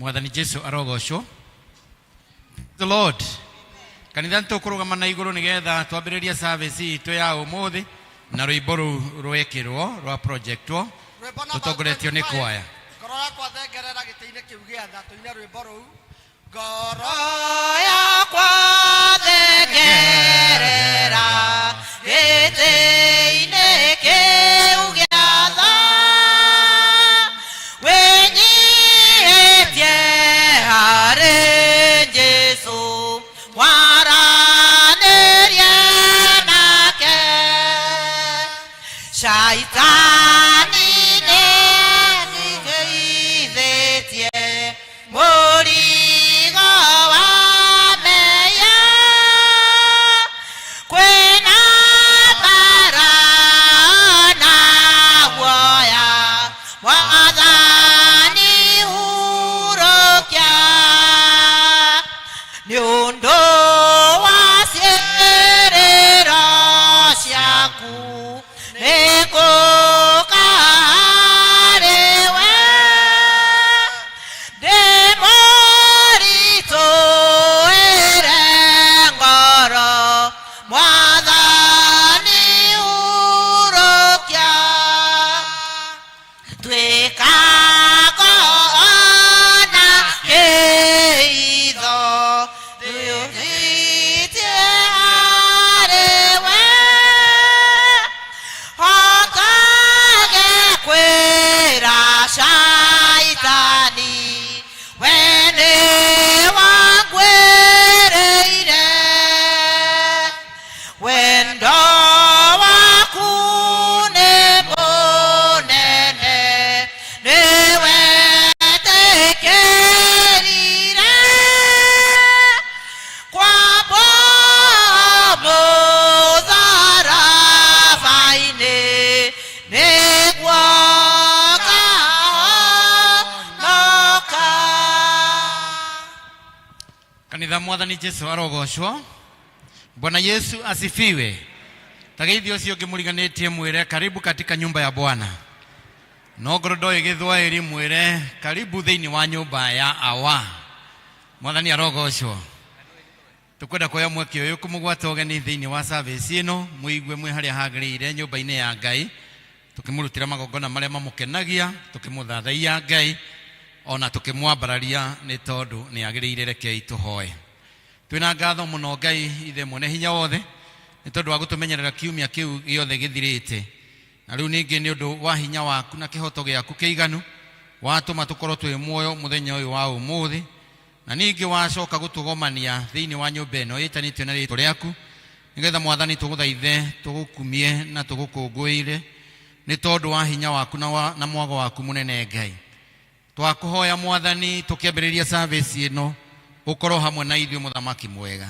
Mwathani Jesu arogocwo. The Lord. Kanitha nĩ tũkũrũgama na igũrũ nĩgetha twambĩrĩrie service itũ ya ũmũthĩ na rwĩmbo rũu rwekĩrwo rwa projectwo Rwĩmbo namba tũtongoretio nĩ 25. kwaya. Ngoro yakwa thengerera gĩtĩ-inĩ kĩu gĩa tha tũine rwĩmbo rũu. Ngoro yakwa thengerera gĩtĩ-inĩ kĩu gĩa tha, wĩnyihĩtie harĩ Jesũ, waranĩrie nake. Shaitani nĩndigithĩtie mũrigo wa mehia, kwĩna mbara na guoya, Mwathani hurũkia, nĩ ũndũ wa ciĩrĩro ciaku nĩngũka harĩ we, ndĩ mũritũhĩre ngoro, Mwathani hurũkia, tuĩka ngona kĩitho ndĩũrĩtie harĩ we, hotage kwĩra Shaitani we nĩ wangwĩrĩire, wendo waku nĩ mũnene, nĩ wetĩkĩrire kwambwo mũtharaba-inĩ nĩguo ngahonoka. Kanitha, Mwathani Jesu arogocwo. Bwana Yesu asifiwe. Tageithio ũcio ũngĩ mũriganĩtie, mwĩre karibu katika nyumba ya Bwana. No ngorwo ndoĩ Gĩthwaĩri, mwĩre karibu thĩinĩ wa nyũmba ya Awa. Mwathani arogocwo. Tũkwenda kuoya mweke ũyũ kũmũgwata ũgeni thĩinĩ wa service ĩno, mũigue mwĩ harĩa hagĩrĩire nyũmba-inĩ ya Ngai, tũkĩmũrutĩra magongona marĩa mamũkenagia, tũkĩmũthathaiya Ngai ona tũkĩmwambararia nĩ tondũ nĩ agĩrĩire. Rekei tũhoe. Twĩna ngatho mũno, Ngai Ithe mwene hinya wothe, nĩ tondũ wa gũtũmenyerera kiumia kĩu gĩothe gĩthirĩte, na rĩu ningĩ nĩ ũndũ wa hinya waku na kĩhoto gĩaku kĩiganu watũma tũkorwo twĩ muoyo mũthenya ũyũ wa ũmũthĩ, na ningĩ wacoka gũtũgomania thĩinĩ wa nyũmba ĩno ĩtanĩtio na rĩtwa rĩaku, nĩgetha, Mwathani, tũgũthaithe, tũgũkumie na tũgũkũngũĩre nĩ tondũ wa hinya waku na mwago waku mũnene. Ngai, twakũhoya, Mwathani, tũkĩambĩrĩria service ĩno, ũkorwo hamwe na ithuĩ. Mũthamaki mwega,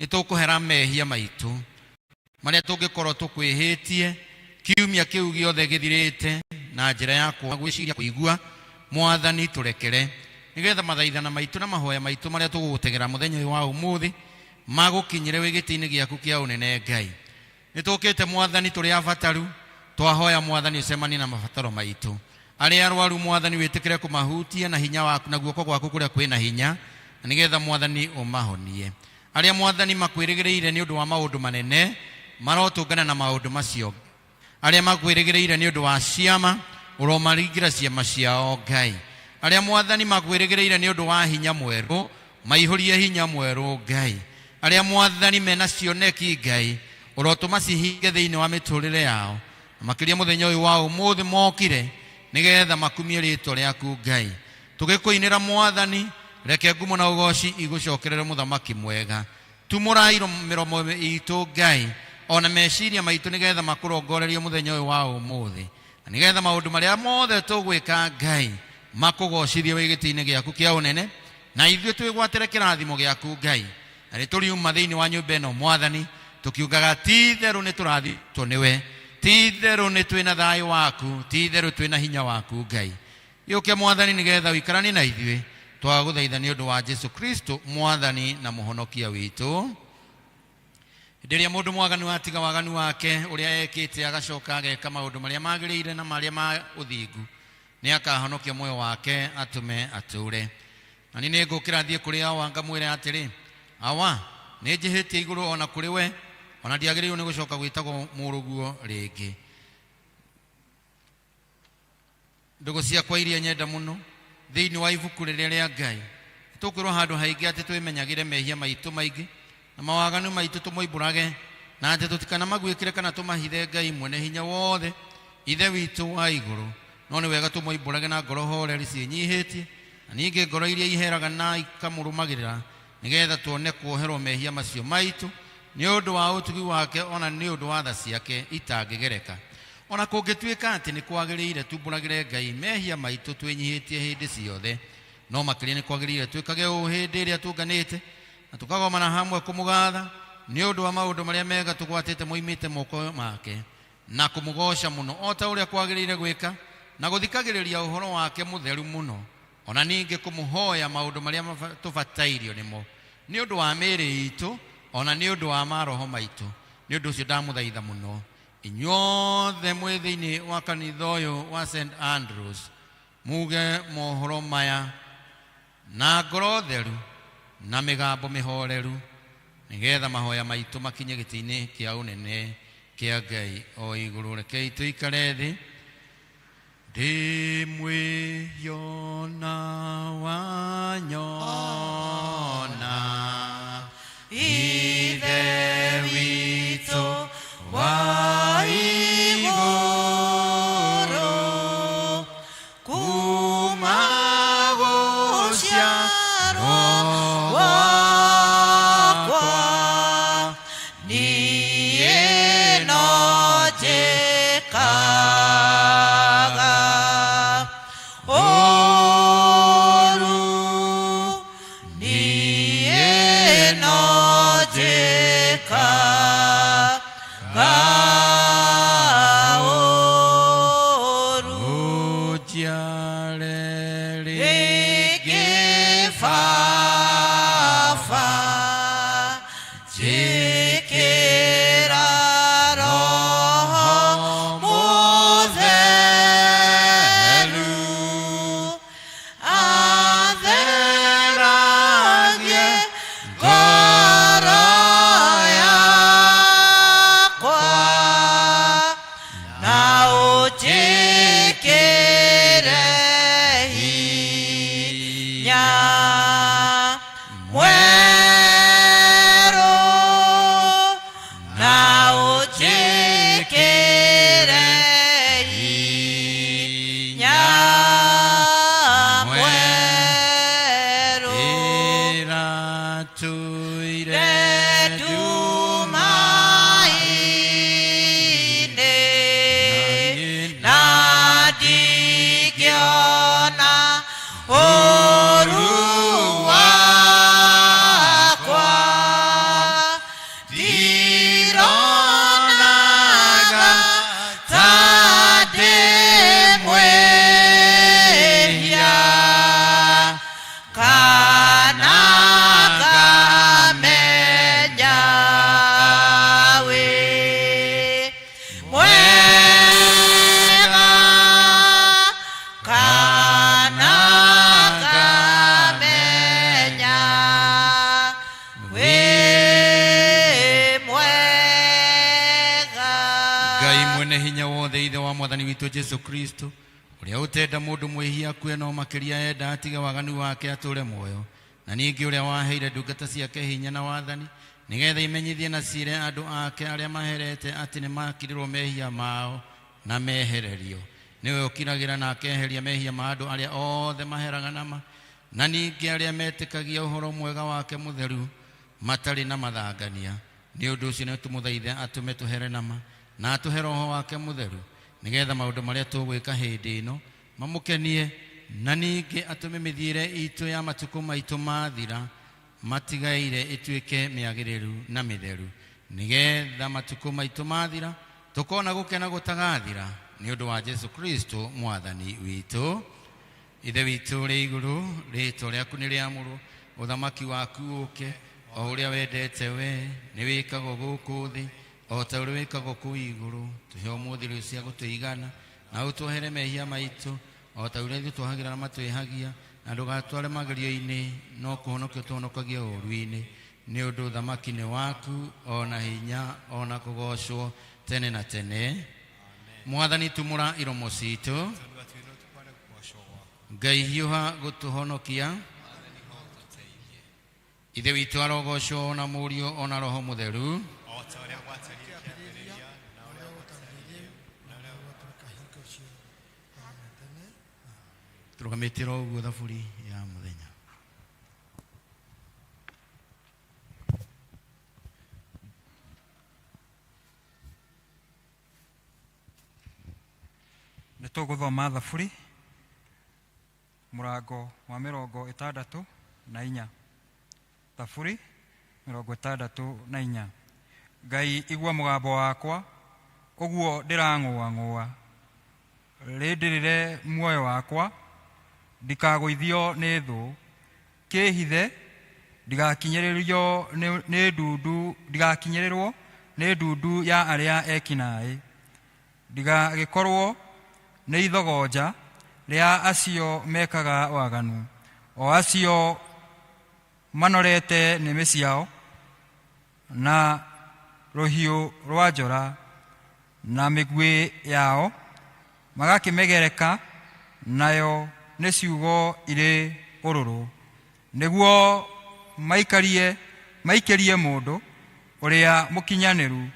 nĩ tũkũhera mehia maitũ marĩa tũngĩkorwo tũkwĩhĩtie kiumia kĩu gĩothe gĩthirĩte na njĩra ya kwaga gwĩciria, kũigua. Mwathani, tũrekere, nĩgetha mathaithana maitũ na mahoya maitũ marĩa tũgũgũtegera mũthenya ũyũ wa ũmũthĩ magũkinyĩre wĩ gĩtĩ-inĩ gĩaku kĩa ũnene. Ngai, nĩ tũkĩte, Mwathani, tũrĩ abataru. Twahoya, Mwathani, ũcemanie na mabataro maitũ. Arĩa arwaru, Mwathani, wĩtĩkĩre kũmahutia na hinya waku na guoko gwaku kũrĩa kwĩna hinya, na nĩgetha, Mwathani, ũmahonie. Arĩa, Mwathani, makwĩrĩgĩrĩire nĩ ũndũ wa maũndũ manene marotũngana na maũndũ macio. Arĩa makwĩrĩgĩrĩire nĩ ũndũ wa ciama, ũromaringĩra ciama ciao. Ngai, arĩa, Mwathani, makwĩrĩgĩrĩire nĩ ũndũ wa hinya mwerũ, maihũrie hinya mwerũ. Ngai, arĩa, Mwathani, mena cioneki, Ngai, ũrotũma cihinge thĩinĩ wa mĩtũrĩre yao, na makĩria mũthenya ũyũ wa ũmũthĩ mokire nĩgetha makumie rĩtwa rĩaku. Ngai, tũgĩkũinĩra, Mwathani, reke ngumo na ũgoci igũcokerere. Mũthamaki mwega, tumũra mĩromo itũ, Ngai, ona meciria maitũ, nĩgetha makũrongorerie mũthenya ũyũ wa ũmũthĩ, na nĩgetha maũndũ marĩa mothe tũgwĩka, Ngai, makũgocithie wĩ gĩtĩ-inĩ gĩaku kĩa ũnene, na ithuĩ twĩgwatĩre kĩrathimo gĩaku. Ngai, na nĩ tũriuma thĩinĩ wa nyũmba ĩno, Mwathani, tũkiugaga ti itherũ nĩ tũrathitwo nĩwe, ti itherũ nĩ twĩna thayũ waku, ti itherũ twĩna hinya waku. Ngai, gĩũke, Mwathani, nĩgetha ũikaranie na ithuĩ. Twagũthaitha nĩ ũndũ wa Jesu Kristo, Mwathani na Mũhonokia witũ. Hĩndĩ ĩrĩa mũndũ mwaganu atiga waganu wake ũrĩa ekĩte, agacoka ageka maũndũ marĩa magĩrĩire na marĩa ma ũthingu, nĩ akahonokia muoyo wake atũme atũre. Na niĩ nĩngũũkĩra thiĩ kũrĩ awa ngamwĩre atĩrĩ, Awa, nĩnjĩhĩtie igũrũ o na kũrĩ we, o na ndiagĩrĩirwo nĩ gũcoka gwĩtagwo mũrũguo rĩngĩ. Ndũgũ ciakwa iria nyenda mũno, thĩinĩ wa ibuku rĩrĩa rĩa Ngai tũkwĩrwo handũ haingĩ atĩ twĩmenyagĩre mehia maitũ maingĩ na mawaganu maitũ tũmoimbũrage, na atĩ tũtikanamaguĩkĩre kana tũmahithe Ngai mwene hinya wothe, Ithe witũ wa igũrũ. No nĩ wega tũmoimbũrage na ngoro horeri ciĩnyihĩtie, na ningĩ ngoro iria iheraga na ikamũrũmagĩrĩra, nĩgetha tuone kuoherwo mehia macio maitũ nĩ ũndũ wa ũtugi wake, ona nĩ ũndũ wa tha ciake itangĩgereka. Ona kũngĩtuĩka atĩ nĩ kwagĩrĩire tumbũragĩre Ngai mehia maitũ twĩnyihĩtie hĩndĩ ciothe, no makĩria nĩ kwagĩrĩire twĩkage ũũ hĩndĩ ĩrĩa tũnganĩte na tũkagomana hamwe kũmũgatha nĩ ũndũ wa maũndũ marĩa mega tũgwatĩte moimĩte moko make, na kũmũgoca mũno o ta ũrĩa kwagĩrĩire gwĩka, na gũthikagĩrĩria ũhoro wake mũtheru mũno, ona ningĩ kũmũhoya maũndũ marĩa tũbatairio nĩmo nĩ ũndũ wa mĩĩrĩ itũ, ona nĩ ũndũ wa maroho maitũ. Nĩ ũndũ ũcio ndamũthaitha mũno inyuothe mwĩ thĩinĩ wa kanitha ũyũ wa St Andrews, muge mohoro maya na ngoro theru na mĩgambo mĩhoreru, nĩgetha mahoya maitũ makinye gĩtĩ-inĩ kĩa ũnene kĩa Ngai o igũrũ. Rekei tũikare thĩ. Ndĩ mwĩyona wanyona, Ithe witũ wa igũrũ, kuma gũciarwo gwakwa niĩ no njĩkaga ũũru, niĩ no njĩkaga ũũru. Ũnjiare rĩngĩ Baba, njĩkĩra Roho Mũtheru, atheragie ngoro yakwa, na ũnjĩkĩre hinya mwerũ, na ũnjĩkĩre hinya mwerũ. Ĩratũire ndumainĩ, na ndingĩona ũũru wakwa, ndironaga ta ndĩ mwĩhia, kana ngamenya wĩ mwega, kana ngamenya wĩ mwega. Ngai mwene hinya wothe, Ithe wa Mwathani witũ Jesu Kristo, ũrĩa ũtenda mũndũ mwĩhia akue, no makĩria enda atige waganu wake atũre muoyo, na ningĩ ũrĩa waheire ndungata ciake hinya na wathani nĩgetha imenyithie na ciĩre andũ ake arĩa maherete atĩ nĩ makirĩrwo mehia mao na mehererio, nĩwe ũkiragĩra na akeheria mehia ma andũ arĩa othe maheraga nama, na ningĩ arĩa metĩkagia ũhoro mwega wake mũtheru matarĩ na mathangania. Nĩ ũndũ ũcio nĩ tũmũthaithe atũme tũhere nama na atũhe Roho wake mũtheru, nĩgetha maũndũ marĩa tũgwĩka hĩndĩ ĩno mamũkenie, na ningĩ atũme mĩthiĩre itũ ya matukũ maitũ mathira matigaire ĩtuĩke mĩagĩrĩru na mĩtheru, nĩgetha matukũ maitũ mathira tũkona gũkena gũtagathira, nĩ ũndũ wa Jesu Kristo Mwathani witũ. Ithe witũ ũrĩ igũrũ, rĩĩtwa rĩaku nĩ rĩamũrwo, ũthamaki waku ũke, o ũrĩa wendete we nĩ wĩkagwo gũkũ thĩ o ta ũrĩa wĩkagwo kũu igũrũ. Tũhe ũmũthĩ irio cia gũtũigana, na ũtuohere mehia maitũ o ta ũrĩa ithuĩ tuohagĩra arĩa matwĩhagia, Na ndũgatware magerio-inĩ, no kũhonokia ũtũhonokagie ũũru-inĩ. Nĩ ũndũ ũthamaki nĩ waku, o na hinya, o na kũgoocwo tene na tene. Mwathani tumũra iromo citũ. Tũnua twitũ tũkware kũgoocwo gwaku. Ngai hiũha gũtũhonokia. Mwathani ho ũtũteithie. Ithe witũ arogocwo o na Mũriũ o na Roho Mũtheru. O ta ũrĩa gwatariĩ kĩambĩrĩria, na ũrĩa gũtariĩ rĩu, na ũrĩa gũgatuĩka hingo ciothe tene na tene. Tũrũgamĩtie ro ũguo thaburi ya mũthenya. Nĩ tũgũthoma thaburi mũrango wa 64. Thaburi 64. Ngai igua mũgambo wakwa, ũguo ndĩrang'ũang'ũa. Rĩndĩrĩre muoyo wakwa, ndikagũithio nĩ thũ. Kĩhithe, ndigakinyĩrĩrio nĩ ndundu, ndigakinyĩrĩrwo nĩ ndundu ya arĩa ekinaĩ. Ndigagĩkorwo nĩ ithogonja rĩa acio mekaga waganu, o acio manorete nĩmĩ ciao na rũhiũ rwa njora na mĩguĩ yao magakĩmegereka, nayo nĩ ciugo irĩ ũrũrũ, nĩguo maikarie maikĩrie mũndũ ũrĩa mũkinyanĩru,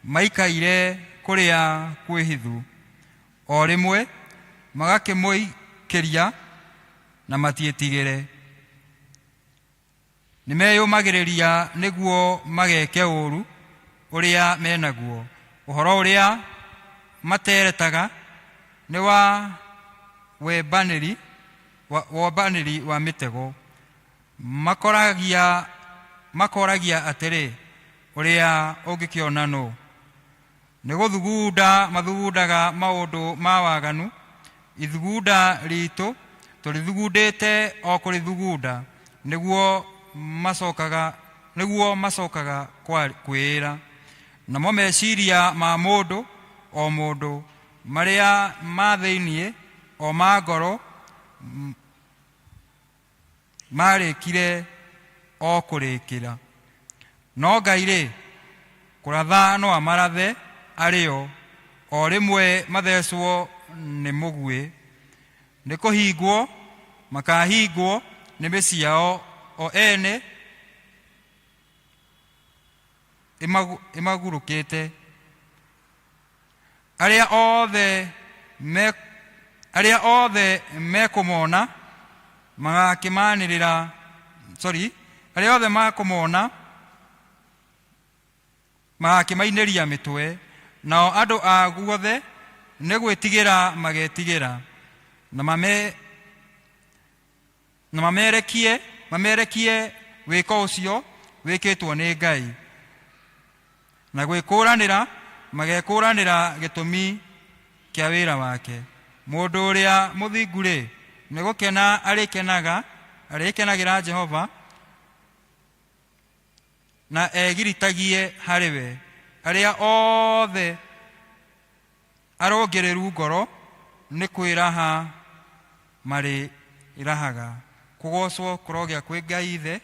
maikaire kũrĩa kwĩhithu, o rĩmwe magakĩmũikĩria na matiĩtigĩre. Nĩmeyũmagĩrĩria nĩguo mageke ũũru ũrĩa menaguo, ũhoro ũrĩa materetaga nĩ wa wembanĩri wa, wombanĩri wa mĩtego. Makoragia makoragia atĩrĩ, ũrĩa ũngĩkĩona nũ? Nĩ gũthugunda mathugundaga maũndũ ma waganu, ithugunda ritũ tũrĩthugundĩte o kũrĩthugunda, nĩguo macokaga nĩguo macokaga kwĩĩra. Namo meciria ma mũndũ o mũndũ marĩa ma thĩinĩ o ma ngoro marĩkire o kũrĩkĩra. No Ngai rĩ, kũratha no amarathe arĩo, o rĩmwe mathecwo nĩ mũguĩ, nĩ kũhingwo makahingwo nĩmĩ ciao o ene ĩmagurũkĩte. Arĩa othe me arĩa othe mekũmona magakĩmanĩrĩra, sorry, arĩa othe makũmona magakĩmainĩria mĩtwe, nao andũ a guothe nĩ gwĩtigĩra magetigĩra, na mame na mamerekie mamerekie wĩko ũcio wĩkĩtwo nĩ Ngai, na gwĩkũranĩra magekũranĩra gĩtũmi kĩa wĩra wake. Mũndũ ũrĩa mũthingu-rĩ, nĩ gũkena arĩkenaga arĩkenagĩra Jehova, na egiritagie harĩ we. Arĩa othe arũngĩrĩru ngoro nĩ kwĩraha marĩrahaga. Kũgocwo kũrogĩa kwĩ Ngai Ithe,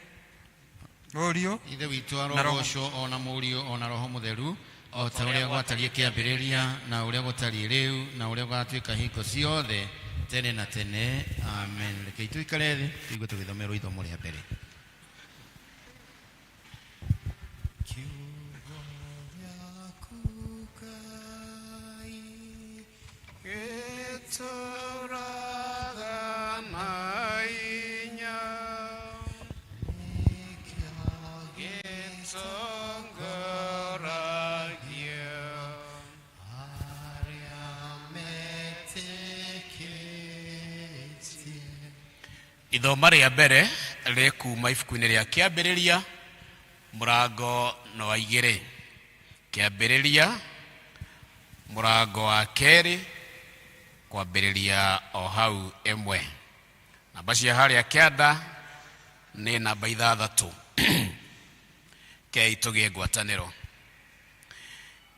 Mũriũ Ithe witũ na Roho. Arogocwo o na Mũriũ o na Roho Mũtheru, o ta ũrĩa gwatariĩ kĩambĩrĩria, na ũrĩa gũtariĩ rĩu, na ũrĩa gũgatuĩka hingo ciothe tene na tene. Amen. Rekei tũikare thĩ tũigue tũgĩthomerwo ithomo rĩa mbere. Kiugo gĩaku Ngai gĩtũũraga na hinya, nĩkĩo gĩtongoragia arĩa metĩkĩtie. Ithoma rĩa mbere rĩkuma ibuku-inĩ rĩa Kĩambĩrĩria mũrango no wa 2. Kĩambĩrĩria mũrango wa 2 kwambĩrĩria o hau 1. Namba cia harĩa kĩanda nĩ namba 6. Kei tũgĩe ngwatanĩro.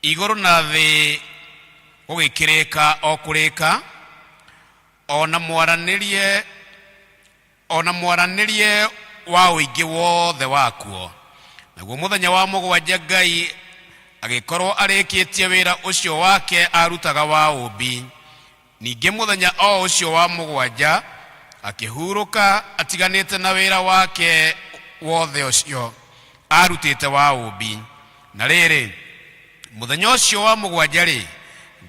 Igũrũ na thĩ gũgĩkĩrĩka o kũrĩka, o na mwaranĩrie O na mwaranĩrie wa ũingĩ wothe wakuo. Naguo mũthenya wa mũgwanja Ngai agĩkorwo arĩkĩtie wĩra ũcio wake aarutaga wa ũũmbi. Ningĩ mũthenya o ũcio wa mũgwanja akĩhurũka atiganĩte na wĩra wake wothe ũcio aarutĩte wa ũũmbi. Na rĩrĩ, mũthenya ũcio wa mũgwanja-rĩ,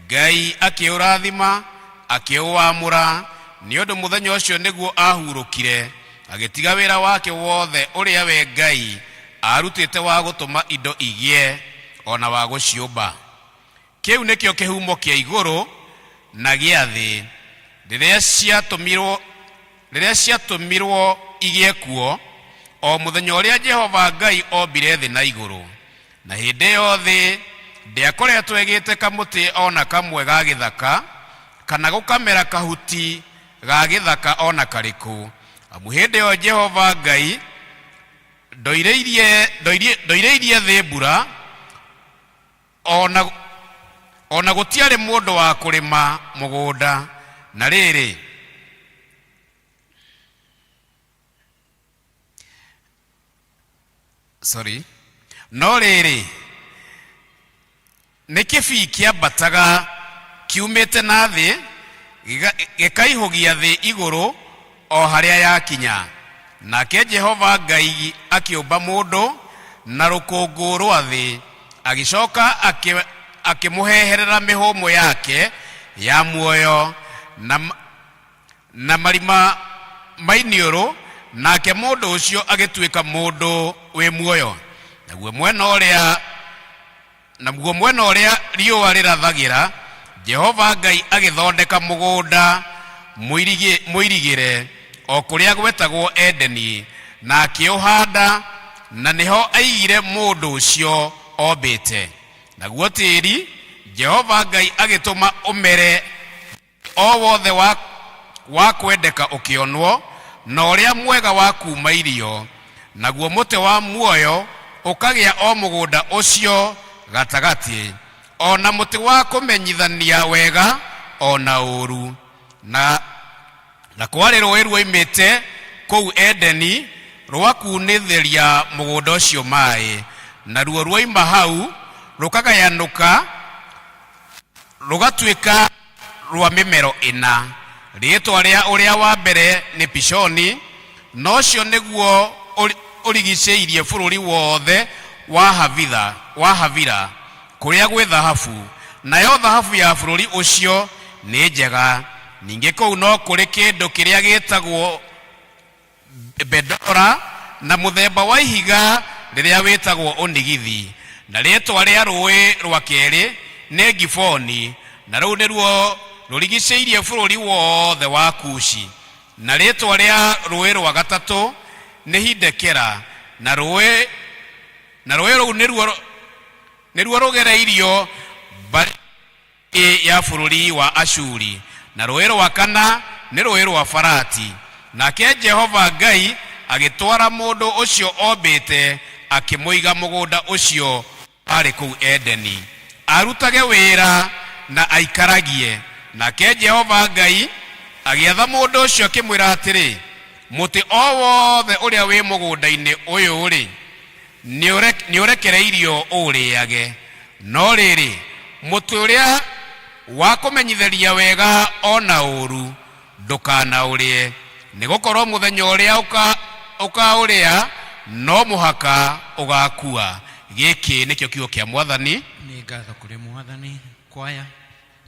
Ngai akĩũrathima, akĩũamũra, nĩ ũndũ mũthenya ũcio nĩguo aahurũkire, agĩtiga wĩra wake wothe ũrĩa we Ngai aarutĩte wa gũtũma indo igĩe, o na wa gũciũmba. Kĩu nĩkĩo kĩhumo kĩa igũrũ na gĩa thĩ, rĩrĩa ciatũmirwo rĩrĩa ciatũmirwo igĩe kuo, o mũthenya ũrĩa Jehova Ngai ombire thĩ na igũrũ. Na hĩndĩ ĩyo thĩ ndĩakoretwo ĩgĩte kamũtĩ o na kamwe ga gĩthaka, kana gũkamera kahuti ga gĩthaka o na karĩkũ, amu hĩndĩ ĩyo Jehova Ngai ndoirĩirie ndoirĩirie thĩ mbura, o na o na gũtiarĩ mũndũ wa kũrĩma mũgũnda. Na rĩrĩ, sorry, no rĩrĩ, nĩ kĩbii kĩambataga kiumĩte na thĩ gĩkaihũgia thĩ igũrũ o harĩa yakinya. Nake Jehova Ngai akĩũmba mũndũ na rũkũngũ rwa thĩ, agĩcoka akĩmũheherera mĩhũmũ yake ya muoyo na, na marima ma iniũrũ, nake mũndũ ũcio agĩtuĩka mũndũ wĩ muoyo. Naguo mwena ũrĩa Naguo mwena ũrĩa riũa rĩrathagĩra, Jehova Ngai agĩthondeka mũgũnda mũirigĩre, o kũrĩa gwetagwo Edeni, na akĩũhanda, na nĩho aigire mũndũ ũcio ombĩte. Naguo tĩri, Jehova Ngai agĩtũma ũmere o wothe wa, wa kwendeka ũkĩonwo, na ũrĩa mwega wa kuuma irio, naguo mũtĩ wa muoyo ũkagĩa o mũgũnda ũcio gatagatĩ, o na mũtĩ wa kũmenyithania wega o na ũũru. Na, na kwarĩ rũũĩ ruoimĩte kũu Edeni rwa kuunithĩria mũgũnda ũcio maĩ, naruo ruoima hau rũkagayanũka rũgatuĩka rwa mĩmero ĩna. Rĩĩtwa rĩa ũrĩa wa mbere nĩ Pishoni, na ũcio nĩguo ũrigicĩirie bũrũri wothe wa Havitha, wa Havila, kũrĩa gwĩ thahabu, nayo thahabu ya bũrũri ũcio nĩ njega. Ningĩ kũu no kũrĩ kĩndũ kĩrĩa gĩĩtagwo Bedora, na mũthemba wa ihiga rĩrĩa wĩtagwo onigithi. Na rĩĩtwa rĩa rũũĩ rwa kerĩ nĩ Gifoni, na rũu nĩruo rũrigicĩirie bũrũri wothe wa Kushi. Na rĩĩtwa rĩa rũũĩ rwa gatatũ nĩ Hidekera, na rũũĩ na rũũĩ rũu nĩruo nĩruo rũgereirio mbarĩ ya bũrũri wa Ashuri, na rũũĩ rwa kana nĩ rũũĩ rwa Farati. Nake Jehova Ngai agĩtwara mũndũ ũcio ombĩte akĩmũiga mũgũnda ũcio warĩ kũu Edeni, arutage wĩra na aikaragie. Nake Jehova Ngai agĩatha mũndũ ũcio akĩmwĩra atĩrĩ, Mũtĩ o wothe ũrĩa wĩ mũgũnda-inĩ ũyũ-rĩ, nĩũrekereirio ũũrĩage, no rĩrĩ, mũtĩ ũrĩa wa kũmenyithĩria wega o na ũũru, ndũkanaũrĩe, nĩgũkorwo mũthenya ũrĩa ũkaũrĩa no mũhaka ũgaakua. Gĩkĩ nĩkĩo kiugo kĩa Mwathani. Nĩ ngatho kũrĩ Mwathani. Kwaya,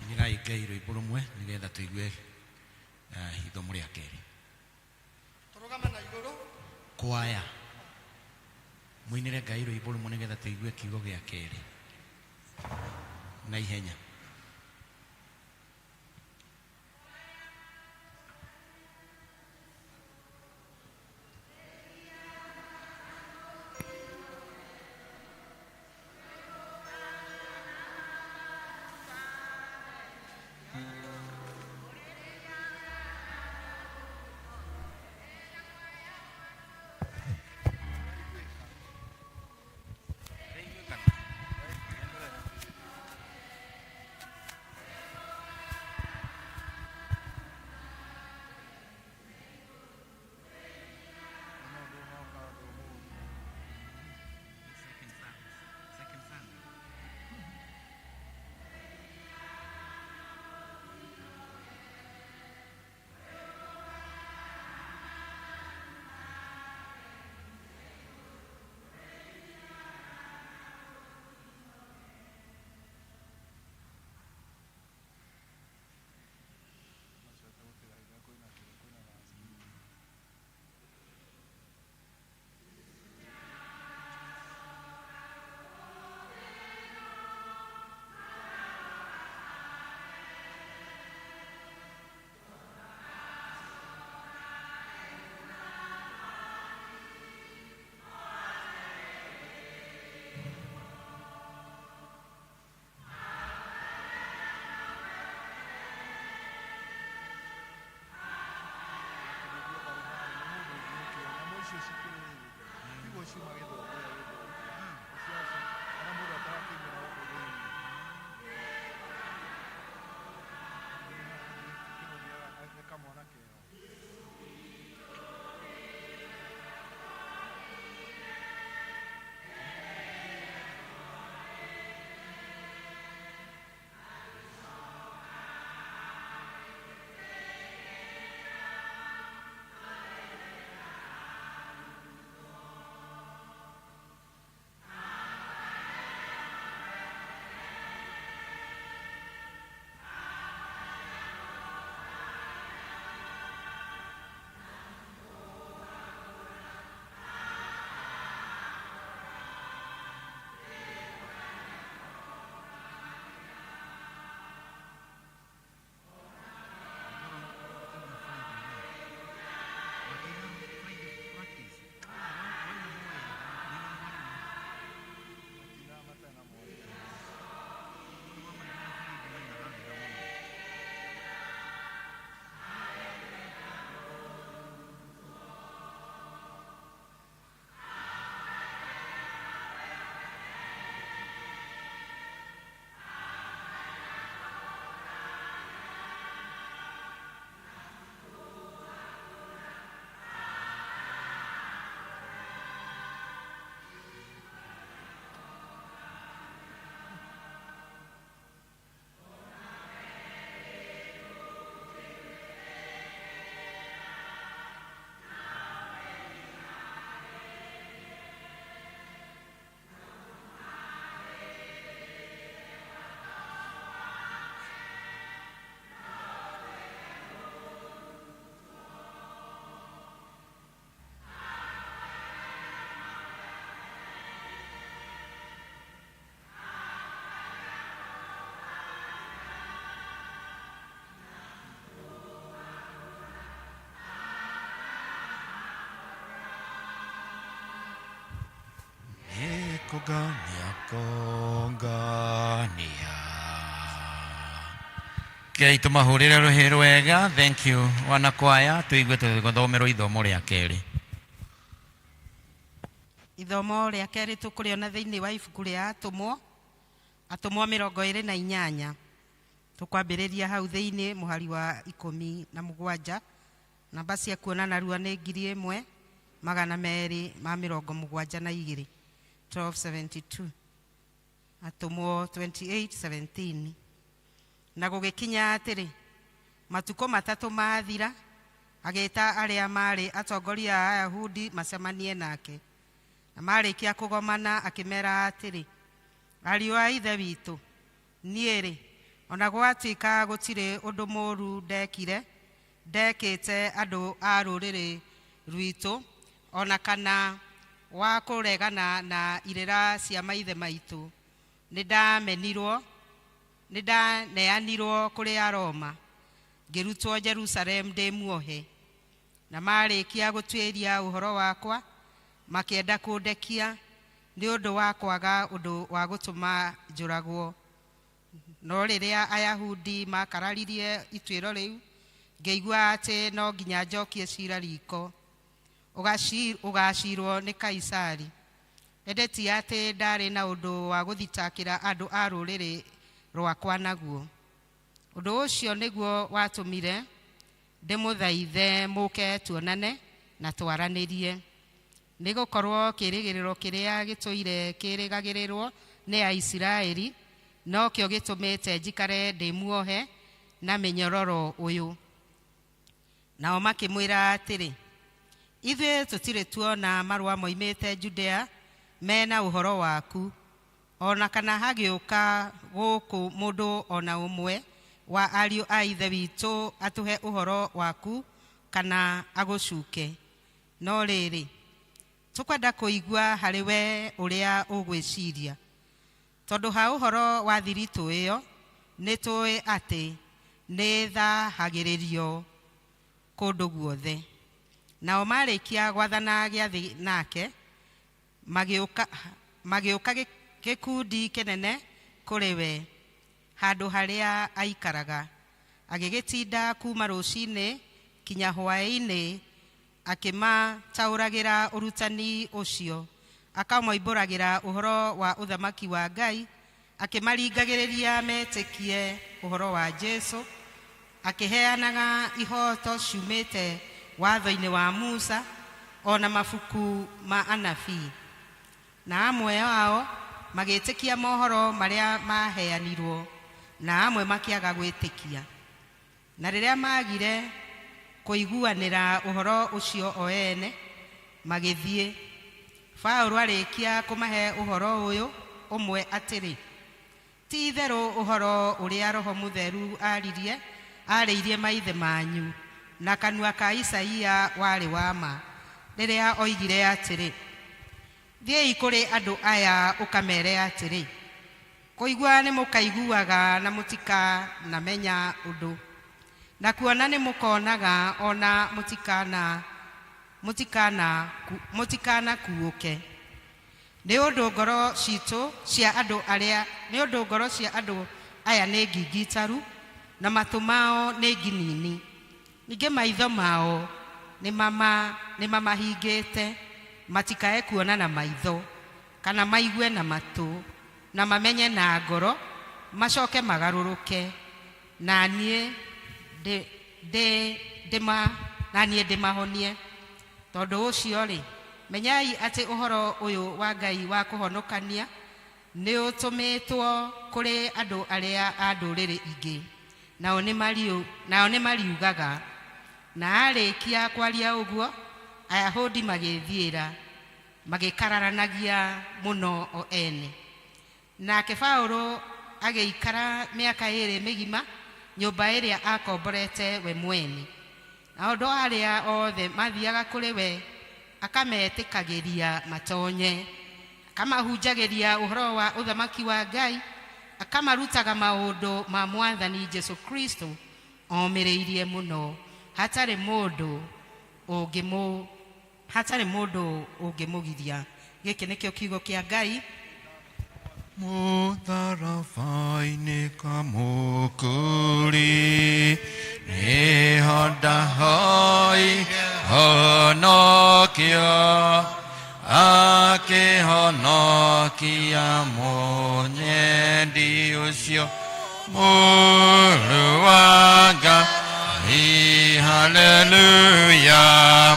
inĩrai Ngai rwĩmbo rũmwe nĩgetha tũigue ithomo rĩa kerĩ. Tũrũgame na igũrũ. Kwaya, mũinĩre Ngai rwĩmbo rũmwe nĩgetha tũigue kiugo gĩa kerĩ na ihenya. Kongania kongania kei tũmahũrĩre rũhĩ rwega. Thank you wanakwaya. Tũigue tũgĩthomerwo ithomo rĩa kerĩ. Ithomo rĩa kerĩ tũkũrĩona thĩinĩ wa ibuku rĩa atũmwo, atũmwo 28. Tũkwambĩrĩria hau thĩinĩ mũhari wa 17. Namba cia kuona narua nĩ 1272, 1272. Atũmwo 28:17. Na gũgĩkinya atĩrĩ, matukũ matatũ mathira, agĩĩta arĩa maarĩ atongoria a Ayahudi macemanie nake. Na marĩkia kũgomana akĩmera atĩrĩ, ariũ a ithe witũ, niĩ-rĩ, ona gwatuĩka gũtirĩ ũndũ mũũru ndekire, ndekĩte andũ a rũrĩrĩ rwitũ, ona kana wa kũregana na irĩra cia maithe maitũ, nĩndamenirwo, nĩndaneanirwo kũrĩ Aroma, ngĩrutwo Jerusalemu ndĩ muohe. Na marĩkia gũtuĩria ũhoro wakwa, makĩenda kũndekia nĩ ũndũ wa kwaga ũndũ wa gũtũma njũragwo. No rĩrĩa Ayahudi makararirie ituĩro rĩu, ngĩigua atĩ no nginya njokie cira riko, ũgacirwo nĩ Kaisari. Ĩndĩ ti atĩ ndarĩ na ũndũ wa gũthitakĩra andũ a rũrĩrĩ rwakwa naguo. Ũndũ ũcio nĩguo watũmire ndĩmũthaithe mũke tuonane na twaranĩrie. Nĩgũkorwo kĩĩrĩgĩrĩro kĩrĩa gĩtũire kĩrĩgagĩrĩrwo nĩ Aisiraeli nokĩo gĩtũmĩte njikare ndĩ muohe na mĩnyororo ũyũ. Nao makĩmwĩra atĩrĩ, ithuĩ tũtirĩ tuona marũa moimĩte Judea mena ũhoro waku, ona kana hagĩũka gũkũ mũndũ ona ũmwe wa ariũ a ithe witũ atũhe ũhoro waku kana agũcuke. No rĩrĩ, tũkwenda kũigua harĩ we ũrĩa ũgwĩciria, tondũ ha ũhoro wa thiritũ ĩyo nĩ tũĩ atĩ nĩ thahagĩrĩrio kũndũ guothe. Nao marĩkia gwathana gĩathĩ nake, magĩũka gĩkundi kĩnene kũrĩ we handũ harĩa aikaraga. Agĩgĩtinda kuma rũcinĩ kinya hwaĩ-inĩ Akĩmataũragĩra ũrutani ũcio, akamoimbũragĩra ũhoro wa ũthamaki wa Ngai, akĩmaringagĩrĩria metĩkie ũhoro wa Jesu, akĩheanaga ihooto ciumĩte watho-inĩ wa Musa o na mabuku ma anabii. Na amwe ao magĩtĩkia mohoro marĩa maaheanirwo, na amwe makĩaga gwĩtĩkia. Na rĩrĩa maagire kũiguanĩra ũhoro ũcio o ene, magĩthiĩ. Paũlũ arĩkia kũmahe ũhoro ũyũ ũmwe atĩrĩ, Ti-itherũ ũhoro ũrĩa Roho Mũtheru aaririe aarĩirie maithe manyu na kanua ka Isaia warĩ wa ma, rĩrĩa oigire atĩrĩ, Thiĩi kũrĩ andũ aya ũkamere atĩrĩ, Kũigua nĩmũkaiguaga na mũtikanamenya ũndũ, na kuona nĩmũkonaga o na mũtikana mũtikana mũtikanakuũke. Nĩ ũndũ ngoro ciitũ cia andũ arĩa, nĩ ũndũ ngoro cia andũ aya nĩ ngingitaru, na matũ mao nĩ nginini, ningĩ maitho mao nĩmamahingĩte, matikae kuona na maitho, kana maigue na matũ, na mamenye na ngoro, macoke magarũrũke, na niĩ ndĩ, ndĩ, ndĩma, na niĩ ndĩmahonie. Tondũ ũcio-rĩ, menyai atĩ ũhoro ũyũ wa Ngai wa kũhonokania nĩũtũmĩtwo kũrĩ andũ arĩa a ndũrĩrĩ ingĩ, nao nao nĩmariugaga. Na aarĩkia kwaria ũguo, Ayahudi magĩĩthiĩra, magĩkararanagia mũno o ene. Nake Paulo agĩikara mĩaka ĩĩrĩ mĩgima nyũmba ĩrĩa aakomborete we mwene. Na andũ arĩa othe maathiaga kũrĩ we akametĩkagĩria matonye, akamahunjagĩria ũhoro wa ũthamaki wa Ngai, akamarutaga maũndũ ma Mwathani Jesu Kristo omĩrĩirie mũno, hatarĩ mũndũ ũngĩmũ hatarĩ mũndũ ũngĩmũgiria. Gĩkĩ nĩkĩo kiugo kĩa Ngai. Mũtharaba-inĩ kamũkũri nĩho ndahoire honokio akĩhonokia mũnyendi ũcio mũrũ wa Ngai haleluya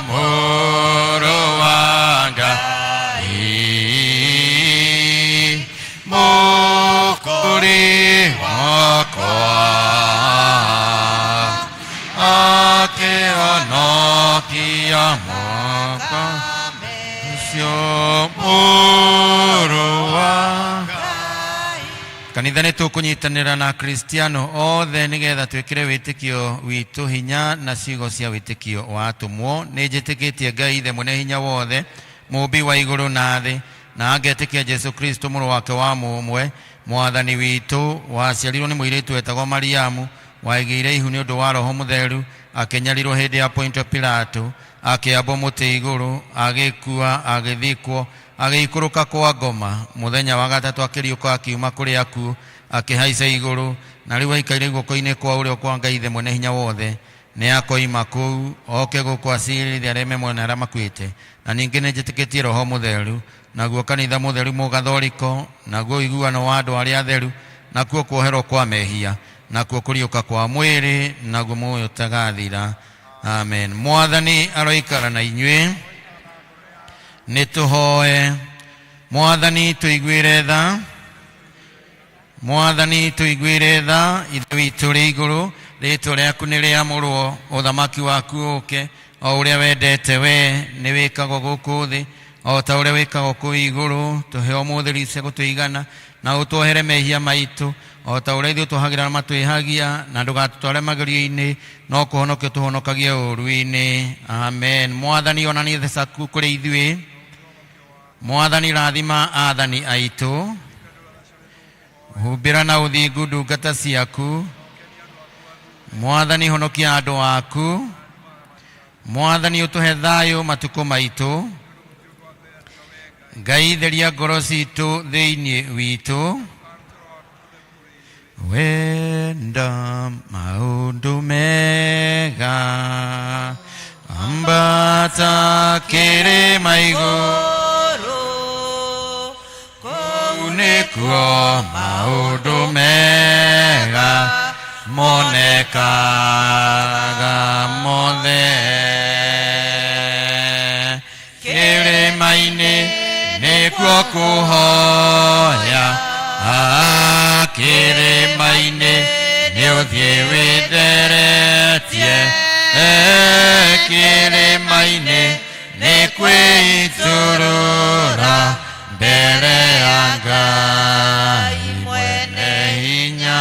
mũrũ wa Ngai mũkũri wakwa akĩhonokia mwaka ũcio mũrũ wa kanitha nĩ tũkũnyitanĩra na Akristiano othe nĩgetha twĩkĩre wĩtĩkio witũ hinya na ciugo cia wĩtĩkio wa atũmwo. Nĩ njĩtĩkĩtie Ngai Ithe mwene hinya wothe, mũũmbi wa igũrũ na thĩ, na ngetĩkia Jesu Kristo mũrũ wake wa mũmwe, Mwathani witũ, waciarirwo nĩ mũirĩtu wetagwo Mariamu, waigĩire ihu nĩ ũndũ wa Roho Mũtheru, akĩnyarirwo hĩndĩ ya Pontio Pilato, akĩambwo mũtĩ igũrũ, agĩkua, agĩthikwo, agĩikũrũka kwa ngoma. Mũthenya wa gatatũ akĩriũka akiuma kũrĩ akuũ, akĩhaica igũrũ, na rĩu aikaire guoko-inĩ kwa ũrĩo kwa Ngai Ithe mwene hinya wothe. Nĩ akoima kũu oke gũkũ acirithie arĩa me muoyo na arĩa makuĩte. Na ningĩ nĩ njĩtĩkĩtie Roho Mũtheru, naguo kanitha mũtheru mũgathoriko, naguo ũiguano wa andũ arĩa atheru, nakuo kuoherwo kwa mehia, nakuo kũriũka kwa mwĩrĩ, naguo muoyo ũtagathira. Amen. Mwathani aroikara na inyuĩ. Nĩ tũhoe. Mwathani tũiguĩre tha. Mwathani tũiguĩre tha. Ithe witũ ũrĩ igũrũ, rĩĩtwa rĩaku nĩ rĩamũrwo, ũthamaki waku ũũke, o ũrĩa wendete we nĩ wĩkagwo gũkũ thĩ o ta ũrĩa wĩkagwo kũu igũrũ. Tũhe ũmũthĩ irio cia gũtũigana, na ũtuohere mehia maitũ o ta ũrĩa ithuĩ tuohagĩra arĩa matwĩhagia, na ndũgatũtware magerio-inĩ, no kũhonokia ũtũhonokagie ũũru-inĩ. Amen. Mwathani onanie tha ciaku kũrĩ ithuĩ. Mwathani rathima aathani aitũ, humbĩra na ũthingu ndungata ciaku. Mwathani honokia andũ aku. Mwathani ũtũhe thayũ matukũ maitũ. Ngai theria ngoro citũ thĩinĩ witũ. Wenda maũndũ mega, ambata Ngĩambata kĩrĩma igũrũ, kũu nĩkuo maũndũ mega monekaga mothe. Kĩrĩma-inĩ nĩkuo kũhoya, ah, kĩrĩma-inĩ nĩ ũthiĩ wĩtheretie. Eh, kĩrĩma-inĩ nĩ kwĩitũrũra mbere ya Ngai mwene hinya.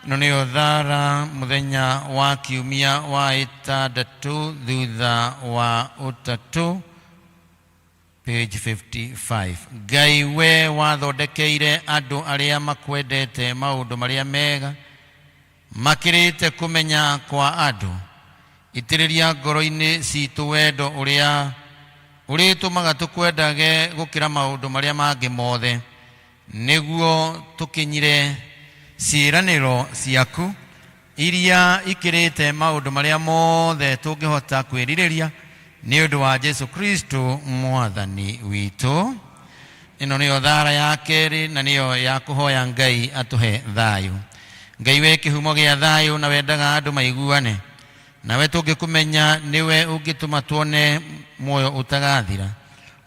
Ĩno nĩyo thara mũthenya wa kiumia wa ĩtandatũ thutha wa ũtatũ, page 55. Ngai we wathondekeire andũ arĩa makwendete maũndũ marĩa mega makĩrĩte kũmenya kwa andũ, itĩrĩria ngoro-inĩ citũ wendo ũrĩa ũrĩtũmaga tũkwendage gũkĩra maũndũ marĩa mangĩ mothe, nĩguo tũkinyire ciĩranĩro ciaku iria ikĩrĩte maũndũ marĩa mothe tũngĩhota kwĩrirĩria, nĩ ũndũ wa Jesu Kristo mwathani witũ. Ĩno nĩyo thara ya kerĩ na nĩyo ya kũhoya Ngai atũhe thayũ. Ngai we kĩhumo gĩa thayũ na wendaga andũ maiguane nawe, tũngĩkũmenya nĩwe ũngĩtũma tuone muoyo ũtagathira.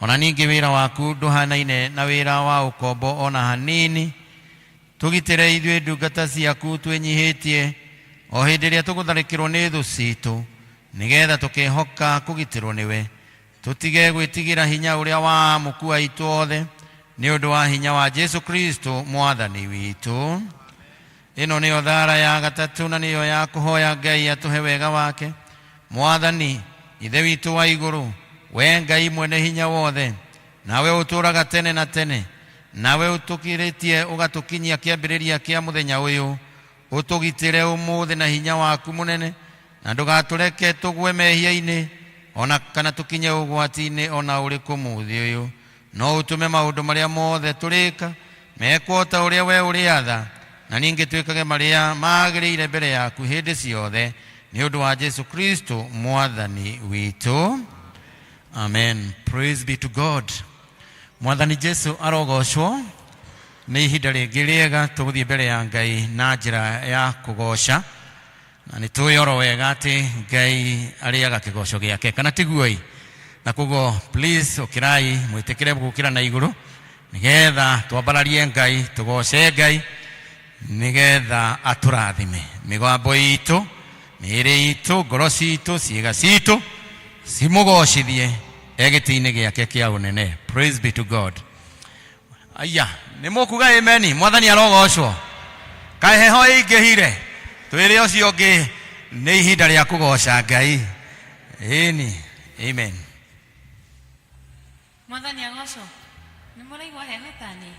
Ona ningĩ wĩra waku ndũhanaine na wĩra wa ũkombo ona hanini. Tũgitĩre ithuĩ ndungata ciaku twĩnyihĩtie o hĩndĩ ĩrĩa tũgũtharĩkĩrwo nĩ thũ citũ, nĩgetha tũkĩhoka kũgitĩrwo nĩwe, tũtige gwĩtigĩra hinya ũrĩa wa mũku aitũ othe, nĩ ũndũ wa hinya wa Jesu Kristo mwathani witũ. Ĩno nĩyo thara ya gatatũ na nĩyo ya kũhoya Ngai atũhe wega wake. Mwathani Ithe witũ wa igũrũ, we Ngai mwene hinya wothe, nawe ũtũũraga tene na tene, nawe ũtũkĩrĩtie ũgatũkinyia kĩambĩrĩria kĩa mũthenya ũyũ, ũtũgitĩre ũmũthĩ na hinya waku mũnene, na ndũgatũreke tũgwe mehia-inĩ ona kana tũkinye ũgwati-inĩ ona ũrĩkũ mũthĩ ũyũ, no ũtũme maũndũ marĩa mothe tũrĩka mekwo ta ũrĩa we ũrĩatha, na ningĩ twĩkage marĩa magĩrĩire mbere yaku hĩndĩ ciothe, nĩ ũndũ wa Jesu Kristo mwathani witũ. Amen. Praise be to God. Mwathani Jesu arogocwo. Nĩ ihinda rĩngĩ rĩega tũgũthiĩ mbere ya Ngai na njĩra ya kũgoca, na nĩ tũĩ oro wega atĩ Ngai arĩaga kĩgoco gĩake, kana tiguo-ĩ? Na koguo please ũkĩrai, mwĩtĩkĩre gũkĩra na igũrũ nĩgetha twambararie Ngai, tũgoce Ngai nĩgetha atũrathime. Mĩgambo itũ, mĩĩrĩ itũ, ngoro citũ, ciĩga citũ cimũgocithie e gĩtĩ-inĩ gĩake kĩa ũnene. Praise be to God. Aya nĩ mũkuga ameni. Mwathani arogocwo. Kaĩ heho ĩingĩhire, twĩre ũcio ũngĩ nĩ ihinda rĩa kũgoca Ngai. Ĩni, amen. Mwathani agocwo. Nĩ mũraigua heho tani?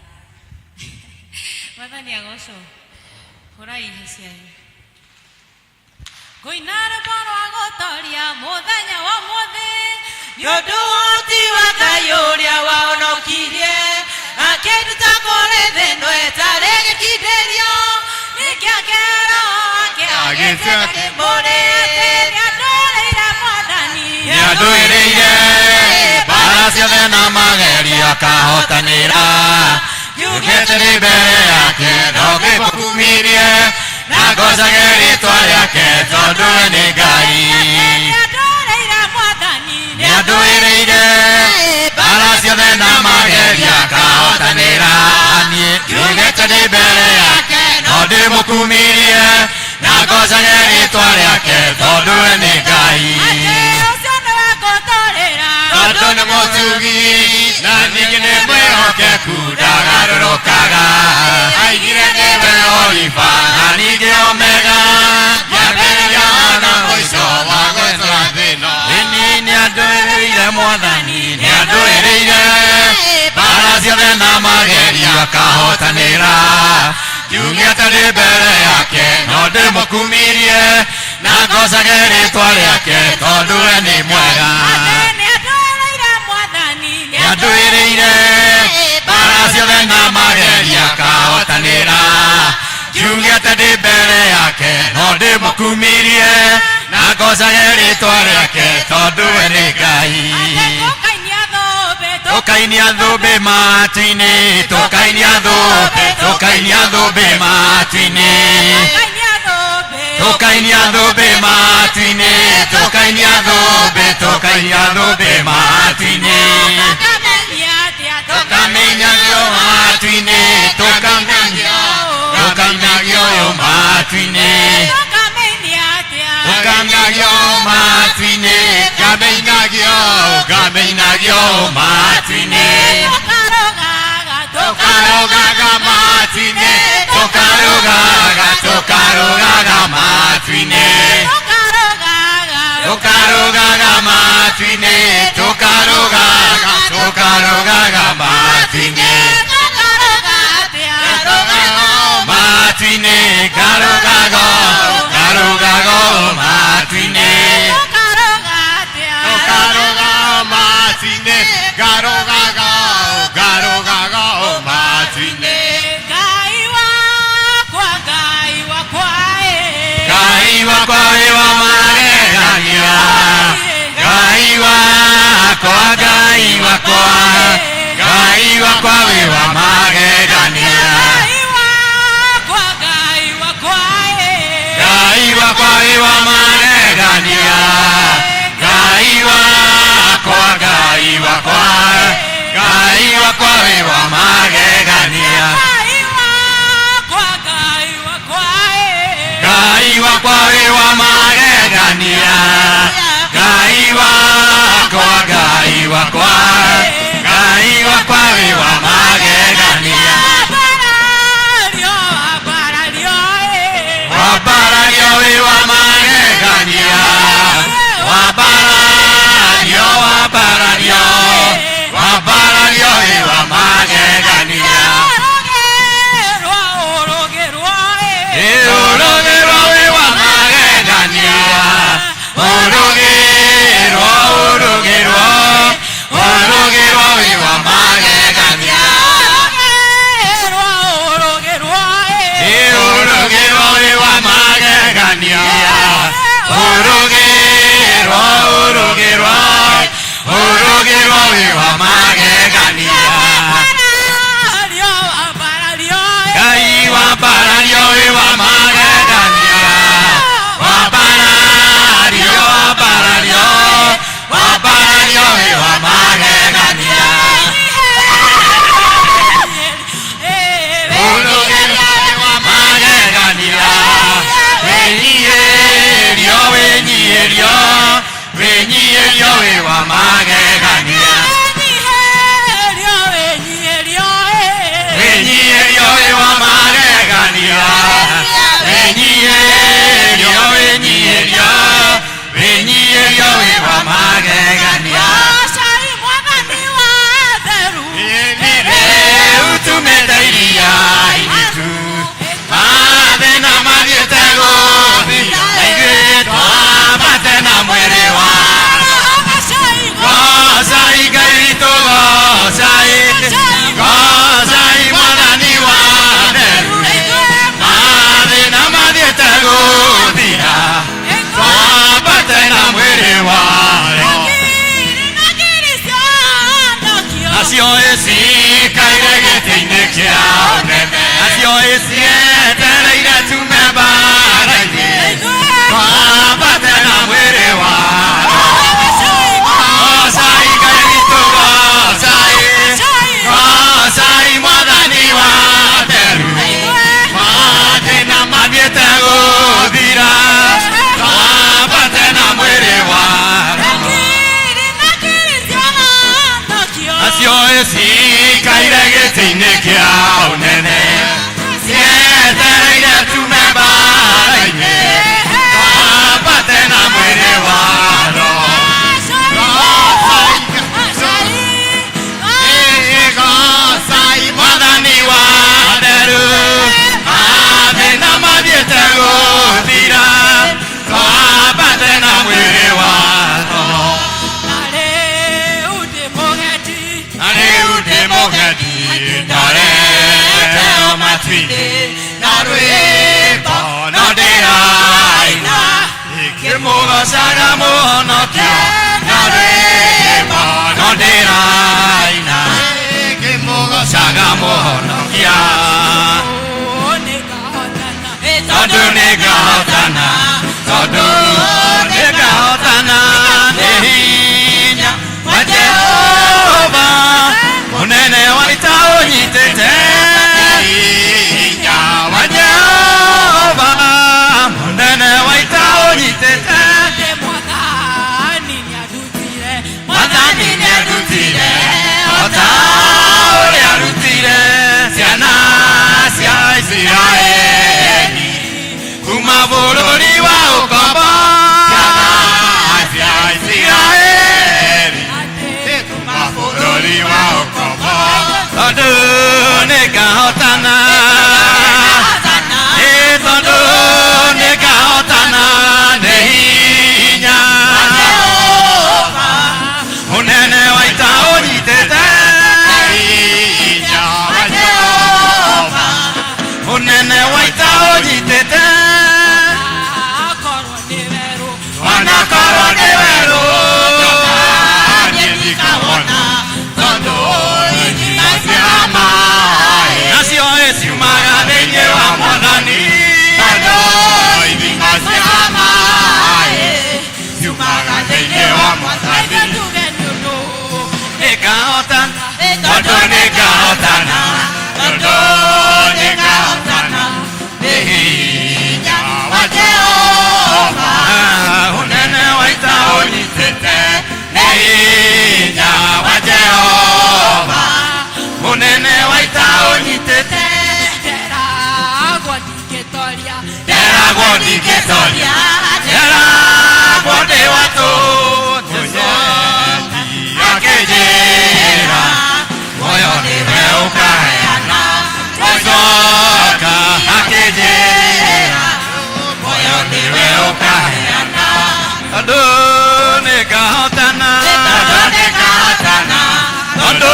Mwathani agocwo. Hũrai ihe cianyu. Ngũina rwĩmbo rwa gũtoria mũthenya wa ũmũthĩ, nĩ ũndũ ũhoti wa Ngai ũrĩa wahonokirie, akĩnduta kũrĩ thĩ ĩno ĩtarĩ gĩkindĩrio. Ningĩ akĩhe Roho wake agĩtuĩka kĩmũrĩ, atĩ nĩandũĩrĩire Mwathani. Nĩandũĩrĩire mbara ciothe na magerio akahotanĩra, njugĩte ndĩ mbere yake no ngĩmũkumirie, na ngocage rĩtwa rĩake tondũ we nĩ Ngai. Nĩandũĩrĩire Mwathani. Nĩandũĩrĩire mbara ciothe na magerio akahotanĩra, niĩ njugĩte ndĩ mbere yake no ndĩmũkumirie, na ngocage rĩtwa rĩake tondũ we nĩ Ngai. Atĩ ũcio nĩwe ngũtũrĩra. Tondũ nĩ mũtugi na ningĩ nĩ mwĩhokeku, ndagarũrũkaga, aigire nĩwe Olifa na ningĩ Omega, kĩambĩrĩria na mũico wa gũtũra thĩ ĩno. Ĩni nĩandũĩrĩire Mwathani, nĩandũĩrĩire mbara ciothe na magerio akahotanĩra, njugĩte ndĩ mbere yake no ndĩmũkumirie, na ngocage rĩtwa rĩake tondũ we nĩ mwega. Atĩ nĩandũĩrĩire Mwathani. Nĩandũĩrĩire mbara ciothe na magerio akahotanĩra, njugĩte ndĩ mbere yake no ndĩmũkumirie, na Ngocage rĩtwa rĩake tondũ we nĩ Ngai. Tũkainia thũmbĩ matu-inĩ, tũkainia thũmbĩ, tũkainia thũmbĩ matu-inĩ, tũkainia thũmbĩ matu-inĩ, tũkainia thũmbĩ, tũkainia thũmbĩ matu-inĩ, tũkamenyagio matu-inĩ, tũkamenyagio, tũkamenyagio matu-inĩ, tũkamenyagio matu-inĩ, kamenyagio, kamenyagio matu-inĩ, tũkarogaga matu-inĩ, tũkarogaga, tũkarogaga matu-inĩ, tũkarogaga matu-inĩ, tũkarogaga, tũkarogaga matu-inĩ, matu-inĩ, karogaga, karogaga matu-inĩ, Garoga matu-inĩ, garogaga, garogaga matu-inĩ. Ngai wakwa wĩ wa magegania, Ngai wakwa, Ngai wakwa, Ngai wakwa wĩ wa magegania, Ngai wakwa wĩ wa magegania, Ngai wakwa, Ngai wakwa, Ngai wakwa wĩ wa magegania, Ngai wakwa wĩ wa magegania, Ngai wakwa, Ngai wakwa, Ngai wakwa wĩ wa magegania. Wambarario wĩ wa magegania, wambarario, wambarario, wambarario wĩ wa magegania. Ũrũgĩrwo wĩ wa magegania, ũrũgĩrwo, ũrũgĩrwo, ũrũgĩrwo wĩ wa magegania. Ũrũgĩrwo wĩ wa magegania, ũrũgĩrwo, ũrũgĩrwo, ũrũgĩrwo wĩ wa magegania. Ngai wambarario wĩ wa magegania, wambarario, wambarario, wambarario wĩ wa magegania. Ũrũgĩrwo wĩ wa magegania, wĩnyihĩrio, wĩnyihĩrio, wĩnyihĩrio wĩ wa magegania, wĩnyihĩrio wĩ wa magegania, wĩnyihĩrio, wĩnyihĩrio, wĩnyihĩrio wĩ wa magegania. Rĩu tumĩte iria-inĩ tu, mathĩna mathiĩte gũthira, na ithuĩ twambate na mwĩrĩ wa Gocai Ngai witũ, gocai, gocai Mwathani wa theru, mathĩna mathiĩte gũthira, twambate na mwĩrĩ wa nacio ĩcikaire gĩtĩ-inĩ kĩa ũnene, nacio ĩcietereire tume mbara-inĩ, twambate na mwĩrĩ wa Gocai Ngai witũ, gocai, gocai Mwathani wa theru, mathĩna mathiĩte gũthira, twambate na mwĩrĩ wa nacio ĩcikaire gĩtĩ-inĩ kĩa ũnene, cietereire tume mbara-inĩ, twambate na mwĩrĩ wa Roho. Gocai Mwathani wa theru, mathĩna mathiĩte gũthira, twambate na mwĩrĩ wa Roho. Na rĩu ndĩ mũgeni, ndarete bũrũri wa ũkombo ciana cia Isiraeli kuma bũrũri wa ũkombo tondũ nĩngahotana Ĩ tondũ nĩngahotana nĩ hinya mũnene wa ita ũnyitĩte hinya wa Jehova mũnene wa ita ũnyitĩte wanakorwo nĩ werũ niĩ ndikawona tondũ ithima cia maĩ nacio ciumaga thĩinĩ wa mwathani tondũ ithima cia maĩ ciumaga thĩinĩ wa mwathani nĩngahotana tondũ nĩngahotana tondũ nĩngahotana nĩ hinya wa Jehova ũnene wa ita ũnyitĩte nĩ hinya wa Jehova mũnene wa ita ũnyitĩte nderagwo ndingĩtoria nderagwo ndĩ watũ Jesũ akĩnjĩra muoyo nĩwe ũkaheana gũcoka akĩnjĩra muoyo nĩwe ũkaheana tondũ nĩngahotana tondũ nĩngahotana tondũ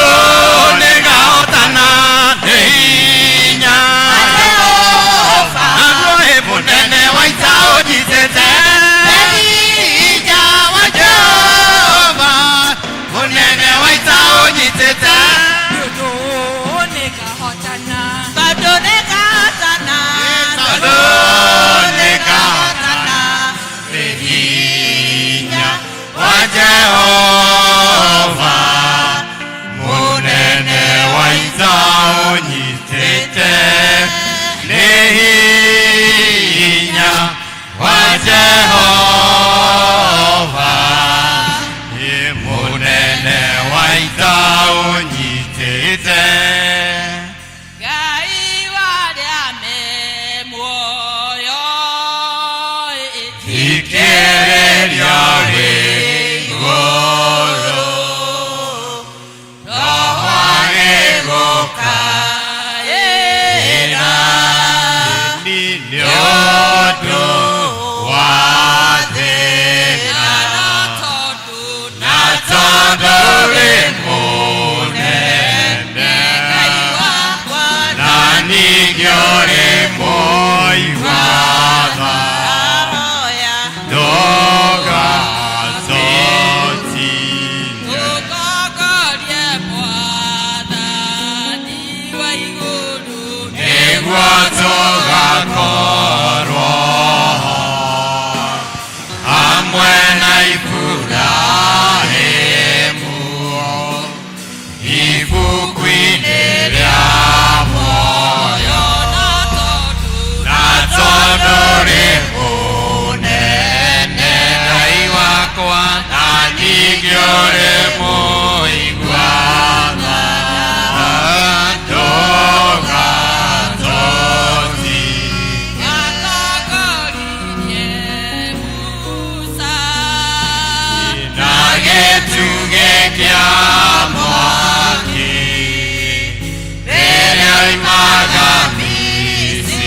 nĩngahotana nĩ hinya naguo ĩ mũnene wa ita ũnyitĩte nĩ hinya wa Jehova mũnene wa ita ũnyitĩte Tondũ nĩngahotana tondũ nĩngahotana nĩ hinya wa Jehova mũnene wa ita ũnyitĩte nĩ hinya wa Jehova nĩ mũnene wa ita ũnyitĩte Ngai warĩa me muoyo Thikĩrĩria rĩ igũrũ Roho agĩgũkaĩra nĩ ũndũ wa thĩna na tondũ wĩ mũnene na ningĩ ũrĩ mũigua tha ndũgatũtige nĩguo tũgakorwo hamwe na Iburahĩmu ibuku-inĩ rĩa muoyo na tondũ rĩ mũnene Ngai wakwa na ningĩ ũrĩ mũigua tha ndũgatũtige na gĩtugĩ kĩa mwaki rĩrĩa oimaga Misiri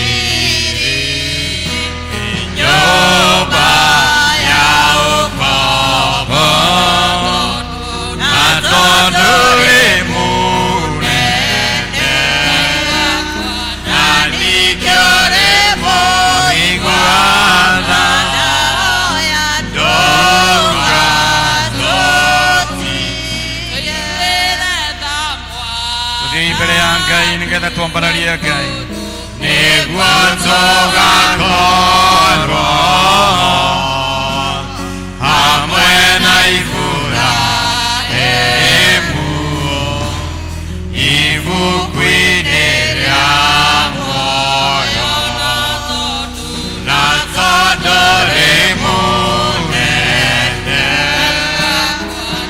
nyũmba ya ũkombo na tondũ wĩ mũnene na ningĩ ũrĩ mũigua tha ndũgatũtige Tũthiĩ mbere ya Ngai nĩgetha twambararie Ngai nĩguo tũgakorwo hamwe na Iburahĩmu ibuku-inĩ rĩa muoyo na tondũ rĩ mũnene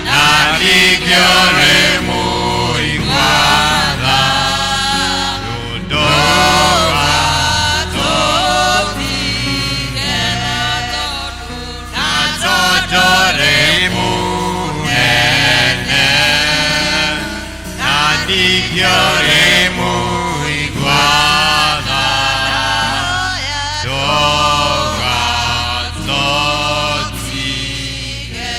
na ningĩ ũrĩ mũigua tha ndũgatũtige Ndingĩarĩ mũigua tha, ndũgatũtige.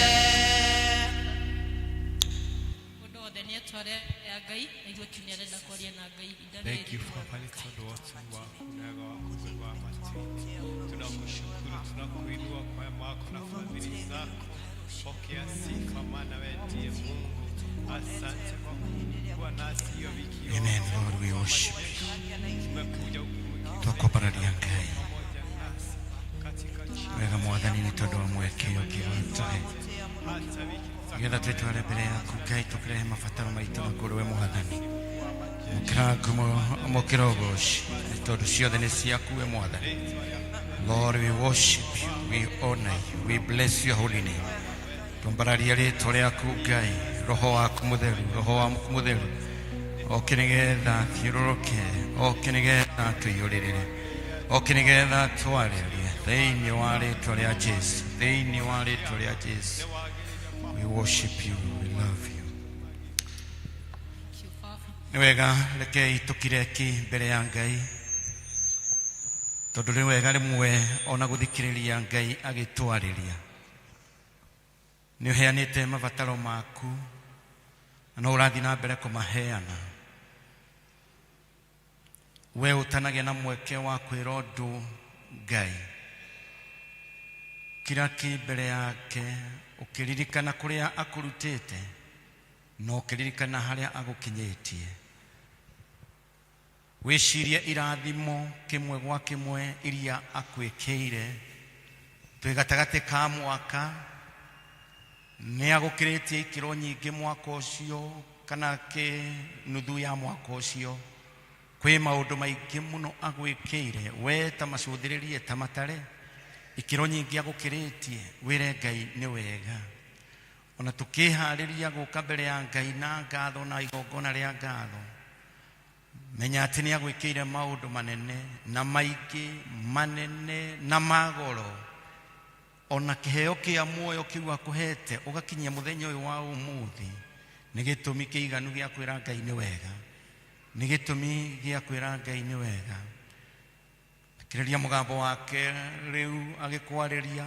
Mũndũ wothe nĩ etware ya Ngai aigue kiunia arenda kwaria na Ngai ihinda Thank rĩrĩ. you Baba nĩ tondũ wa ũtugi waku na wega waku Ngai wa matu-inĩ. Tunakushukuru, tunakuinua kwa wema wako na fadhili zako. Pokea sifa, maana wewe ndiye Mungu. Asante kwa kuwa nasi hiyo wiki yote. Amen, Lord, we worship you. Tumekuja huku Twakwambararia Ngai pamoja nasi katika jina wega mwathani nĩ tondũ wa mweke ũngĩ watũhe hata wiki nĩgetha twĩtware mbere yaku Ngai tũkĩrehe mabataro maitũ na kũrĩ we mwathani mũkĩra ngumo mũkĩra ũgoci nĩ tondũ ciothe nĩ ciaku we mwathani. Lord, we worship you, we honor you, we bless your holy name. Twambararia rĩtwa rĩaku Ngai, roho waku mũtheru, roho waku mũtheru oke nĩgetha thiũrũrũke, oke nĩgetha tũiyũrĩrĩre, oke nĩgetha twarĩrie thĩinĩ wa rĩtwa rĩa Jesu, thĩinĩ wa rĩtwa rĩa Jesu. We worship you, we love you. Thank you, Baba. Nĩ wega rekei tũkire ki mbere ya Ngai tondũ nĩ wega rĩmwe ona gũthikĩrĩria Ngai agĩtwarĩria. Nĩ ũheanĩte mabataro maku na no ũrathiĩ na mbere kũmaheana. We ũtanagĩa na mweke wa kwĩra ũndũ Ngai, kira ki mbere yake ũkĩririkana kũrĩa akũrutĩte na ũkĩririkana harĩa agũkinyĩtie. Wĩcirie irathimo kĩmwe gwa kĩmwe iria akwĩkĩire. Twĩ gatagatĩ ka mwaka, nĩ agũkĩrĩtie ikĩro nyingĩ mwaka ũcio kana kĩ nuthu ya mwaka ũcio. Kwĩ maũndũ maingĩ mũno agwĩkĩire, we ta macũthĩrĩrie ta matare ikĩro nyingĩ agũkĩrĩtie, wĩre Ngai nĩ wega. Ona tũkĩharĩria gũka mbere ya Ngai na ngatho na igongona rĩa ngatho, menya atĩ nĩ agwĩkĩire maũndũ manene na maingĩ manene na magoro. Ona kĩheo kĩa muoyo kĩu akũhete ũgakinyia mũthenya ũyũ wa ũmũthĩ nĩ gĩtũmi kĩiganu gĩa kwĩra Ngai nĩ wega, nĩ gĩtũmi gĩa kwĩra Ngai nĩ wega. Thikĩrĩria mũgambo wake rĩu agĩkwarĩria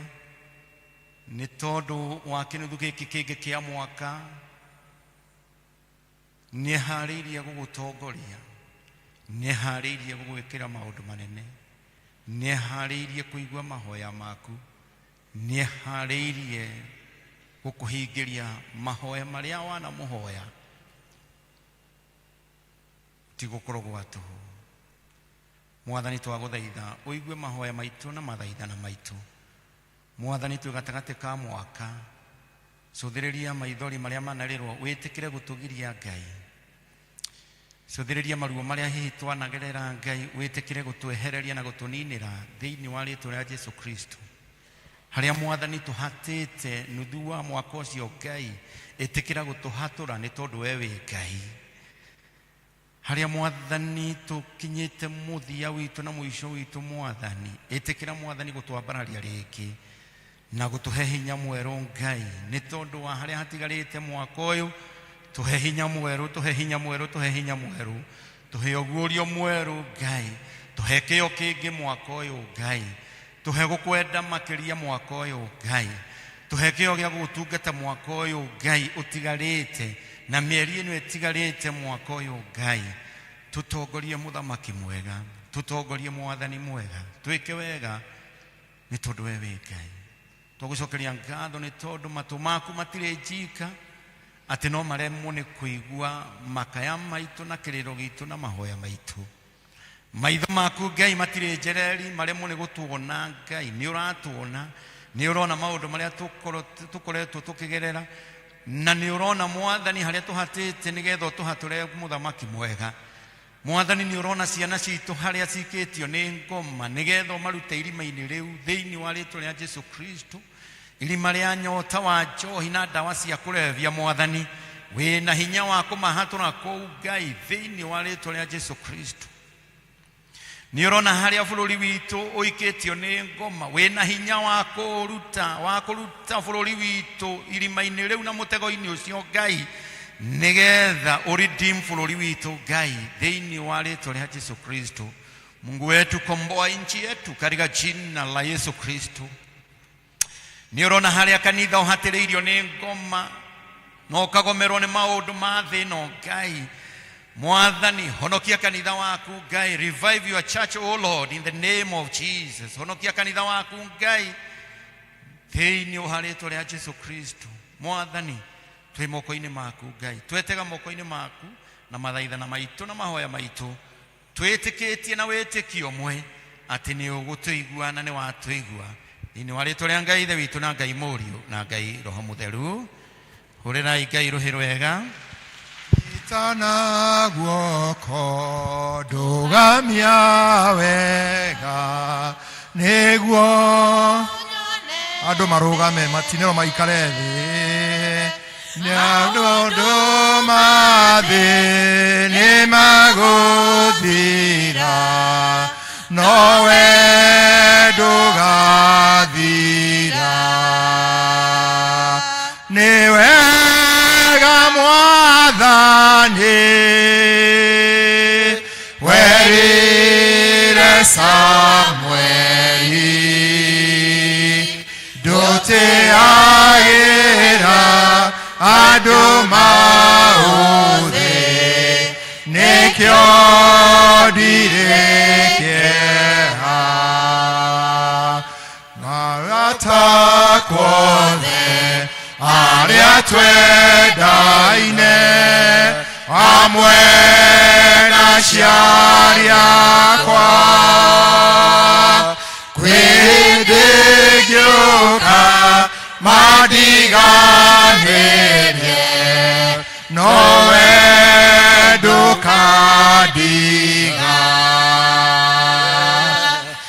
nĩ tondũ wa kĩnuthu gĩkĩ kĩngĩ kĩa mwaka. Nĩ eharĩirie gũgũtongoria, nĩ eharĩirie gũgwĩkĩra maũndũ manene, nĩ eharĩirie kũigua mahoya maku, nĩ eharĩirie gũkũhingĩria mahoya marĩa wanamũhoya. Ti gũkorwo gwa tũhũ. Mwathani, twagũthaitha ũigue mahoya maitũ na mathaithana maitũ. Mwathani, twĩ gatagatĩ ka mwaka, cũthĩrĩria maithori marĩa manarĩrwo, wĩtĩkĩre gũtũgiria Ngai. Cũthĩrĩria maruo marĩa hihi twanagerera Ngai, wĩtĩkĩre gũtwehereria na gũtũninĩra thĩinĩ wa rĩtwa rĩa Jesu Kristo. Harĩa mwathani tũhatĩte nuthu wa mwaka ũcio Ngai, ĩtĩkĩra gũtũhatũra nĩ tondũ we wĩ Ngai. Harĩa mwathani tũkinyĩte mũthia witũ na mũico witũ mwathani, ĩtĩkĩra mwathani gũtwambararia rĩngĩ na gũtũhe hinya mwerũ Ngai, nĩ tondũ wa harĩa hatigarĩte mwaka ũyũ. Tũhe hinya mwerũ, tũhe hinya mwerũ, tũhe hinya mwerũ, tũhe ũguũrio mwerũ Ngai, tũhe kĩo kĩngĩ mwaka ũyũ Ngai, tũhe gũkwenda makĩria mwaka ũyũ Ngai, tũhe kĩo gĩa gũgũtungata mwaka ũyũ Ngai ũtigarĩte na mĩeri ĩno ĩtigarĩte mwaka ũyũ Ngai. Tũtongorie mũthamaki mwega, tũtongorie mwathani mwega, twĩke wega nĩ tondũ we wĩ Ngai. Twagũcokeria ngatho nĩ tondũ matũ maku matirĩ njika atĩ no maremwo nĩ kũigua makaya maitũ na kĩrĩro gitũ na mahoya maitũ. Maitho maku Ngai matirĩ njereri maremwo nĩ gũtuona Ngai, nĩ ũratuona, nĩ ũrona maũndũ marĩa tũkoretwo tũkĩgerera, na nĩ ũrona mwathani harĩa tũhatĩte nĩgetha ũtũhatũre mũthamaki mwega. Mwathani, nĩ ũrona ciana citũ harĩa cikĩtio nĩ ngoma nĩgetha ũmarute irima-inĩ rĩu thĩinĩ wa rĩtwa rĩa Jesu Kristo, irima rĩa nyota wa njohi na ndawa cia kũrebia. Mwathani, wĩna hinya wa kũmahatũra kũu Ngai thĩinĩ wa rĩtwa rĩa Jesu Kristo. Nĩ ũrona harĩa bũrũri witũ ũikĩtio nĩ ngoma, wĩna hinya wa kũruta wa kũruta bũrũri witũ irima-inĩ rĩu na mũtego-inĩ ũcio Ngai, Nigetha ũredeem bũrũri witũ Ngai thĩinĩ wa rĩtwa rĩa Jesu Kristo. Mungu wetu, komboa nchi yetu katika jina la Yesu Kristo. Nĩ ũrona harĩa kanitha ũhatĩrĩirio nĩ ngoma na ũkagomerwo nĩ maũndũ ma thĩ ĩno Ngai. Mwathani, honokia kanitha waku Ngai. Revive your church, O Lord, in the name of Jesus. Honokia kanitha waku Ngai thĩinĩ wa rĩtwa rĩa Jesu Kristo. Mwathani, twĩ moko-inĩ maku Ngai, twetega moko-inĩ maku na mathaithana maitũ na mahoya maitũ, twĩtĩkĩtie na wĩtĩkio ũmwe atĩ nĩ ũgũtũigua na nĩ watũigua thĩinĩ wa rĩtwa rĩa Ngai Ithe witũ na Ngai Mũriũ na Ngai Roho Mũtheru. Hũrĩrai Ngai rũhĩ rwega. Nyitana guoko ndũgamia wega nĩguo andũ marũgame matinĩrwo maikare thĩ nĩ andũ ma thĩ nĩ magũthira nowe ndũgathira nĩ wega mwathani werire Samueli ndũtĩagĩra andũ maũthĩ nĩkĩo ndirĩ kĩeha arata kuothe arĩa twendaine hamwe na aciari akwa kwĩ hĩndĩ ngĩũka mandiganĩrie nowe ndũkandiga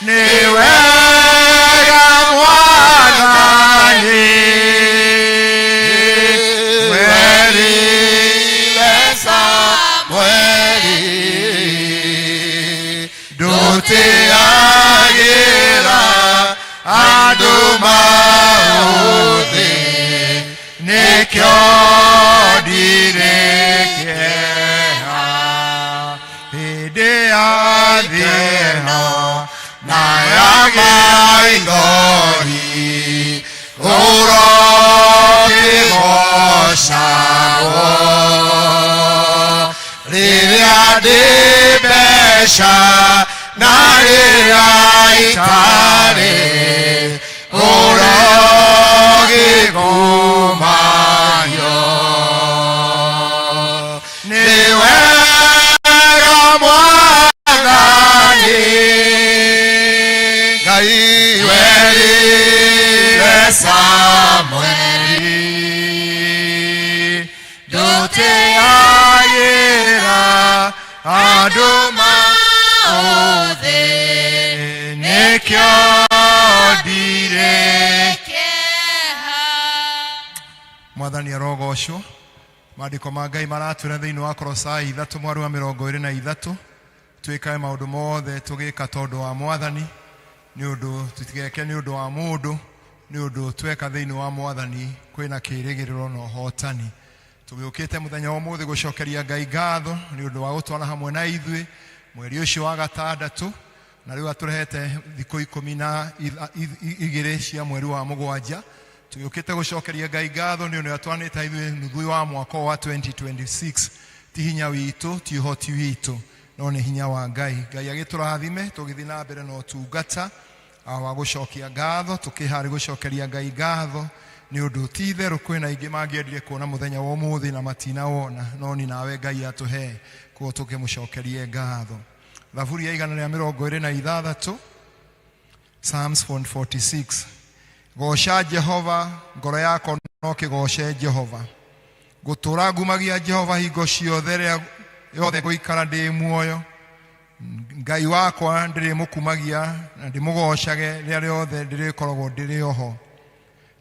nĩ wega mwathani werire Samueli ndũtĩagĩra andũ maũthĩ nĩkĩo ndirĩ kĩeha hĩndĩ ya thĩna na ya maithori ũrokĩgocagwo rĩrĩa ndĩ mbeca na rĩrĩa itarĩ ũrogĩkumanio nĩ wega mwathani Ngai werire Samueli ndũtĩagĩra andũ maũthĩ nĩkĩo ndirĩ Mwathani arogocwo. Maandĩko ma Ngai maratwĩra thĩinĩ wa Kolosai 3 mwari wa 23 twĩkage maũndũ mothe tũgĩka tondũ wa Mwathani, nĩ ũndũ tũtigeke nĩ ũndũ wa mũndũ, nĩ ũndũ tweka thĩinĩ wa Mwathani kwĩna kĩĩrĩgĩrĩro na ũhotani. Tũgĩũkĩte mũthenya wa ũmũthĩ gũcokeria Ngai ngatho nĩ ũndũ wa gũtwara hamwe na ithuĩ mweri ũcio wa gatandatũ, na rĩu atũrehete thikũ 12 cia mweri wa mũgwanja. Tũgĩũkĩte gũcokeria Ngai ngatho nĩ ũndũ atwanĩte ithuĩ nuthu wa mwaka wa 2026. Ti hinya witũ, ti ũhoti witũ, no nĩ hinya wa Ngai. Ngai agĩtũrathime tũgĩthiĩ na mbere na ũtungata wa gũcokia ngatho, tũkĩharĩ gũcokeria Ngai ngatho nĩ ũndũ ti itherũ kwĩna aingĩ mangĩendire kuona mũthenya wa ũmũthĩ na matinawona, no ni nawe Ngai atũhe koguo tũkĩmũcokerie ngatho. Thaburi ya 126, Psalms 146. Goca Jehova, ngoro yakwa no kĩgoce Jehova. Gũtũra ngumagia Jehova hingo ciothe rĩrĩa yothe ngũikara ndĩ muoyo. Ngai wakwa ndĩrĩmũkumagia na ndĩmũgocage rĩrĩa rĩothe ndĩrĩkoragwo ndĩrĩ oho.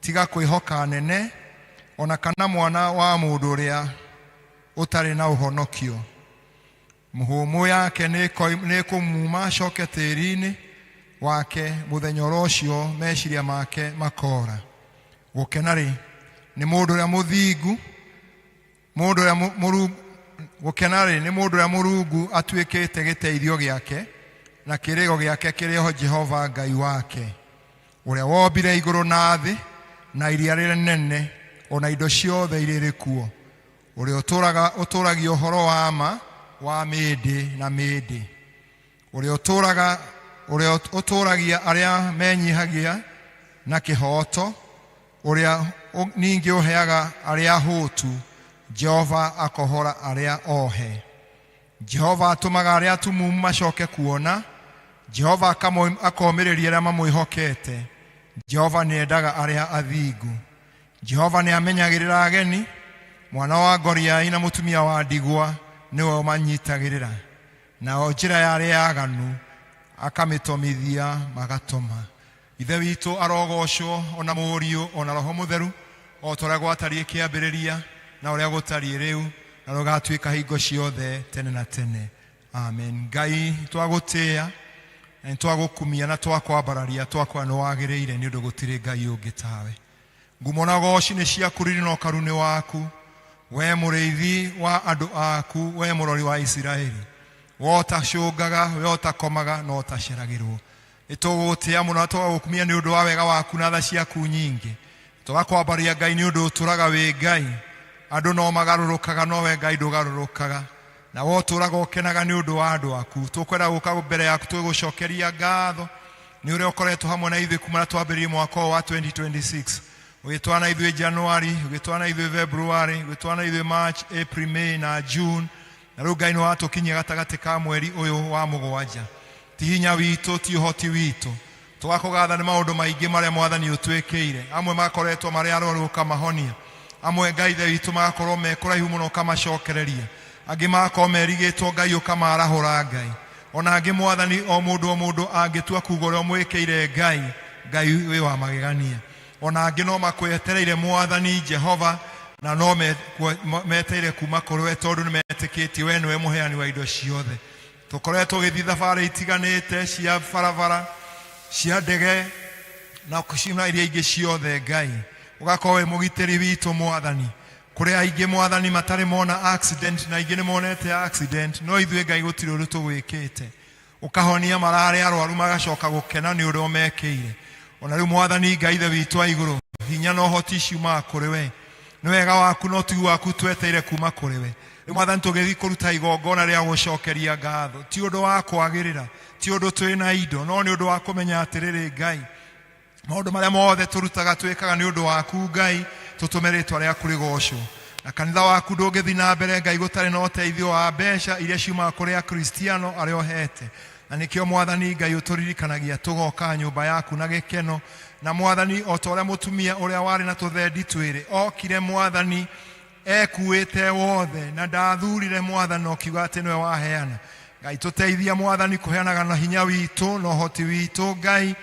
Tiga kwĩhoka nene ona kana mwana wa mũndũ ũrĩa ũtarĩ na ũhonokio. Mũhũmũ yake nĩĩkũmuma acoke tĩri-inĩ wake, mũthenya oro ũcio meciria make makora. Gũkena-rĩ, nĩ mũndũ ũrĩa mũthingu Mũndũ ũrĩa Mũrungu gũkena-rĩ nĩ mũndũ ũrĩa Mũrungu atuĩkĩte gĩteithio gĩake na kĩrĩgo gĩake kĩrĩ o Jehova Ngai wake, ũrĩa wombire igũrũ na thĩ na iria rĩrĩa nene o na indo ciothe iria irĩ kuo, ũrĩa ũtũũraga ũtũũragia ũhoro wa ma wa mĩndĩ na mĩndĩ, ũrĩa ũtũũraga ũrĩa ũtũũragia arĩa menyihagia na kĩhooto, ũrĩa ningĩ ũheaga arĩa ahũtu, Jehova akohora arĩa ohe. Jehova atũmaga arĩa atumumu macoke kuona, Jehova akomĩrĩria arĩa mamwĩhokete. Jehova nĩendaga arĩa athingu. Jehova nĩamenyagĩrĩra ageni, mwana wa ngoriai na mũtumia wa ndigwa nĩwe ũmanyitagĩrĩra. Nao njĩra ya arĩa aganu akamĩtomithia magatoma. Ithe witũ arogocwo ona Mũriũ ona Roho Mũtheru, o ta ũrĩa gwatariĩ kĩambĩrĩria na ũrĩa gũtariĩ rĩu na rũgatuĩka hingo ciothe tene na tene. Amen. Ngai twagũtĩĩa na nĩtwagũkumia na twakwambararia, twakwĩra nĩ wagĩrĩire nĩ ũndũ gũtirĩ Ngai ũngĩ tawe. Ngumo na goci nĩ ciaku, riri na ũkaru nĩ waku, we mũrĩithi wa andũ aku, we mũrori wa Isiraeli. We ũtacũngaga, we ũtakomaga na ũtaceragĩrwo. Nĩtũgũgũtĩĩa mũno na tũgagũkumia nĩ ũndũ wa wega waku na tha ciaku nyingĩ. Tũgakwambaria Ngai nĩ ũndũ ũtũraga wĩ Ngai. Andũ no magarũrũkaga no we Ngai ndũgarũrũkaga. Na we ũtũraga ũkenaga nĩ ũndũ wa andũ aku. Tũkwenda gũka mbere yaku tũgĩgũcokeria ngatho nĩ ũrĩa ũkoretwo hamwe na ithuĩ kuma na twambĩrĩrie mwaka ũyũ wa 2026. Ũgĩtwana na ithuĩ January, ũgĩtwana na ithuĩ February, ũgĩtwana na ithuĩ March, April, May na June. Na rĩu Ngai nĩ watũkinyia gatagatĩ ka mweri ũyũ wa mũgwanja. Ti hinya witũ, ti ũhoti witũ. Tũgakũgatha nĩ maũndũ maingĩ marĩa Mwathani ũtwĩkĩire. Amwe makoretwo marĩ arwaru ũkamahonia. Amwe Ngai Ithe witũ magakorwo me kũraihu mũno ũkamacokereria. Angĩ magakorwo merigĩtwo Ngai ũkamarahũra Ngai. Ona angĩ Mwathani o mũndũ o mũndũ angĩtua kuga ũrĩa ũmwĩkĩire Ngai, Ngai wĩ wa magegania. Ona angĩ no makwetereire Mwathani Jehova na no metereire kuma kũrĩ we tondũ nĩ metĩkĩtie we nĩwe mũheani wa indo ciothe. Tũkoretwo tũgĩthiĩ thabarĩ itiganĩte cia barabara, cia ndege na ciuna iria ingĩ ciothe Ngai. Ũgakorwo wĩ mũgitĩri witũ Mwathani. Kũrĩ aingĩ Mwathani matarĩ mona accident na aingĩ nĩ monete accident, no ithuĩ Ngai gũtirĩ ũndũ tũgwĩkĩte. Ũkahonia mararĩ arwaru magacoka gũkena nĩ ũrĩa ũmekĩire. Ona rĩu Mwathani Ngai Ithe witũ wa igũrũ, hinya na ũhoti ciumaga kũrĩ we. Nĩ wega waku na ũtugi waku tweteire kuma kũrĩ we. Rĩu Mwathani tũgĩthiĩ kũruta igongona rĩa gũcokeria ngatho, ti ũndũ wa kwagĩrĩra, ti ũndũ twĩna indo, no nĩ ũndũ wa kũmenya atĩrĩrĩ Ngai, maũndũ marĩa mothe tũrutaga twĩkaga nĩ ũndũ waku Ngai, tũtũme rĩtwa rĩaku rĩgocwo. Na kanitha waku ndũngĩthiĩ na mbere Ngai gũtarĩ na ũteithio wa mbeca iria ciumaga kũrĩ Akristiano arĩa ũhete. Na nĩkĩo Mwathani Ngai ũtũririkanagia tũgoka nyũmba yaku na gĩkeno. Na Mwathani o ta ũrĩa mũtumia ũrĩa warĩ na tũthendi twĩrĩ okire Mwathani ekuĩte wothe na ndathurire Mwathani na ũkiuga atĩ nĩwe waheana. Ngai tũteithia Mwathani kũheanaga na hinya witũ na ũhoti witũ Ngai,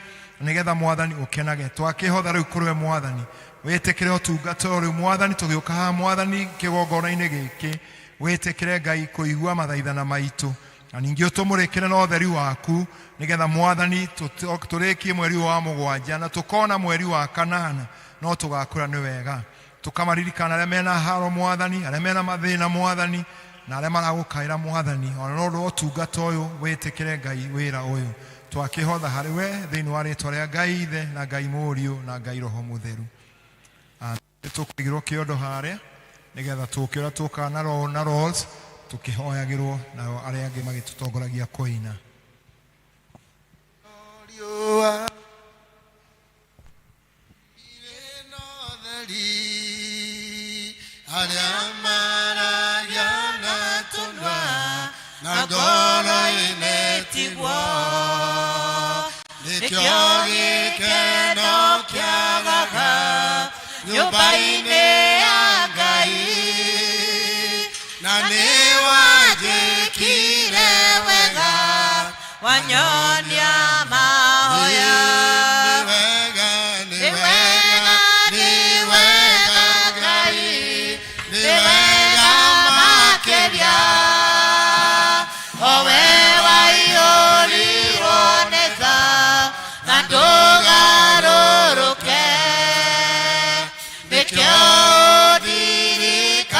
nĩgetha Mwathani ũkenage. Twakĩhotha rĩu kũrĩ we Mwathani, wĩtĩkĩre ũtungata ũyũ rĩu Mwathani, tũgĩũka haha Mwathani kĩgongona-inĩ gĩkĩ, wĩtĩkĩre Ngai kũigua mathaithana maitũ, na ningĩ ũtũmũrĩkĩre na ũtheri waku, nĩgetha Mwathani tũrĩkie mweri ũyũ wa mũgwanja na tũkona mweri wa kanana no tũgakwĩra nĩ wega. Tũkamaririkana arĩa mena haro Mwathani, arĩa mena mathĩna Mwathani, na arĩa maragũkaĩra Mwathani, ona no ũndũ wa ũtungata ũyũ wĩtĩkĩre Ngai wĩra ũyũ. Twakĩhotha harĩ we thĩinĩ wa rĩtwa rĩa Ngai Ithe na Ngai Mũriũ na Ngai Roho Mũtheru. Amen. Tũkũigĩrwo kĩondo harĩa nĩgetha tũkĩũra tũkaga na roll na rolls tũkĩhoyagĩrwo nao arĩa angĩ magĩtũtongoragia kũina. Riũa arĩa maragia na tũnua na ngoro-inĩ tiguo, nĩkĩo gĩkeno kĩagaga nyũmba-inĩ ya Ngai, na nĩ wanjĩkire wega wanyonia mahoya. Nĩ wega, nĩ wega Ngai, nĩ wega makĩria, o we waiyũrirwo nĩ tha na ndũgarũrũke, nĩkĩo ndirikanaga.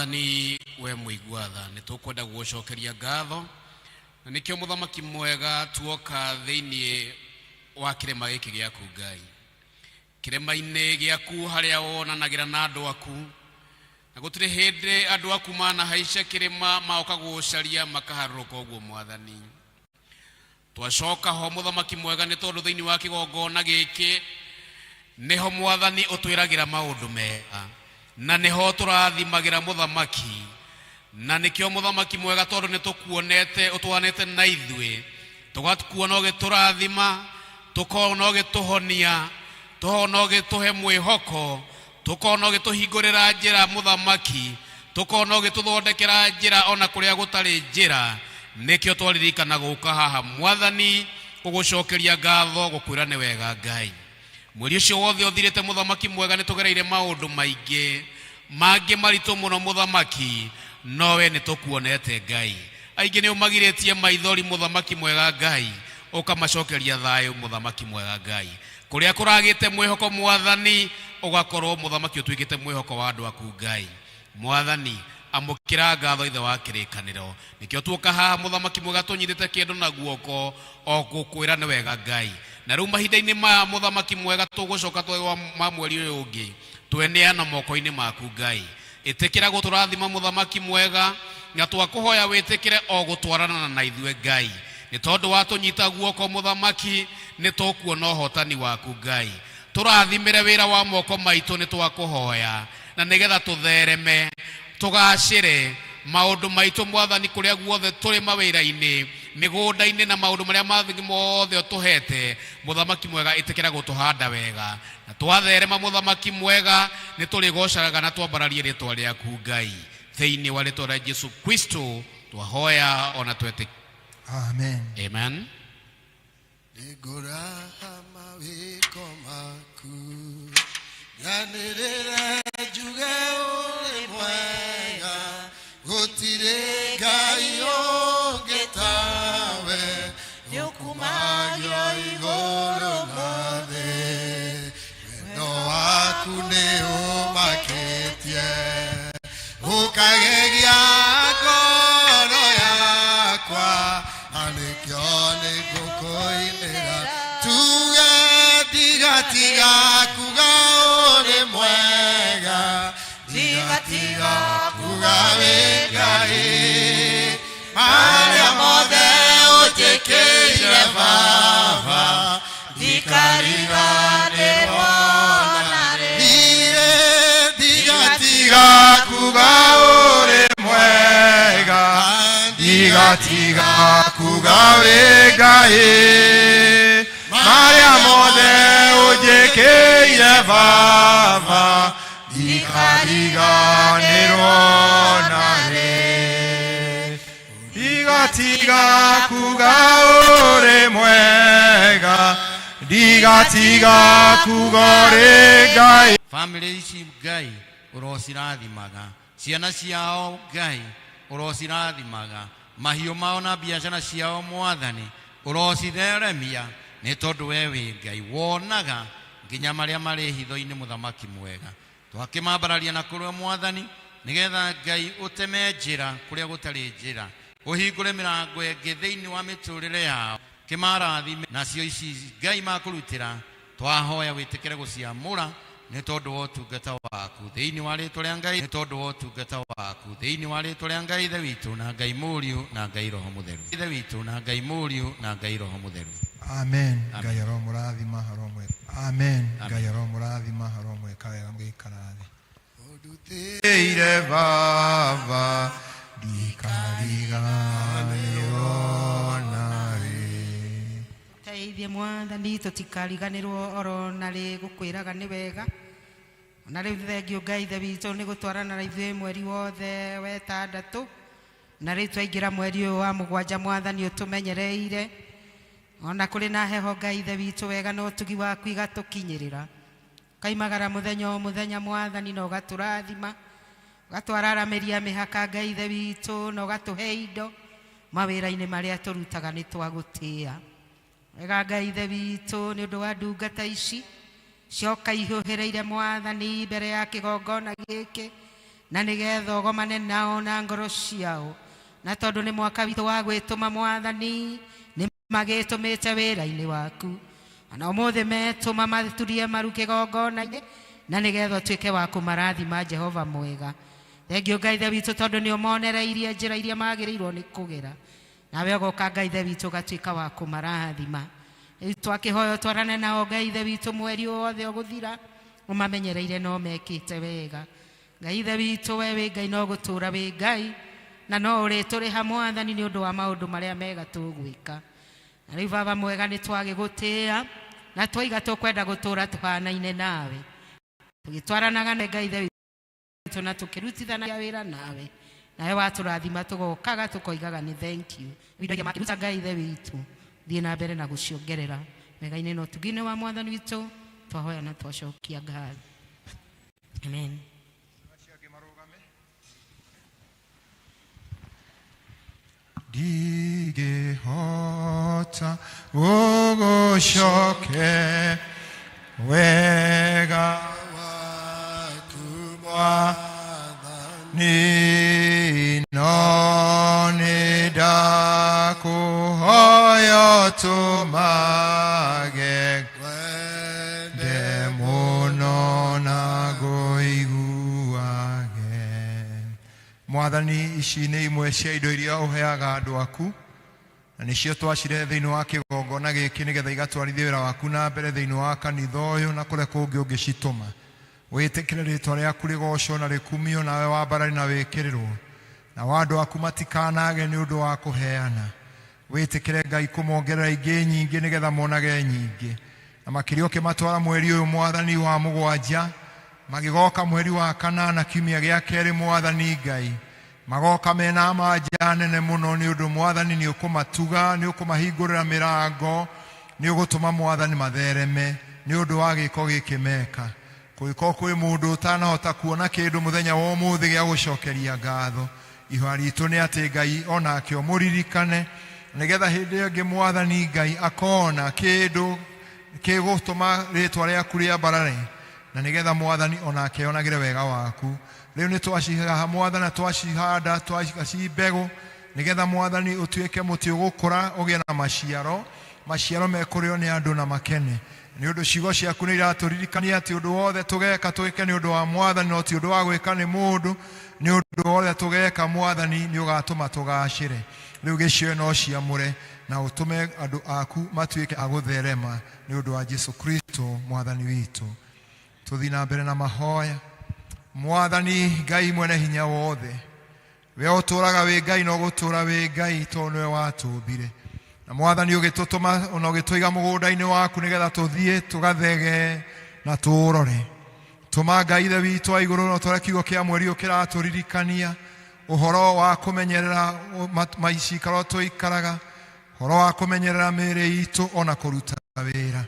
Mwathani we mũigua tha, nĩ tũkwenda gũgũcokeria ngatho, na nĩkĩo mũthamaki mwega tuoka thĩinĩ wa kĩrĩma gĩkĩ gĩaku Ngai, kĩrĩma-inĩ gĩaku harĩa wonanagĩra na andũ aku, na gũtirĩ hĩndĩ andũ aku manahaica kĩrĩma maoka gũgũcaria makaharũrũka ũguo Mwathani. Twacoka ho mũthamaki mwega nĩ tondũ thĩinĩ wa kĩgongona gĩkĩ nĩho Mwathani ũtwĩragĩra maũndũ mega, na nĩho tũrathimagĩra mũthamaki, na nĩkĩo mũthamaki mwega tondũ nĩ tũkuonete ũtwanĩte na ithuĩ, tũgakuona ũgĩtũrathima, tũkona ũgĩtũhonia, tũkona ũgĩtũhe mwĩhoko, tũkona ũgĩtũhingũrĩra njĩra mũthamaki, tũkona ũgĩtũthondekera njĩra ona kũrĩa gũtarĩ njĩra. Nĩkĩo twaririkana gũka haha Mwathani gũgũcokeria ngatho, gũkwĩra nĩ wega Ngai. Mweri ũcio wothe ũthirĩte mũthamaki mwega nĩ tũgereire maũndũ maingĩ mangĩ maritũ mũno mũthamaki, no we nĩ tũkuonete Ngai. Aingĩ nĩ ũmagirĩtie maithori mũthamaki mwega Ngai, ũkamacokeria thayũ mũthamaki mwega Ngai. Kũrĩa kũragĩte mwĩhoko Mwathani, ũgakorwo mũthamaki ũtuĩkĩte mwĩhoko wa andũ aku Ngai. Mwathani, amũkĩra ngatho Ithe wa kĩrĩkanĩro. Nĩkĩo tuoka haha mũthamaki mwega tũnyitĩte kĩndũ na guoko o gũkwĩra nĩ wega Ngai. Na rĩu mahinda-inĩ maya mũthamaki mwega tũgũcoka ma mweri ũyũ ũngĩ tweneana moko-inĩ maku Ngai. Ĩtĩkĩra gũtũrathima mũthamaki mwega, na twakũhoya wĩtĩkĩre o gũtwarana na ithuĩ Ngai. Nĩ tondũ watũnyita guoko mũthamaki nĩ tũkuona ũhotani waku Ngai. Tũrathimĩre wĩra wa moko maitũ nĩ twakũhoya, na nĩgetha tũthereme tũgacĩre maũndũ maitũ Mwathani kũrĩa guothe tũrĩ mawĩra-inĩ, mĩgũnda-inĩ na maũndũ marĩa mangĩ mothe ũtũhete. Mũthamaki mwega ĩtĩkĩra gũtũhanda wega, na twatherema mũthamaki mwega nĩ tũrĩgocaga na twambararie rĩtwa rĩaku Ngai. Thĩinĩ wa rĩtwa rĩa Jesu Kristo twahoya ona twetĩkia. Amen. Amen. Nĩngũraha mawĩko maku, nyanĩrĩre njuge ũrĩ mwega, gũtirĩ Ngai ũngĩ tawe, nĩũkumagio igũrũ na thĩ, wendo waku nĩ ũmakĩtie, ũkagegia ngoro yakwa, na nĩkĩo nĩngũkũinĩra, tuge ndigatiga kuga ũrĩ mwega, ndigatiga kuga wĩ Ngai, marĩa mothe ũnjĩkĩire Baba, ndikariganĩrwo narĩ. Niĩ ndigatiga kuga ũrĩ mwega, ndigatiga kuga wĩ Ngai, marĩa mothe ũnjĩkĩire Baba, ndikariganĩrwo narĩ. Ndigatiga kuga ũrĩ mwega, ndigatiga kuga ũrĩ Ngai. Family ici Ngai ũrocirathimaga, ciana ciao Ngai ũrocirathimaga, mahiũ mao na biacara ciao Mwathani ũrocitheremia, nĩ tondũ we wĩ Ngai wonaga nginya marĩa marĩ hitho-inĩ mũthamaki mwega. Twakĩmambararia na kũrĩ Mwathani nĩgetha Ngai ũteme njĩra kũrĩa gũtarĩ njĩra, ũhingũre mĩrango ĩngĩ thĩinĩ wa mĩtũrĩre yao, kĩmarathime nacio ici Ngai makũrutĩra, twahoya wĩtĩkĩre gũciamũra nĩ tondũ wa ũtungata waku thĩinĩ wa rĩtwa rĩa Ngai, nĩ tondũ wa ũtungata waku thĩinĩ wa rĩtwa rĩa Ngai Ithe witũ na Ngai Mũriũ na Ngai Roho Mũtheru. Ithe witũ na Ngai Mũriũ na Ngai Roho Mũtheru. Amen. Ngai aromũrathima, aromwĩka. Amen. Ngai aromũrathima, aromwĩka wega mũgĩikara thĩ. Ũndutĩire Baba, ndikariganĩrwo narĩ. Teithie Mwathani tũtikariganĩrwo oro narĩ gũkwĩraga nĩ wega. Na rĩu thengiũ Ngai Ithe witũ nĩ gũtwarana na ithuĩ mweri wothe wa ĩtandatũ, na rĩu twaingĩra mweri ũyũ wa mũgwanja Mwathani ũtũmenyereire. Ona kũrĩ na heho Ngai Ithe witũ wega na ũtugi waku igatũkinyĩrĩra. Ũkaimagara mũthenya o mũthenya Mwathani na ũgatũrathima, ũgatwararamĩria mĩhaka Ngai Ithe witũ na ũgatũhe indo mawĩra-inĩ marĩa tũrutaga nĩ twagũtĩĩa. Wega Ngai Ithe witũ nĩ ũndũ wa ndungata ici cioka ihuhĩrĩire Mwathani mbere ya kĩgongona gĩkĩ, Na nĩgetha ũgomane nao na ngoro ciao, na tondũ nĩ mwaka witũ wa gwĩtũma Mwathani, nĩ magĩtũmĩte wĩra-inĩ waku, ona ũmũthĩ metũma maturie maru kĩgongona-inĩ, na nĩgetha ũtuĩke wa kũmarathima. Jehova mwega, thengio Ngai Ithe witũ, tondũ nĩ ũmonereirie njĩra iria magĩrĩirwo nĩ kũgera, nawe ũgoka Ngai Ithe witũ ũgatuĩka wa kũmarathima. Rĩu twakĩhoya twarane nao Ngai Ithe witũ mweri wothe ũgũthira, ũmamenyereire no mekĩte wega. Ngai Ithe witũ, we wĩ Ngai, no gũtũũra wĩ Ngai, na no ũrĩtũrĩha Mwathani nĩ ũndũ wa maũndũ marĩa mega tũgwĩka. Na rĩu Baba mwega, nĩ twagĩgũtĩĩa na twaiga tũkwenda gũtũũra tũhanaine nawe, tũgĩtwaranaga na Ngai Ithe witũ na tũkĩrutithanagia wĩra nawe, nawe watũrathima tũgokaga tũkoigaga nĩ thank you. Indo iria makĩruta, Ngai Ithe witũ, thiĩ na mbere na gũciongerera wega-inĩ na ũtugi-inĩ wa Mwathani witũ. Twahoya na twacokia ngatho, amen. Ndigĩhota gũgũcoke wega waku Mwathani, no nĩ ndakũhoya ũtũmage ngwende mũno na ngũiguage. Mwathani, ici nĩ imwe cia indo iria ũheaga andũ aku, na nĩcio twacirehe thĩinĩ wa kĩgongona gĩkĩ, nĩgetha igatwarithie wĩra waku na mbere thĩinĩ wa kanitha ũyũ na kũrĩa kũngĩ ũngĩcitũma. Wĩtĩkĩre rĩtwa rĩaku rĩgocwo na rĩkumio, nawe wambarari na wĩkĩrĩrwo, nao andũ aku matikanage nĩ ũndũ wa kũheana. Wĩtĩkĩre Ngai kũmongerera ingĩ nyingĩ, nĩgetha monage nyingĩ na makĩria. Ũkĩmatwara mweri ũyũ, Mwathani, wa mũgwanja, magĩgoka mweri wa kanana kiumia gĩa kerĩ, Mwathani Ngai, magoka mena manja nene mũno, nĩ ũndũ Mwathani nĩ ũkũmatuga, nĩ ũkũmahingũrĩra mĩrango, nĩ ũgũtũma Mwathani mathereme nĩ ũndũ wa gĩko gĩkĩ meka. Kũngĩkorwo kwĩ mũndũ ũtanahota kuona kĩndũ mũthenya wa ũmũthĩ gĩa gũcokeria ngatho, ihoya ritũ nĩ atĩ Ngai onake ũmũririkane, nĩgetha hĩndĩ ĩyo ĩngĩ Mwathani Ngai akona kĩndũ kĩgũtũma rĩtwa rĩaku rĩambarare, na nĩgetha Mwathani onake onagĩre wega waku. Rĩu nĩ twacihaha, Mwathani, na twacihanda, twaci mbegũ, nĩgetha Mwathani ũtuĩke mũtĩ ũgũkũra ũgĩe na maciaro, maciaro mekũrĩo nĩ andũ na makene, nĩ ũndũ ciugo ciaku nĩ iratũririkania atĩ ũndũ wothe tũgeka twĩke nĩ ũndũ wa Mwathani, no ti ũndũ wa gwĩka nĩ mũndũ. Nĩ ũndũ wothe tũgeka, Mwathani, nĩ ũgatũma tũgacĩre. Rĩu gĩcio no ciamũre na ũtũme andũ aku matuĩke a gũtherema, nĩ ũndũ wa Jesu Kristo Mwathani witũ. Tũthiĩ na mbere na mahoya. Mwathani Ngai mwene hinya wothe, we ũtũũraga wĩ Ngai na ũgũtũũra wĩ Ngai, tondũ nĩwe watũmbire, na Mwathani ũgĩtũtũma ona ũgĩtũiga mũgũnda-inĩ waku, nĩgetha tũthiĩ tũgathege na tũũrore. Tũma Ngai Ithe witũ wa igũrũ, no tũrĩa kiugo kĩa mweri ũyũ kĩratũririkania ũhoro wa kũmenyerera maicikaro tũikaraga, ũhoro wa kũmenyerera mĩĩrĩ itũ ona kũruta wĩra,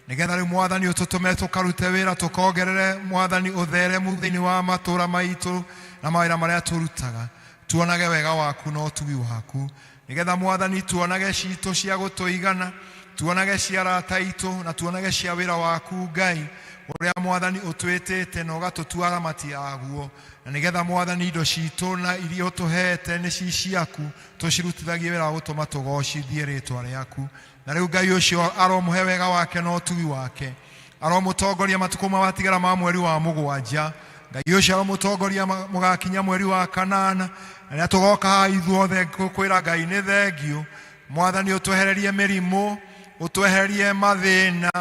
nĩgetha rĩu Mwathani ũtũtũme tũkarute wĩra, tũkongerere Mwathani ũtheremu thĩinĩ wa matũũra maitũ na mawĩra marĩa tũrutaga, tuonage wega waku na ũtugi waku, nĩgetha Mwathani tuonage citũ cia gũtũigana, tuonage cia arata aitũ, na tuonage cia wĩra waku Ngai ũrĩa Mwathani ũtwĩtĩte na ũgatũtua aramati aguo, na nĩgetha Mwathani indo citũ na iria ũtũhete nĩ ci ciaku, tũcirutithagie wĩra wa gũtũma tũgocithie rĩtwa rĩaku. Na rĩu Ngai ũcio aromũhe wega wake na ũtugi wake, aromũtongoria matukũ ma watigara ma mweri wa mũgwanja. Ngai ũcio aromũtongoria mũgakinya mweri wa kanana, na rĩrĩa tũgoka haha ithuothe kwĩra Ngai nĩ thengio. Mwathani, ũtwehererie mĩrimũ, ũtweherie mathĩna,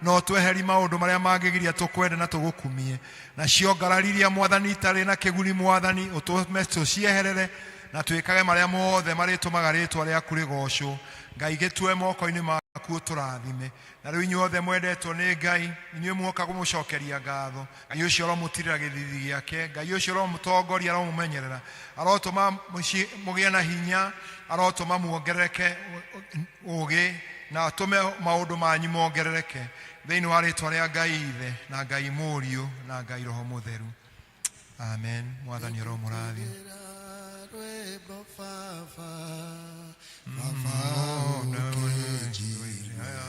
na ũtweherie maũndũ marĩa mangĩgiria tũkwende na tũgũkumie. Nacio ngarari iria, Mwathani, itarĩ na kĩguni, Mwathani, ũtũme tũcieherere na twĩkage marĩa mothe marĩtũmaga rĩtwa rĩaku rĩgocwo. Ngai, gĩtue moko-inĩ maku, ũtũrathime. Na rĩu inyuothe mwendetwo nĩ Ngai, inyuĩ muoka kũmũcokeria ngatho, Ngai ũcio aromũtirĩra gĩthithi gĩake. Ngai ũcio aromũtongoria, aromũmenyerera, arotũma mũgĩe na hinya, arotũma muongerereke ũũgĩ, na atũme maũndũ manyu mongerereke, thĩinĩ wa rĩtwa rĩa Ngai Ithe na Ngai Mũriũ na Ngai Roho Mũtheru, amen. Mwathani aromũrathima. Rwĩmbo baba, baba, ũkĩnjigua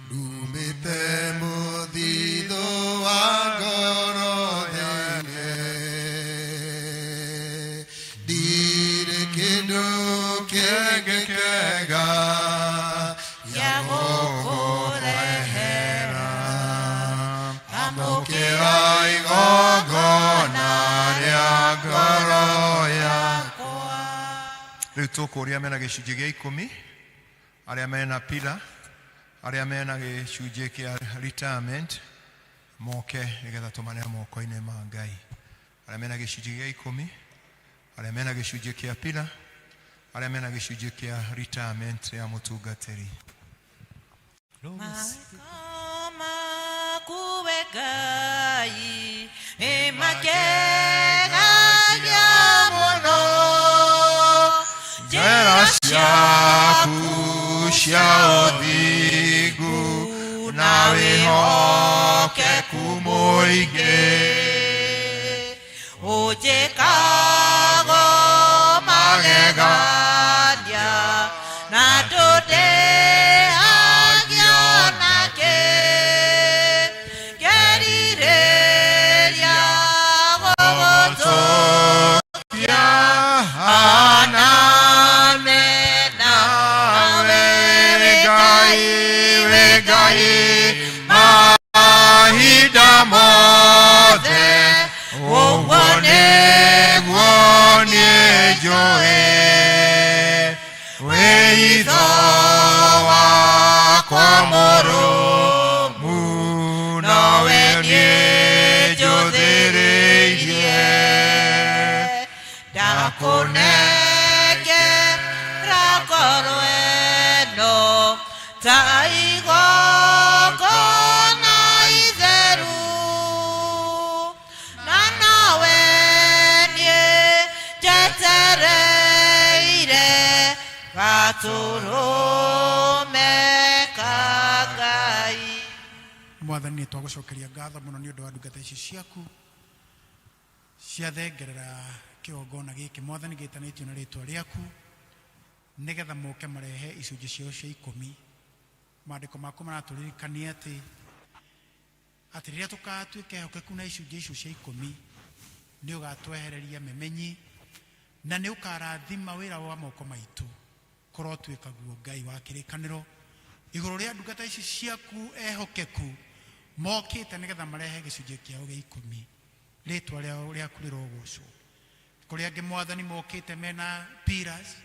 ndumĩte mũthithũ wa ngoro thĩinĩ. Kĩngĩ kĩega gĩa gũkũrehera. Amũkĩra igongona rĩa ngoro yakwa. Rĩu tũkũria mena gĩcunjĩ gĩa ikũmi, arĩa mena pillar, arĩa mena gĩcunjĩ kĩa retirement moke nĩgetha tũmane moko-inĩ ma Ngai. Arĩa mena gĩcunjĩ gĩa ikũmi, arĩa mena gĩcunjĩ kĩa pillar, arĩa mena gĩcunjĩ kĩa retirement ya mũtungatĩri. Makuwe Ngai nĩ makegagia mũno. Njĩra ciaku cia ũthingu na wĩhokeku mũingĩ. Ũnjĩkago magegania na ndũndĩhagio nakĩ. Ngerirĩria gũgũtũkia hanane nawe. Wĩ Ngai, wĩ Ngai mahinda mothe, ũguo nĩguo niĩ njũĩ. Wĩitho wakwa mũrũmu nowe niĩ njũthĩrĩirie. Ndakũnengera ngoro ĩno ta igongona itheru, na nowe niĩ njetereire gatũrũme ka Ngai. Mwathani, nĩ twagũcokeria ngatho mũno nĩ ũndũ wa ndungata ici ciaku ciathengerera kĩgongona gĩkĩ, Mwathani, gĩtanĩtio na rĩtwa rĩaku, nĩgetha moke marehe icunjĩ ciao cia ikũmi. Maandĩko maku maratũririkania atĩ rĩrĩa tũgatuĩka ehokeku na icunjĩ icio cia ikũmi, nĩ ũgatwehereria memenyi na nĩ ũkarathima wĩra wa moko maitũ. Kũrotuĩka guo, Ngai wa kĩrĩkanĩro, igũrũ rĩa ndungata ici ciaku ehokeku mokĩte nĩgetha marehe gĩcunjĩ kĩao gĩa ikũmi. Rĩtwa rĩao rĩaku rĩrogocwo. Kũrĩ angĩ, Mwathani, mokĩte mena pillars,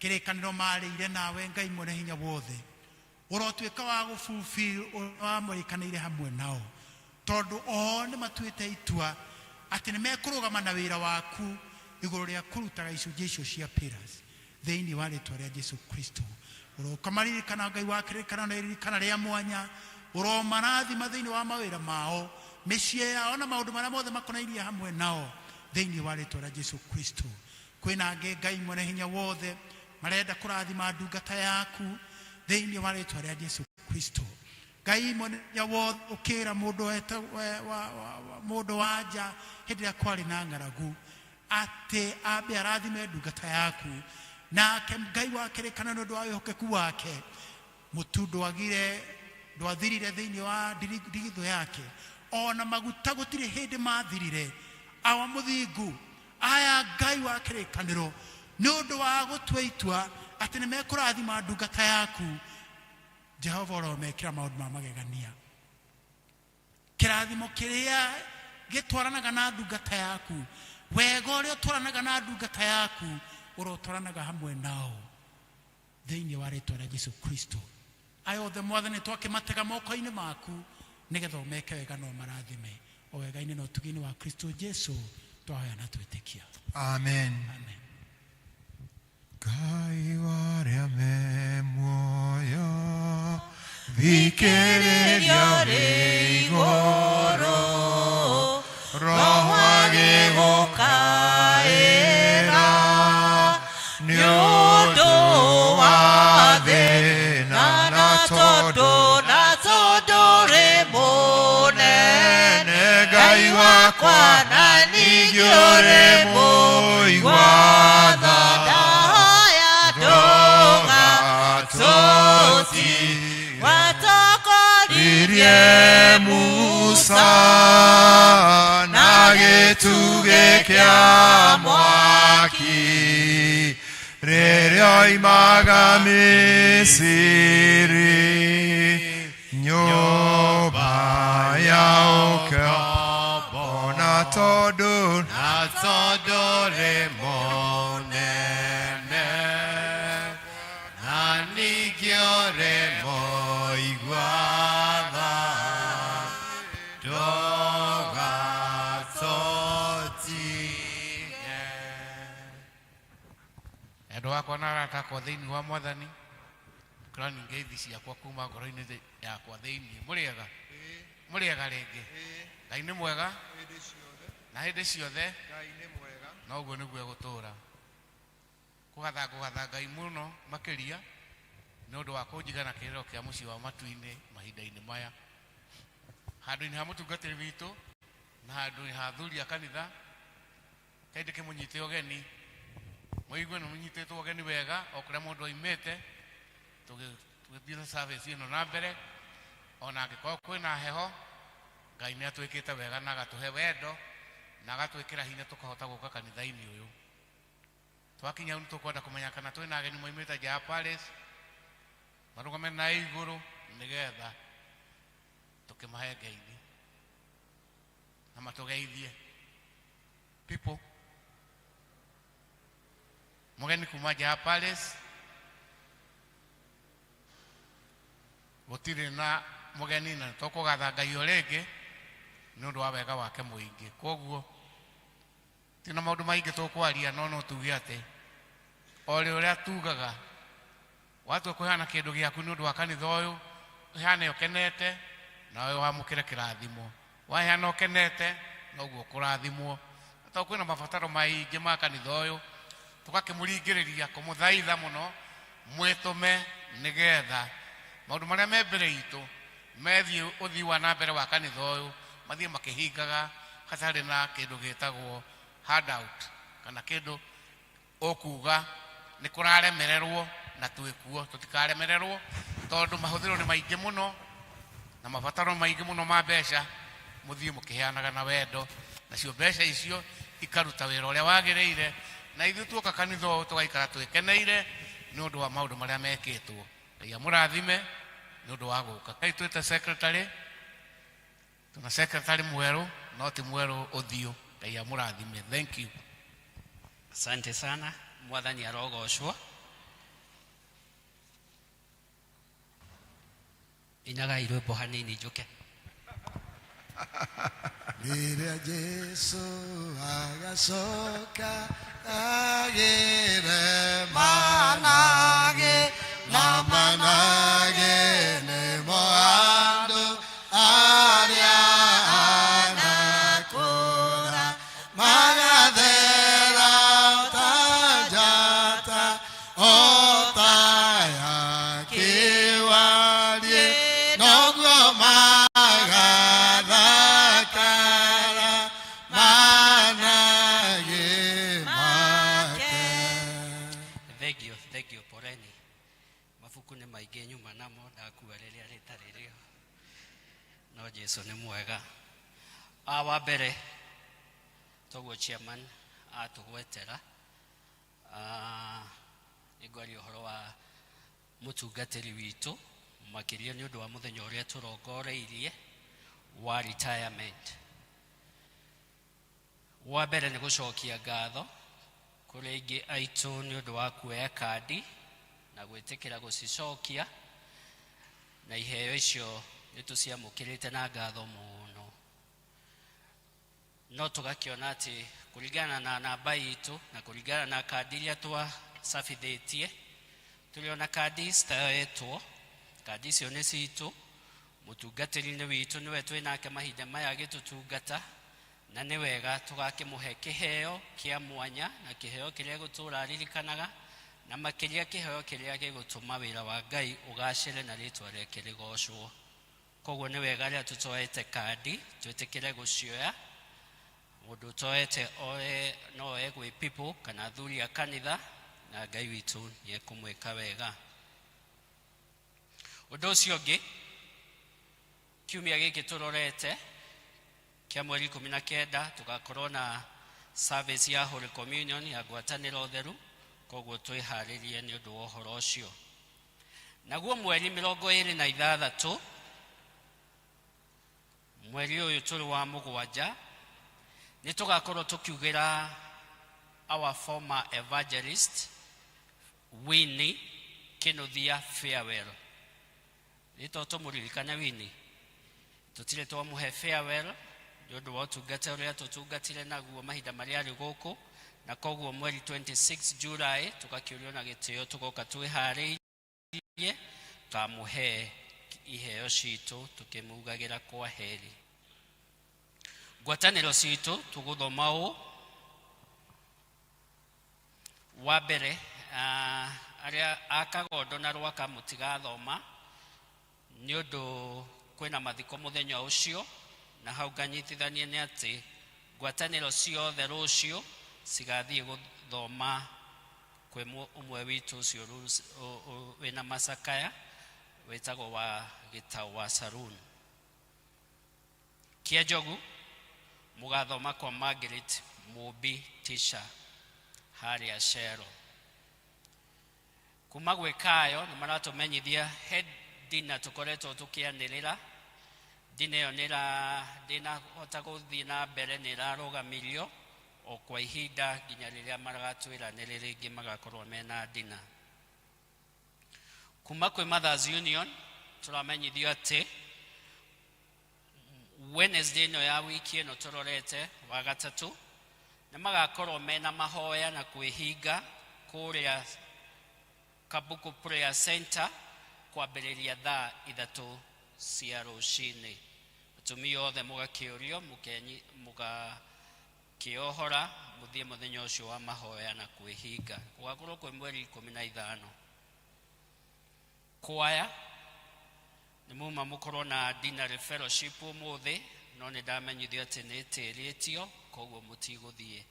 kĩrĩkanĩro marĩire nawe. Ngai mwene hinya wothe, ũrotuĩka wa gũbubiri wamũrĩkanĩire hamwe nao, tondũ o nĩ matuĩte itua atĩ nĩ mekũrũgama na wĩra waku igũrũ rĩa kũrutaga icunjĩ icio cia pillars. Thĩinĩ wa rĩtwa rĩa Jesu Kristo, ũroka maririkana, Ngai wa kĩrĩkanĩro, na iririkana rĩa mwanya. Ũromarathima thĩinĩ wa mawĩra mao, mĩciĩ yao na maũndũ marĩa mothe makonainie hamwe nao, thĩinĩ wa rĩtwa rĩa Jesu Kristo. Kwĩna angĩ, Ngai mwene hinya wothe, marenda kũrathima ndungata yaku, thĩinĩ wa rĩtwa rĩa Jesu Kristo. Ngai mwene hinya wothe, ũkĩra mũndũ mũndũ wa nja hĩndĩ ĩrĩa kwarĩ na ng'aragu atĩ ambe arathime ndungata yaku, nake Ngai wa kĩrĩkanĩro, nĩ ũndũ wa wĩhokeku wake, mũtu ndwagire, ndwathirire thĩinĩ wa ndigithũ yake, ona maguta gũtirĩ hĩndĩ mathirire. Awa mũthingu, aya, Ngai wa kĩrĩkanĩro, nĩ ũndũ wa gũtua itua atĩ nĩ mekũrathima ndungata yaku, Jehova, ũromekĩra maũndũ ma magegania. Kĩrathimo kĩrĩa gĩtwaranaga na ndungata yaku, wega ũrĩa ũtwaranaga na ndungata yaku, ũrotwaranaga hamwe nao, thĩinĩ wa rĩtwa rĩa Jesu Kristo. Aya othe, Mwathani, twakĩmatega moko-inĩ maku nĩgetha ũmeke wega na ũmarathime o wega-inĩ na ũtugi-inĩ wa Kristo Jesu twahoya na twĩtĩkia. Amen. Amen. Ngai warĩa me muoyo, thikĩrĩria rĩ igũrũ, roho agĩgũkaĩra nĩ ũndũ wa thĩna na tondũ na tondũ rĩ mũnene Ngai wakwa, na ningĩ ũrĩ mũigua tha. Ndahoya ndũgatũti watongoririe Ririe Musa na gĩtugĩ kĩa mwaki. Rĩrĩa oimaga Misiri, nyũmba ya ũkombo, na tondũ na tondũ rĩ mũnene na ningĩ ũrĩ mũigua tha ndũgatũtige. Endwa akwa na arata akwa thĩinĩ wa mwathani kũrani ngeithi ciakwa kuma ngoro-inĩ yakwa thĩinĩ mũrĩega mũrĩega rĩngĩ Ngai nĩ mwega na hĩndĩ ciothe na ũguo nĩguo egũtũũra kũgatha ngũgatha Ngai mũno makĩria nĩ ũndũ wa kũnjiga na kĩrĩro kĩa mũciĩ wa matu-inĩ mahinda-inĩ maya handũ-inĩ ha mũtungatĩri witũ na handũ-inĩ ha athuri a kanitha Ngai ndĩkĩmũnyite ũgeni mũigue nĩ mũnyitĩtwo ũgeni wega o kũrĩa mũndũ oimĩte tũgĩthiĩ na service ĩno na mbere ona angĩkorwo kwĩna heho Ngai nĩ atwĩkĩte wega na agatũhe wendo na agatwĩkĩra hinya tũkahota gũka kanitha-inĩ ũyũ twakinya hau nĩ tũkwenda kũmenya kana twĩna ageni moimĩte nja ya Paris marũgame na igũrũ nĩgetha tũkĩmahe ngeithi na matũgeithie people mũgeni kuma nja ya Paris gũtirĩ na mũgeni na tũkũgatha Ngai o rĩngĩ nĩ ũndũ wa wega wake mũingĩ koguo tina maũndũ maingĩ tũkwaria no no tuge atĩ o ũrĩa tugaga watua kũheana kĩndũ gĩaku nĩ ũndũ wa kanitha ũyũ ũheane ũkenete nawe wamũkĩre kĩrathimo waheana ũkenete noguo ũkũrathimwo tondũ kwĩna mabataro maingĩ ma kanitha ũyũ tũgakĩmũringĩrĩria kũmũthaitha mũno mwĩtũme nĩgetha maũndũ marĩa me mbere itũ methiĩ ũthii wa na mbere wa kanitha ũyũ mathiĩ makĩhingaga hatarĩ na kĩndũ gĩtagwo handout kana kĩndũ ũkuga nĩ kũraremererwo na twĩkuo tũtikaremererwo tondũ mahũthĩro nĩ maingĩ mũno na mabataro maingĩ mũno ma mbeca mũthiĩ mũkĩheanaga na wendo nacio mbeca icio ikaruta wĩra ũrĩa wagĩrĩire na ithuĩ tuoka kanitha ũyũ tũgaikara twĩkeneire nĩ ũndũ wa maũndũ marĩa mekĩtwo Ngai amũrathime nĩ ũndũ wa gũka Ngai twĩte secretary tuna secretary mwerũ no ti mwerũ ũthiũ Ngai amũrathime thank you Asante sana, mwathani arogocwo. Inagai rwĩmbo hanini njũke. Rĩrĩa Jesu agacoka agĩre manage na manage nĩmo andũ arĩa anakũra magathera ta njata o ta ya kĩwarie noguo magathakara manage make. Thengio, thengio, poleni. Mabuku nĩ maingĩ nyuma namo ndakua rĩrĩa rĩtarĩ rĩo. No Jesu nĩ mwega. A wa mbere toguo chairman atũgwetera nĩ ngwaria ũhoro wa mũtungatĩri witũ makĩria nĩ ũndũ wa mũthenya ũrĩa tũrongoreirie wa retirement. Wa mbere nĩ gũcokia ngatho kũrĩ aingĩ aitũ nĩ ũndũ wa kuoya kandi na gwĩtĩkĩra gũcicokia na iheo icio nĩ tũciamũkĩrĩte na ngatho mũno no tũgakĩona atĩ kũringana na namba itũ na kũringana na kandi iria twacabithĩtie tũrĩ ona kandi citaetwo kandi icio nĩ citũ mũtungatĩri-inĩ witũ nĩwe twĩ nake mahinda maya agĩtũtungata na nĩ wega tũgakĩmũhe kĩheo kĩa mwanya na kĩheo kĩrĩa gũtũra aririkanaga na makĩria kĩheo kĩrĩa gĩgũtũma wĩra wa Ngai ũgacĩre na rĩtwa rĩake rĩgocwo koguo nĩ wega rĩrĩa tũtoete kandi twĩtĩkĩre gũcioya mũndũ ũtoete oe no oe gwĩ people kana athuri a kanitha na Ngai witũ nĩ ekũmwĩka wega ũndũ ũcio ũngĩ kiumia gĩkĩ tũrorete kĩa mweri 19 tũgakorwo na service ya Holy Communion ya ngwatanĩro theru Koguo twĩharĩrie nĩ ũndũ wa ũhoro ũcio. Naguo mweri 26 mweri ũyũ tũrĩ wa mũgwanja, nĩ tũgakorwo tũkiugĩra our former evangelist Winnie Kinuthia farewell. Nĩ to tũmũririkane Winnie, tũtirĩ twamũhe farewell nĩ ũndũ wa ũtungata ũrĩa tũtungatire naguo mahinda marĩa arĩ gũkũ, na koguo mweri 26 July tũgakĩũrio na gĩtĩo tũgoka twĩharĩirie twamũhe iheo citũ tũkĩmugagĩra kwa heri. Ngwatanĩro citũ tũgũthoma ũũ. Wa mbere, arĩa a Kagondo na Rwaka mũtigathoma nĩ ũndũ kwĩna mathiko mũthenya ũcio, na hau nganyitithanie nĩ atĩ ngwatanĩro ciothe rũciũ cigathiĩ gũthoma kwĩ ũmwe witũ ũcio wĩna macakaya wĩtagwo wa Gĩtaũ wa Saruni. Kĩa Njogu mũgathoma kwa Margaret Mũmbi Tisha harĩa Shero. Kuma gwĩ Kayo nĩ maratũmenyithia he dina tũkoretwo tũkĩanĩrĩra. Dina ĩyo ndĩnahota gũthiĩ na mbere, nĩ ĩrarũgamirio o kwa ihinda nginya rĩrĩa magatwĩra nĩ rĩ rĩngĩ magakorwo mena dina. Kuma kwĩ Mothers Union tũramenyithio atĩ Wednesday ĩno ya wiki ĩno tũrorete wa gatatũ nĩ magakorwo mena mahoya na kwĩhinga kũrĩa Kabuku Prayer Center kwambĩrĩria thaa 3 cia rũcinĩ. Atumia othe mũgakĩũrio mũgakĩohora mũthiĩ mũthenya ũcio wa mahoya na kwĩhinga. Gũgakorwo kwĩ mweri 15. Kwaya nĩ muma mũkorwo na dinner fellowship ũmũthĩ, no nĩ ndamenyithio atĩ nĩ ĩtĩrĩtio, koguo mũtigũthiĩ.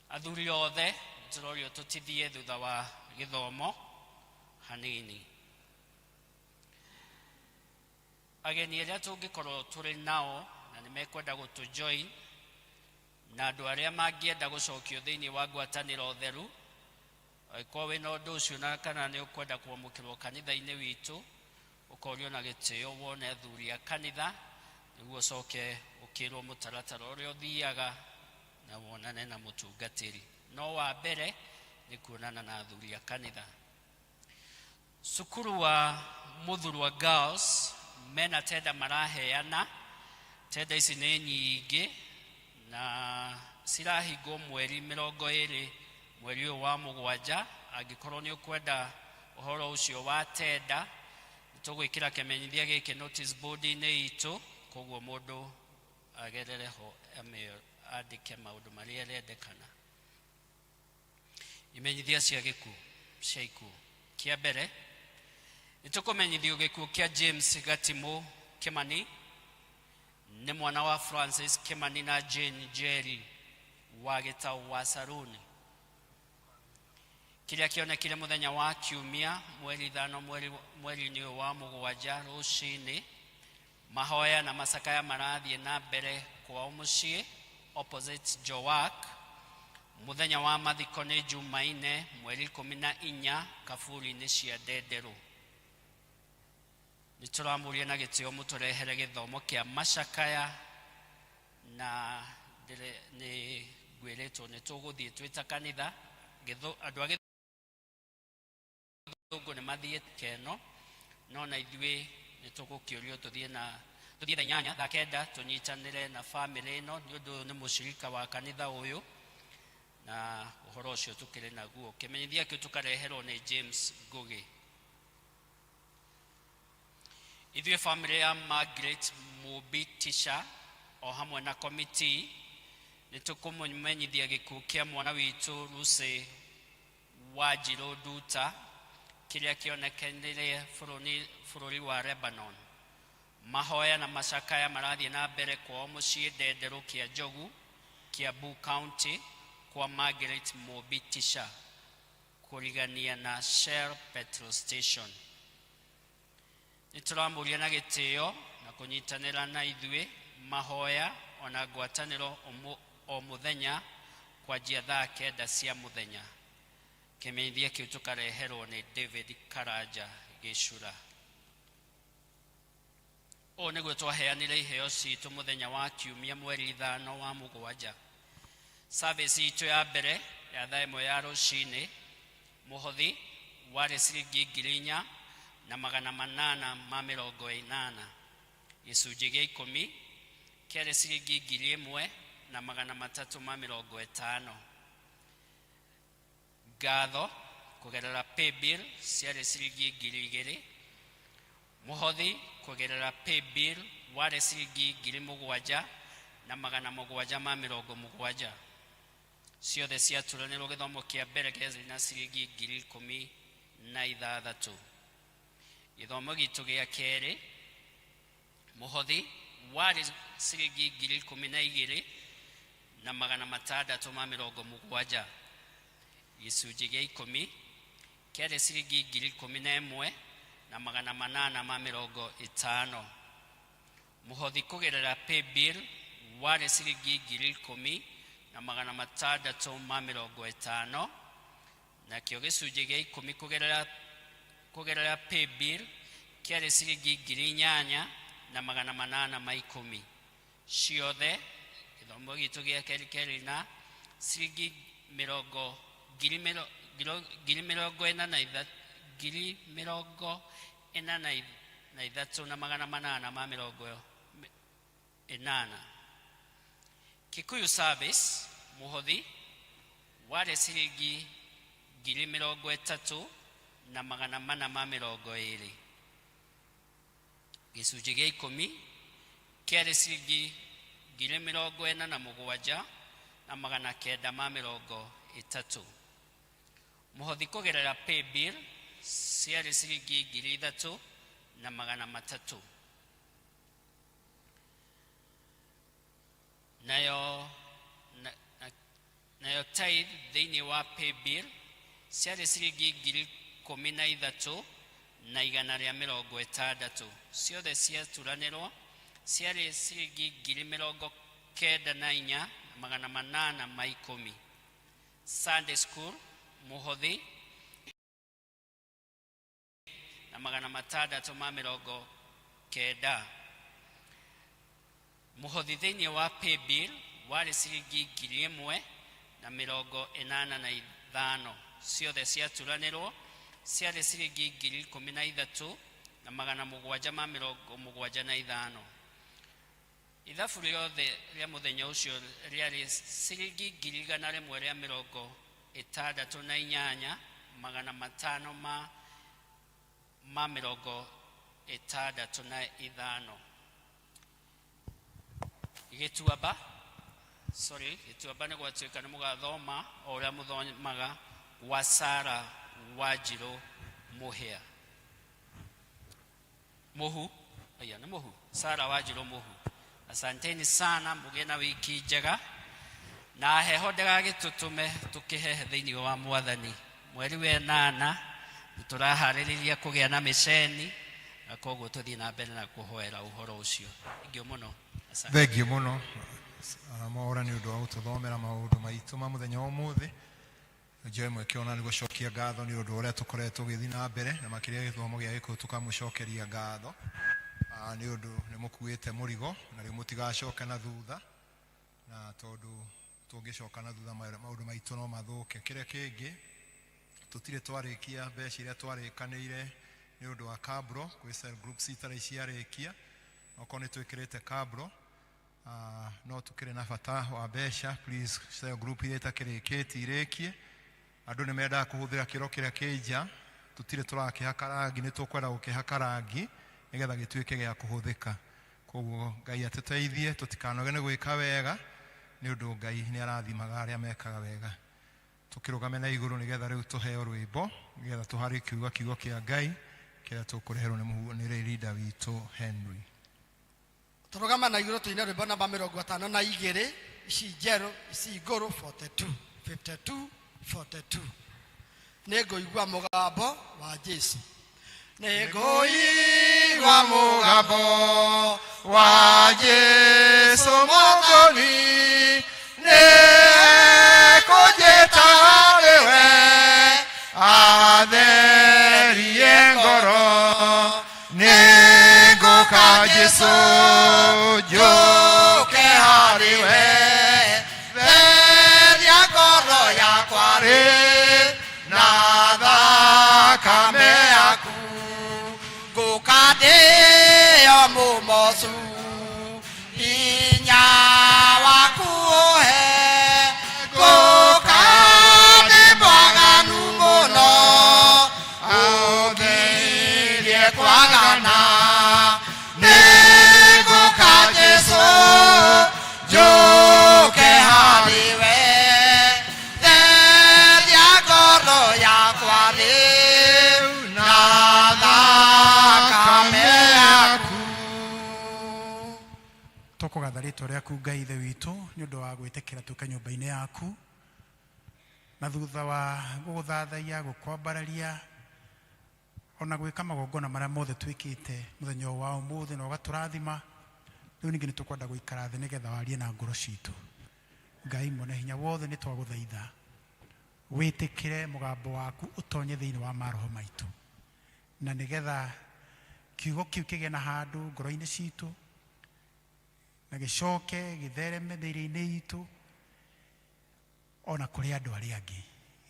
Athuri othe tũrorio tũtithie thutha wa gĩthomo hanini. Ageni arĩa tũngĩkorwo tũrĩ nao na nĩ mekwenda gũtũ join, na andũ arĩa mangĩenda gũcokio thĩinĩ wa ngwatanĩro theru, angĩkorwo wĩna ũndũ ũcio na kana nĩ ũkwenda kwamũkĩrwo kanitha-inĩ witũ, ũkorio na gĩtĩo wone athuri a kanitha nĩguo ũcoke ũkĩrwo mũtaratara ũrĩa ũthiaga na wonane na mũtungatĩri. No wa mbere nĩ kuonana na athuri a kanitha. Cukuru wa Muthurwa Girls mena tenda maraheana. Tenda ici nĩ nyingĩ na cirahingwo mweri 20 mweri ũyũ wa mũgwanja. Angĩkorwo nĩ ũkwenda ũhoro ũcio wa tenda, tũgwĩkĩra kĩmenyithia gĩkĩ notice board-inĩ itũ, koguo mũndũ agerere ho andĩke maũndũ marĩa arendekana. Imenyithia cia gĩkuũ cia ikuũ. Kĩa mbere nĩ tũkũmenyithio gĩkuũ kĩa James Gatimũ Kimani, nĩ mwana wa Francis Kimani na Jane Njeri wa Gĩtaũ wa Saruni, kĩrĩa kĩonekire mũthenya wa kiumia mweri 5 mweri-inĩ ũyũ wa mũgwanja rũcinĩ. Mahoya na macakaya marathiĩ na mbere kwao mũciĩ opposite Joak. Mũthenya wa mathiko nĩ Jumaine mweri 14 kaburi-inĩ cia Ndenderũ. Nĩ tũramũria na gĩtĩo mũtũrehere gĩthomo kĩa macakaya, na nĩ ngwĩrĩtwo nĩ tũgũthiĩ twĩ ta kanitha. Andũ a gĩthũngũ nĩ mathiĩ keno, no na ithuĩ nĩ tũgũkĩũrio tũthiĩ na tũthiĩ thaa 8 thaa 9 tũnyitanĩre na bamĩrĩ ĩno, nĩ ũndũ nĩ mũcirika wa kanitha ũyũ, na ũhoro ũcio tũkĩrĩ naguo. Kĩmenyithia kĩu tũkareherwo nĩ James Ngugi. Ithuĩ bamĩrĩ ya Margaret Mũmbi Tisha o hamwe na komiti nĩ tũkũmũmenyithia gĩkuũ kĩa mwana witũ Lucy Wanjirũ Nduta kĩrĩa kĩonekanire bũrũri wa Lebanon. Mahoya na macakaya marathiĩ na mbere kwao mũciĩ Ndenderũ kĩa Njogu, Kiambu County, kwa Margaret Mũmbi Tisha kũrigania na Shell petrol station. Nĩ tũramũria na gĩtĩo na kũnyitanĩra na ithuĩ mahoya ona ngwatanĩro o mũthenya kwanjia thaa 9 cia mũthenya. Kĩmenyithia kĩu tũkareherwo nĩ David Karanja Gĩcura. Ũũ nĩguo twaheanire iheo citũ mũthenya wa kiumia mweri 5 wa mũgwanja. Service itũ ya mbere ya thaa 1 ya rũcinĩ, mũhothi warĩ ciringi 4880. Gĩcunjĩ gĩa 10 kĩarĩ ciringi 1350. Ngatho kũgerera paybill ciarĩ ciringi 2000. Mũhothi kũgerera paybill warĩ ciringi 7770. Ciothe ciaturanĩrwo gĩthomo kĩa mbere kĩarĩ na ciringi 16,000. Gĩthomo gitũ gĩa kerĩ, mũhothi warĩ ciringi 12,670. Gĩcunjĩ gĩa 10 kĩarĩ ciringi 11,850. Mũhothi kũgerera paybill warĩ ciringi 10,650, nakĩo gĩcunjĩ gĩa 10 kũgerera paybill kĩarĩ ciringi 8,810. Ciothe gĩthomo gitũ gĩa kerĩ kĩarĩ na ciringi mĩrongo ngiri mĩro, ngiri mĩrongo ĩna na itha, ngiri mĩrongo ĩna na na ithatũ na magana manana ma mĩrongo ĩnana. Kikuyu Service mũhothi warĩ ciringi 34,420. Gĩcunjĩ gĩa 10 kĩarĩ ciringi 47,930. Mũhothi kũgerera paybill ciarĩ ciringi 3,300. Nayo nayo tithe thĩinĩ wa paybill ciarĩ ciringi 13,160. Ciothe ciaturanĩrwo ciarĩ ciringi 94,810. Sunday School mũhothi na 690. Mũhothi thĩinĩ wa paybill warĩ ciringi 1,085. Ciothe ciaturanĩrwo ciarĩ ciringi 13,775. Ithabu rĩothe rĩa mũthenya ũcio rĩarĩ ciringi 168 565. Gĩtuamba, sorry, gĩtuamba nĩ gwatuĩka nĩ mũgathoma o ũrĩa mũthomaga gwa Sara Wanjirũ Mũhĩa. Mũhu, aya nĩ Mũhu, Sara Wanjirũ Mũhu. Asanteni sana, mũgĩe na wiki njega na heho ndĩgagĩtũtũme tũkĩhehe thĩinĩ wa Mwathani. Mweri wa 8 nĩ tũraharĩrĩria kũgĩa na mĩceni, na koguo tũthiĩ na mbere na kũhoera ũhoro ũcio. Thengiũ mũno. Asante. Thengiũ mũno Mwaũra nĩ ũndũ wa gũtũthomera maũndũ maitũ ma mũthenya wa ũmũthĩ. Njoe mweke ona nĩ gũcokia ngatho nĩ ũndũ ũrĩa tũkoretwo tũgĩthiĩ na mbere na makĩria gĩthomo gĩa Gĩkũyũ tũkamũcokeria ngatho nĩ ũndũ nĩ mũkuĩte mũrigo na rĩu mũtigacoke na thutha, na tondũ tũngĩcoka na thutha maũndũ maitũ no mathũke. Kĩrĩa kĩngĩ, tũtirĩ twarĩkia mbeca iria twarĩkanĩire nĩ ũndũ wa kabro kwĩ cell groups itarĩ ciarĩkia. Okorwo nĩ twĩkĩrĩte kabro, no tũkĩrĩ na bata wa mbeca, please cell group iria itakĩrĩkĩtie irĩkie. Andũ nĩ mendaga kũhũthĩra kĩro kĩrĩa kĩ nja, tũtirĩ tũrakĩhaka rangi, nĩ tũkwenda gũkĩhaka rangi nĩgetha gĩtuĩke gĩa kũhũthĩka. Koguo Ngai atũteithie tũtikanoge nĩ gwĩka wega, nĩ ũndũ Ngai nĩ arathimaga arĩa mekaga wega. Tũkĩrũgame na igũrũ nĩgetha rĩu tũheo rwĩmbo, nĩgetha tũharĩrie kiugo kiugo kĩa Ngai kĩrĩa tũkũreherwo nĩ leader witũ Henry. Tũrũgama na igũrũ tũine rwĩmbo namba 52, ici njerũ, ici ngũrũ, 42, 52, 42. Nĩ ngũigua mũgambo wa Jesu. Nĩ ngũigua mũgambo wa Jesu Mwokozi, nĩ kũnjĩta harĩ we. Atherie ngoro nĩngũka Jesũ njũke harĩ we theria ngoro yakwa rĩ na thakame yaku ngũka ndĩo mũmocu hinya waku ũhe ngũka ndĩ mwaganu mũno ũngirie kwagana nĩngũka Jesũ njũke harĩ we theria ngoro yakwa rĩu na thakame yaku. Tũkũgatha rĩtwa rĩaku Ngai Ithe witũ nĩ ũndũ wa gwĩtĩkĩra tũke nyũmba-inĩ yaku, na thutha wa gũgũthathaiya, gũkwambararia ona gwĩka magongona marĩa mothe twĩkĩte mũthenya ũyũ wa ũmũthĩ na ũgatũrathima, rĩu ningĩ nĩ tũkwenda gũikara thĩ nĩgetha warie na ngoro citũ. Ngai mwene hinya wothe, nĩ twagũthaitha wĩtĩkĩre mũgambo waku ũtonye thĩinĩ wa maroho maitũ, na nĩgetha kiugo kĩu kĩgĩe na handũ ngoro-inĩ citũ na gĩcoke gĩthereme mĩĩrĩ-inĩ itũ ona kũrĩ andũ arĩa angĩ,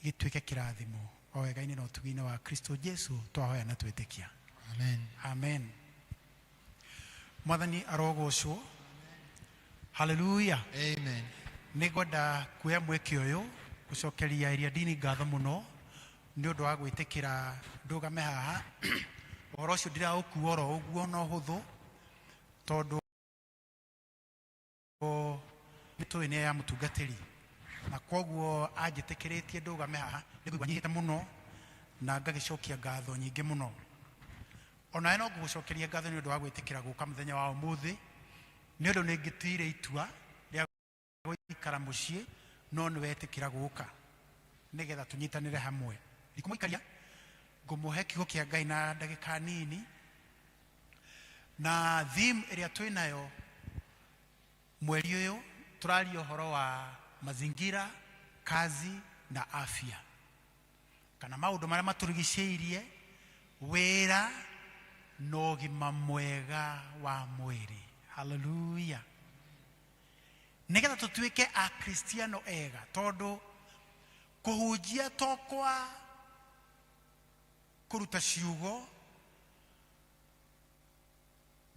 gĩtuĩke kĩrathimo o wega-inĩ na ũtugi-inĩ wa Kristo Jesu twahoya na twĩtĩkia. Amen. Amen. Mwathani arogocwo. Haleluya. Amen. Nĩ ngwenda kuoya mweke ũyũ gũcokeria Ĩria Dini ngatho mũno nĩ ũndũ wa gwĩtĩkĩra ndũgame haha. Ũhoro ũcio ndiraũkua oro ũguo na ũhũthũ, tondũ nĩ tũĩ nĩ ya mũtungatĩri, na kwoguo anjĩtĩkĩrĩtie ndũgame haha nĩ ngũigua nyihĩte mũno na ngagĩcokia ngatho nyingĩ mũno. Onawe no ngũgũcokeria ngatho nĩ ũndũ wa gwĩtĩkĩra gũka mũthenya wa ũmũthĩ, nĩ ũndũ nĩ ngĩtuire itua rĩa gũikara mũciĩ, no nĩ wetĩkĩra gũka nĩgetha tũnyitanĩre hamwe. Ndikũmũikaria, ngũmũhe kiugo kĩa Ngai na ndagĩka nini, na theme ĩrĩa twĩ nayo mweri ũyũ tũraria ũhoro wa mazingira, kazi na afya, kana maũndũ marĩa matũrigicĩirie, wĩra na ũgima mwega wa mwĩrĩ. Haleluya. Nĩgetha tũtuĩke akristiano ega, tondũ kũhunjia to kwa kũruta ciugo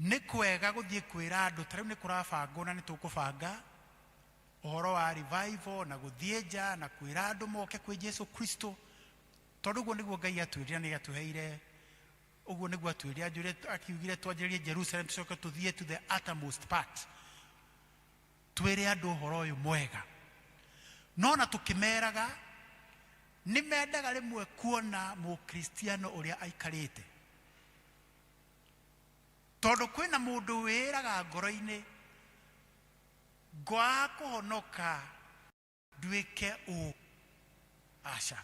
nĩ kwega gũthiĩ kwĩra andũ. Ta rĩu nĩ kũrabangwo na nĩ tũkũbanga ũhoro wa revival na gũthiĩ nja na kwĩra andũ moke kwĩ Jesu Kristo, tondũ ũguo nĩguo Ngai atwĩrire, nĩ atũheire ũguo nĩguo atwĩrire, anjũrire akiugire twanjĩrĩrie Jerusalem tũcoke tũthiĩ to the uttermost part, twĩre andũ ũhoro ũyũ mwega. No na tũkĩmeraga nĩ mendaga rĩmwe kuona mũkristiano ũrĩa aikarĩte, tondũ kwĩna mũndũ wĩraga ngoro-inĩ ngwaga kũhonoka nduĩke ũ aca.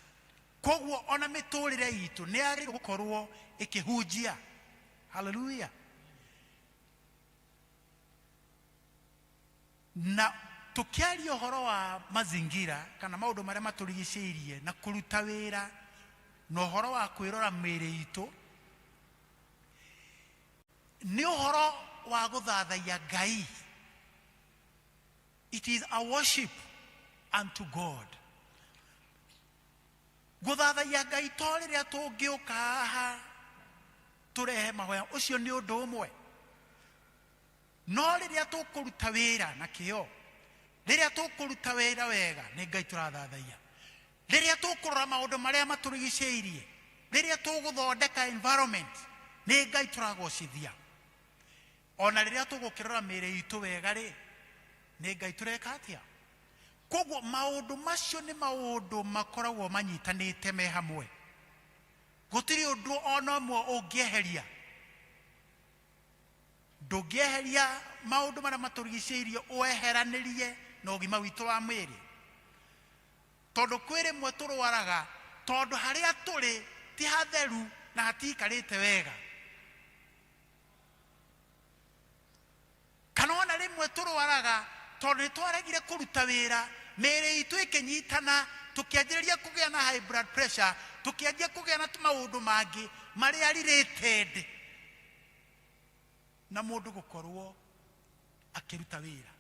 Koguo ona mĩtũrĩre itũ nĩ yagĩrĩirwo gũkorwo ĩkĩhunjia. Haleluya. Na tũkĩaria ũhoro wa mazingira kana maũndũ marĩa matũrigicĩirie na kũruta wĩra na ũhoro wa kwĩrora mĩĩrĩ itũ, nĩ ũhoro wa gũthathaiya Ngai. It is a worship unto God. Gũthathaiya Ngai to rĩrĩa tũngĩũka haha tũrehe mahoya, ũcio nĩ ũndũ ũmwe, no rĩrĩa tũkũruta wĩra na kĩyo, rĩrĩa tũkũruta wĩra wega, nĩ Ngai tũrathathaiya. Rĩrĩa tũkũrora maũndũ marĩa matũrigicĩirie, rĩrĩa tũgũthondeka environment, nĩ Ngai tũragocithia. Ona rĩrĩa tũgũkĩrora mĩĩrĩ itũ wega rĩ, nĩ Ngai tũreka atĩa? Koguo maũndũ macio nĩ maũndũ makoragwo manyitanĩte me hamwe, gũtirĩ ũndũ ona ũmwe ũngĩeheria. Ndũngĩeheria maũndũ marĩa matũrigicĩirie ũeheranĩrie na ũgima witũ wa mwĩrĩ, tondũ kwĩ rĩmwe tũrwaraga tondũ harĩa tũrĩ ti hatheru na hatiikarĩte wega, kana ona rĩmwe tũrwaraga tondũ nĩ twaregire kũruta wĩra, mĩĩrĩ itũ ĩkĩnyitana, tũkĩanjĩrĩria kũgĩa na high blood pressure Tũkĩanjia kũgĩa na maũndũ mangĩ marĩa related na mũndũ gũkorwo akĩruta wĩra.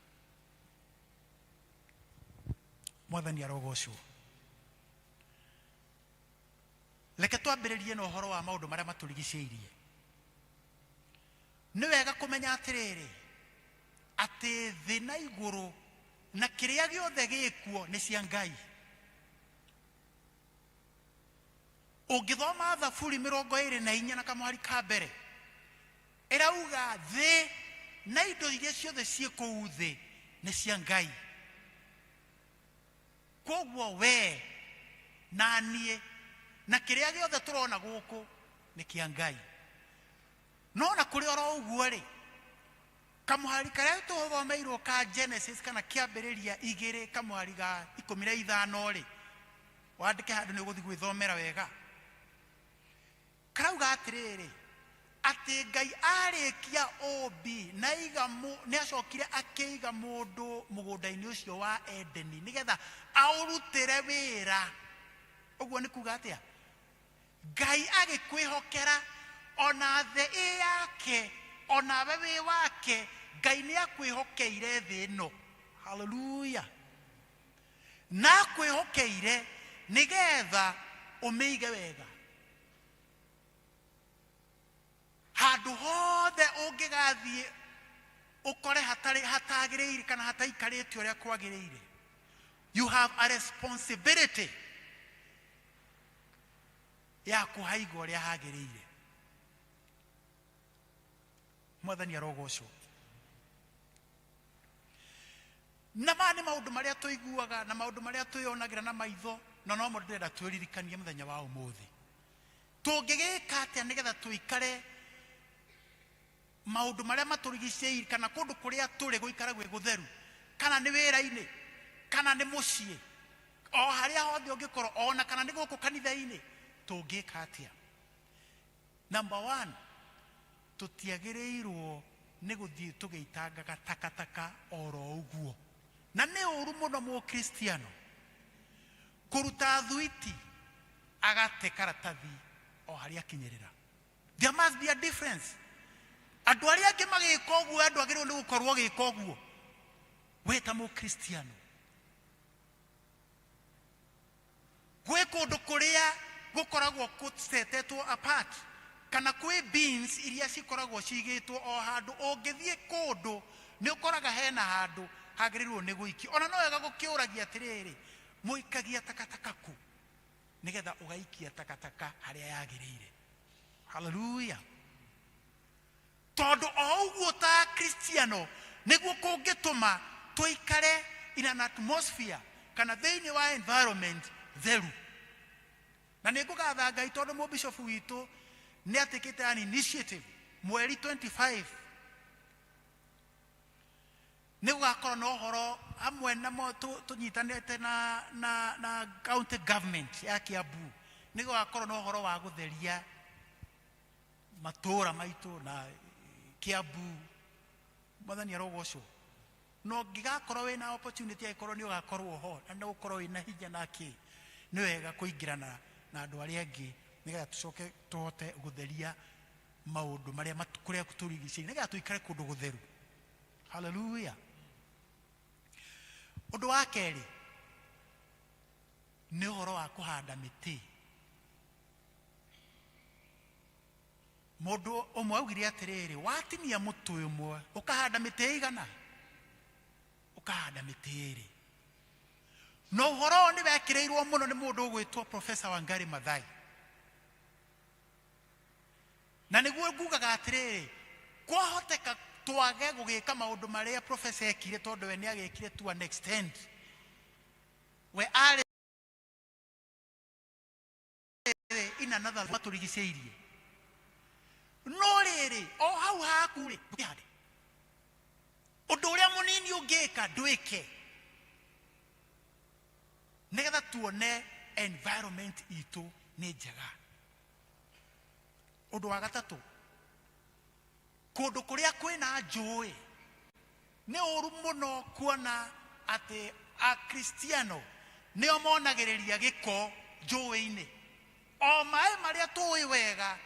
Mwathani arogocwo. Reke twambĩrĩrie na ũhoro wa maũndũ marĩa matũrigicĩirie. Nĩ wega kũmenya atĩrĩrĩ, atĩ thĩ na igũrũ na kĩrĩa gĩothe gĩkuo nĩ cia Ngai. Ũngĩthoma Thaburi 24 na kamũhari ka mbere, ĩrauga thĩ na indo iria ciothe ciĩ kũu thĩ nĩ cia Ngai. Koguo we na niĩ na kĩrĩa gĩothe tũrona gũkũ nĩ kĩa Ngai. No na kũrĩ oro ũguo rĩ, kamũhari karĩa tũthomeirwo ka Genesis kana kĩambĩrĩria 2 kamũhari ga 15 rĩ, wandĩke handũ nĩ ũgũthiĩ gwĩthomera wega. Karauga atĩrĩrĩ, atĩ Ngai arĩkia ũmbi na aiga nĩ acokire akĩiga mũndũ mũgũnda-inĩ ũcio wa Edeni nĩgetha aũrutĩre wĩra. Ũguo nĩ kuga atĩa? Ngai agĩkwĩhokera ona thĩ ĩ yake, onawe wĩ wake, Ngai nĩ akwĩhokeire thĩ ĩno. Hallelujah. Na akwĩhokeire nĩgetha ũmĩige wega. Handũ hothe ũngĩgathiĩ ũkore hatarĩ hatagĩrĩire kana hataikarĩte ũrĩa kwagĩrĩire, you have a responsibility ya kũhaiga ũrĩa hagĩrĩire. Mwathani arogocwo. Na maya nĩ maũndũ marĩa tũiguaga na maũndũ marĩa twĩyonagĩra na maitho, na no mo ndĩrenda twĩririkanie mũthenya wa ũmũthĩ. Tũngĩgĩka atĩa nĩgetha tũikare maũndũ marĩa matũrigicĩirie kana kũndũ kũrĩa tũrĩ gũikara gwĩ gũtheru, kana nĩ wĩra-inĩ, kana nĩ mũciĩ, o harĩa hothe ũngĩkorwo, ona kana nĩ gũkũ kanitha-inĩ, tũngĩka atĩa? Number 1, tũtiagĩrĩirwo nĩ gũthiĩ tũgĩitangaga takataka oro ũguo. Na nĩ ũru mũno mũkristiano kũruta thuiti agate karatathi o harĩa akinyĩrĩra. There must be a difference. Andũ arĩa angĩ magĩka ũguo, andũ agĩrĩirwo nĩ gũkorwo ũgĩka ũguo. We ta mũkristiano, gwĩ kũndũ kũrĩa gũkoragwo kũsetetwo apart, kana kwĩ bins iria cikoragwo cigĩtwo o handũ. Ũngĩthiĩ kũndũ nĩ ũkoraga hena handũ hagĩrĩirwo nĩ gũikio. Ona no wega gũkĩũragia atĩrĩrĩ, mũikagia takataka kũ? Nĩgetha ũgaikia takataka harĩa yagĩrĩire. Hallelujah. Tondũ o ũguo ta Kristiano nĩguo kũngĩtũma tũikare in an atmosphere kana thĩinĩ wa environment theru. Na nĩ ngũgatha Ngai tondũ mũbishofu witũ nĩ atĩkĩte an initiative mweri 25 nĩ gũgakorwo na ũhoro hamwe na tũnyitanĩte na county government ya Kiambu. Nĩ gũgakorwo na ũhoro wa gũtheria matũũra maitũ na Kiambu. Mwathani arogocwo. No ngĩgakorwo wĩna opportunity, angĩkorwo nĩ ũgakorwo ho na nĩ ũgũkorwo wĩna hinya na kĩ, nĩ wega kũingĩrana na andũ arĩa angĩ nĩgetha tũcoke tũhote gũtheria maũndũ marĩa kũrĩa tũrigicĩirie, nĩgetha tũikare kũndũ gũtheru. Hallelujah. Ũndũ wa kerĩ nĩ ũhoro wa kũhanda mĩtĩ. Mũndũ ũmwe augire atĩrĩrĩ, watinia mũtĩ ũmwe ũkahanda mĩtĩ ĩigana? Ũkahanda mĩtĩ ĩĩrĩ. Na ũhoro ũyũ nĩ wekĩrĩirwo mũno nĩ mũndũ ũgwĩtwo Professor Wangari Maathai. Na nĩguo ngugaga atĩrĩrĩ, kwahoteka twage gũgĩka maũndũ marĩa professor ekire, tondũ we nĩ agĩkire to an extent. We arĩ in another matũrigicĩirie. No rĩrĩ, o hau haku rĩ, ndũkĩhande. Ũndũ ũrĩa mũnini ũngĩka, ndwĩke. Nĩgetha tuone environment itũ nĩ njega. Ũndũ wa gatatũ, kũndũ kũrĩa kwĩna njũĩ, nĩ ũru mũno kuona atĩ Akristiano nĩo monagĩrĩria gĩko njũĩ-inĩ. O maĩ marĩa tũĩ wega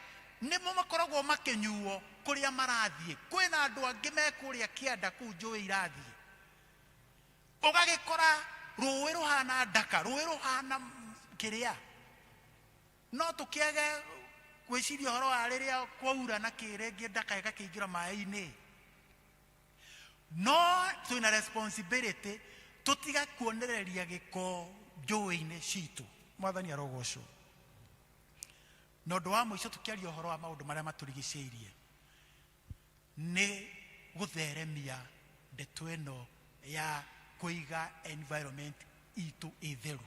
nĩmo makoragwo makĩnyuo kũrĩa marathiĩ. Kwĩna andũ angĩ me kũrĩa kĩanda kũu njũĩ irathiĩ, ũgagĩkora rũĩ rũhana ndaka, rũĩ rũhana kĩrĩa. No tũkĩage gwĩciria ũhoro wa rĩrĩa kwaura na kĩrĩngĩ ndaka ĩgakĩingĩra maĩ-inĩ. No twĩna responsibility tũtiga kuonereria gĩko njũĩ-inĩ citũ. Mwathani arogocwo. Na ũndũ wa mũico tũkĩaria ũhoro wa maũndũ marĩa matũrigicĩirie nĩ gũtheremia ndeto ĩno ya kũiga environment itũ ĩtheru.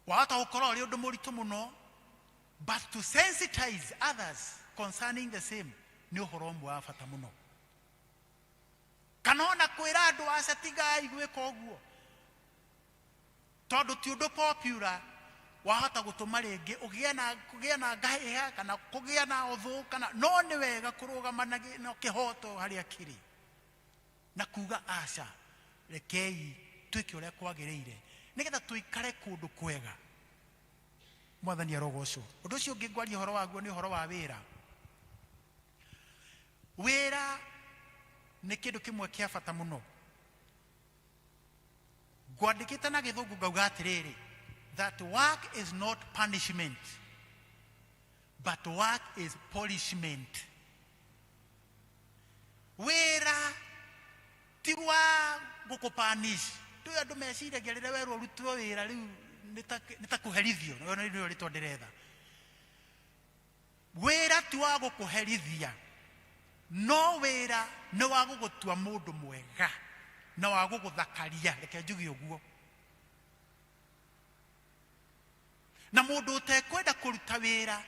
Wahota gũkorwo ũrĩ ũndũ mũritũ mũno, but to sensitize others concerning the same nĩ ũhoro ũmwe wa bata mũno. Kana ona kwĩra andũ aca tigai gwĩka ũguo, tondũ ti ũndũ popular, wahota gũtũma rĩngĩ ũgĩe na kũgĩa na ngahĩha kana kũgĩa na ũthũ, kana no nĩ wega kũrũgama na kĩhoto harĩa kĩrĩ na kuga aca, rekei twĩke ũrĩa kwagĩrĩire nĩgetha tũikare kũndũ kwega. Mwathani arogocwo. Ũndũ ũcio ũngĩ ngwaria ũhoro waguo nĩ ũhoro wa wĩra. Wĩra nĩ kĩndũ kĩmwe kĩa bata mũno. Ngwandĩkĩte na gĩthũngũ ngauga atĩrĩrĩ, that work is not punishment but work is polishment. Wĩra ti wa gũkũpanish. Tũĩ andũ meciragia rĩrĩa werwo ũrutwo wĩra rĩu nĩ ta kũherithio, na nĩrĩo rĩtwa ndĩretha. Wĩra ti wa gũkũherithia, no wĩra nĩ wa gũgũtua mũndũ mwega na wa gũgũthakaria, reke njuge ũguo. Na mũndũ ũtekwenda kũruta wĩra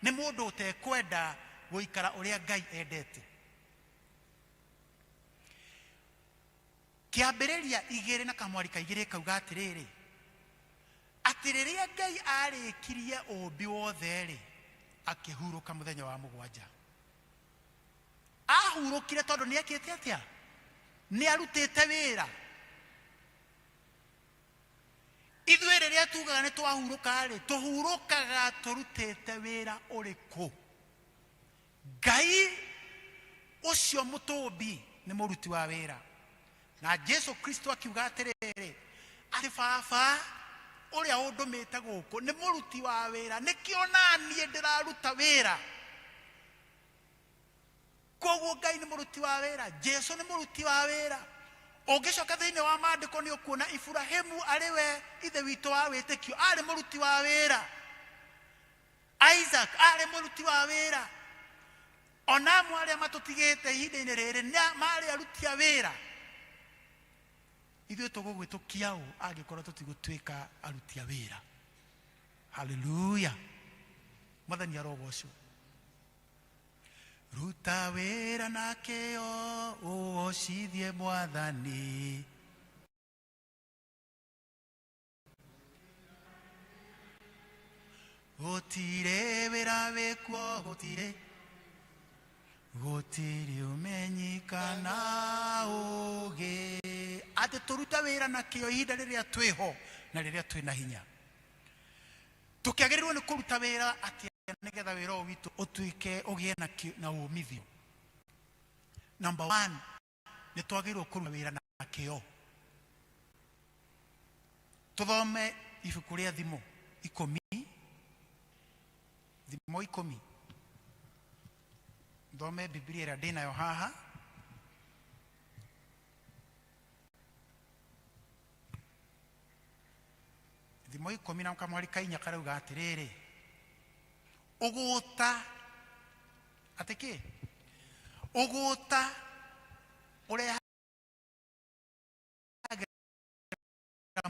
nĩ mũndũ ũtekwenda gũikara ũrĩa Ngai endete. Kĩambĩrĩria igĩrĩ na kamwari ka igĩrĩ kauga atĩrĩrĩ, atĩ rĩrĩa Ngai arĩkirie ũũmbi wothe-rĩ, akĩhurũka mũthenya wa mũgwanja. Ahurũkire tondũ nĩ ekĩte atĩa? Nĩ arutĩte wĩra. Ithuĩ rĩrĩa tugaga nĩ twahurũka-rĩ, tũhurũkaga tũrutĩte wĩra ũrĩkũ? Ngai ũcio mũtũmbi nĩ mũruti wa wĩra. Na Jesu Kristo akiuga atĩrĩrĩ, atĩ baba ũrĩa ũndũmĩte gũkũ nĩ mũruti wa wĩra, nĩkĩo naniĩ ndĩraruta wĩra. Koguo Ngai nĩ mũruti wa wĩra, Jesu nĩ mũruti wa wĩra. Ũngĩcoka thĩinĩ wa maandĩko nĩ ũkuona Iburahĩmu arĩ we ithe witũ wa wĩtĩkio, arĩ mũruti wa wĩra. Isaac arĩ mũruti wa wĩra. Ona amwe arĩa matũtigĩte ihinda-inĩ rĩrĩ nĩ marĩ aruti a wĩra. Ithuĩ tũgũgwĩtũkia ũ angĩkorwo tũtigũtuĩka aruti a wĩra? Haleluya. Mwathani arogocwo. Ruta wĩra na kĩyo ũgocithie Mwathani. Gũtirĩ wĩra wĩkuo, gũtirĩ, gũtirĩ ũmenyi kana ũũgĩ. Atĩ tũrute wĩra na kĩyo ihinda rĩrĩa twĩho na rĩrĩa twĩna hinya. Tũkĩagĩrĩirwo nĩ kũruta wĩra atĩa nĩgetha wĩra ũyũ witũ ũtuĩke ũgĩe na umithio? Number 1, nĩ twagĩrĩirwo kũruta wĩra na kĩyo. Tũthome ibuku rĩa Thimo ikũmi, Thimo ikũmi. Thome Biblia ĩrĩa ndĩnayo haha. Thimo ikũmi na kamwari ka inya karauga atĩrĩrĩ, ũgũta atĩ kĩ? Ũgũta ũrehagĩra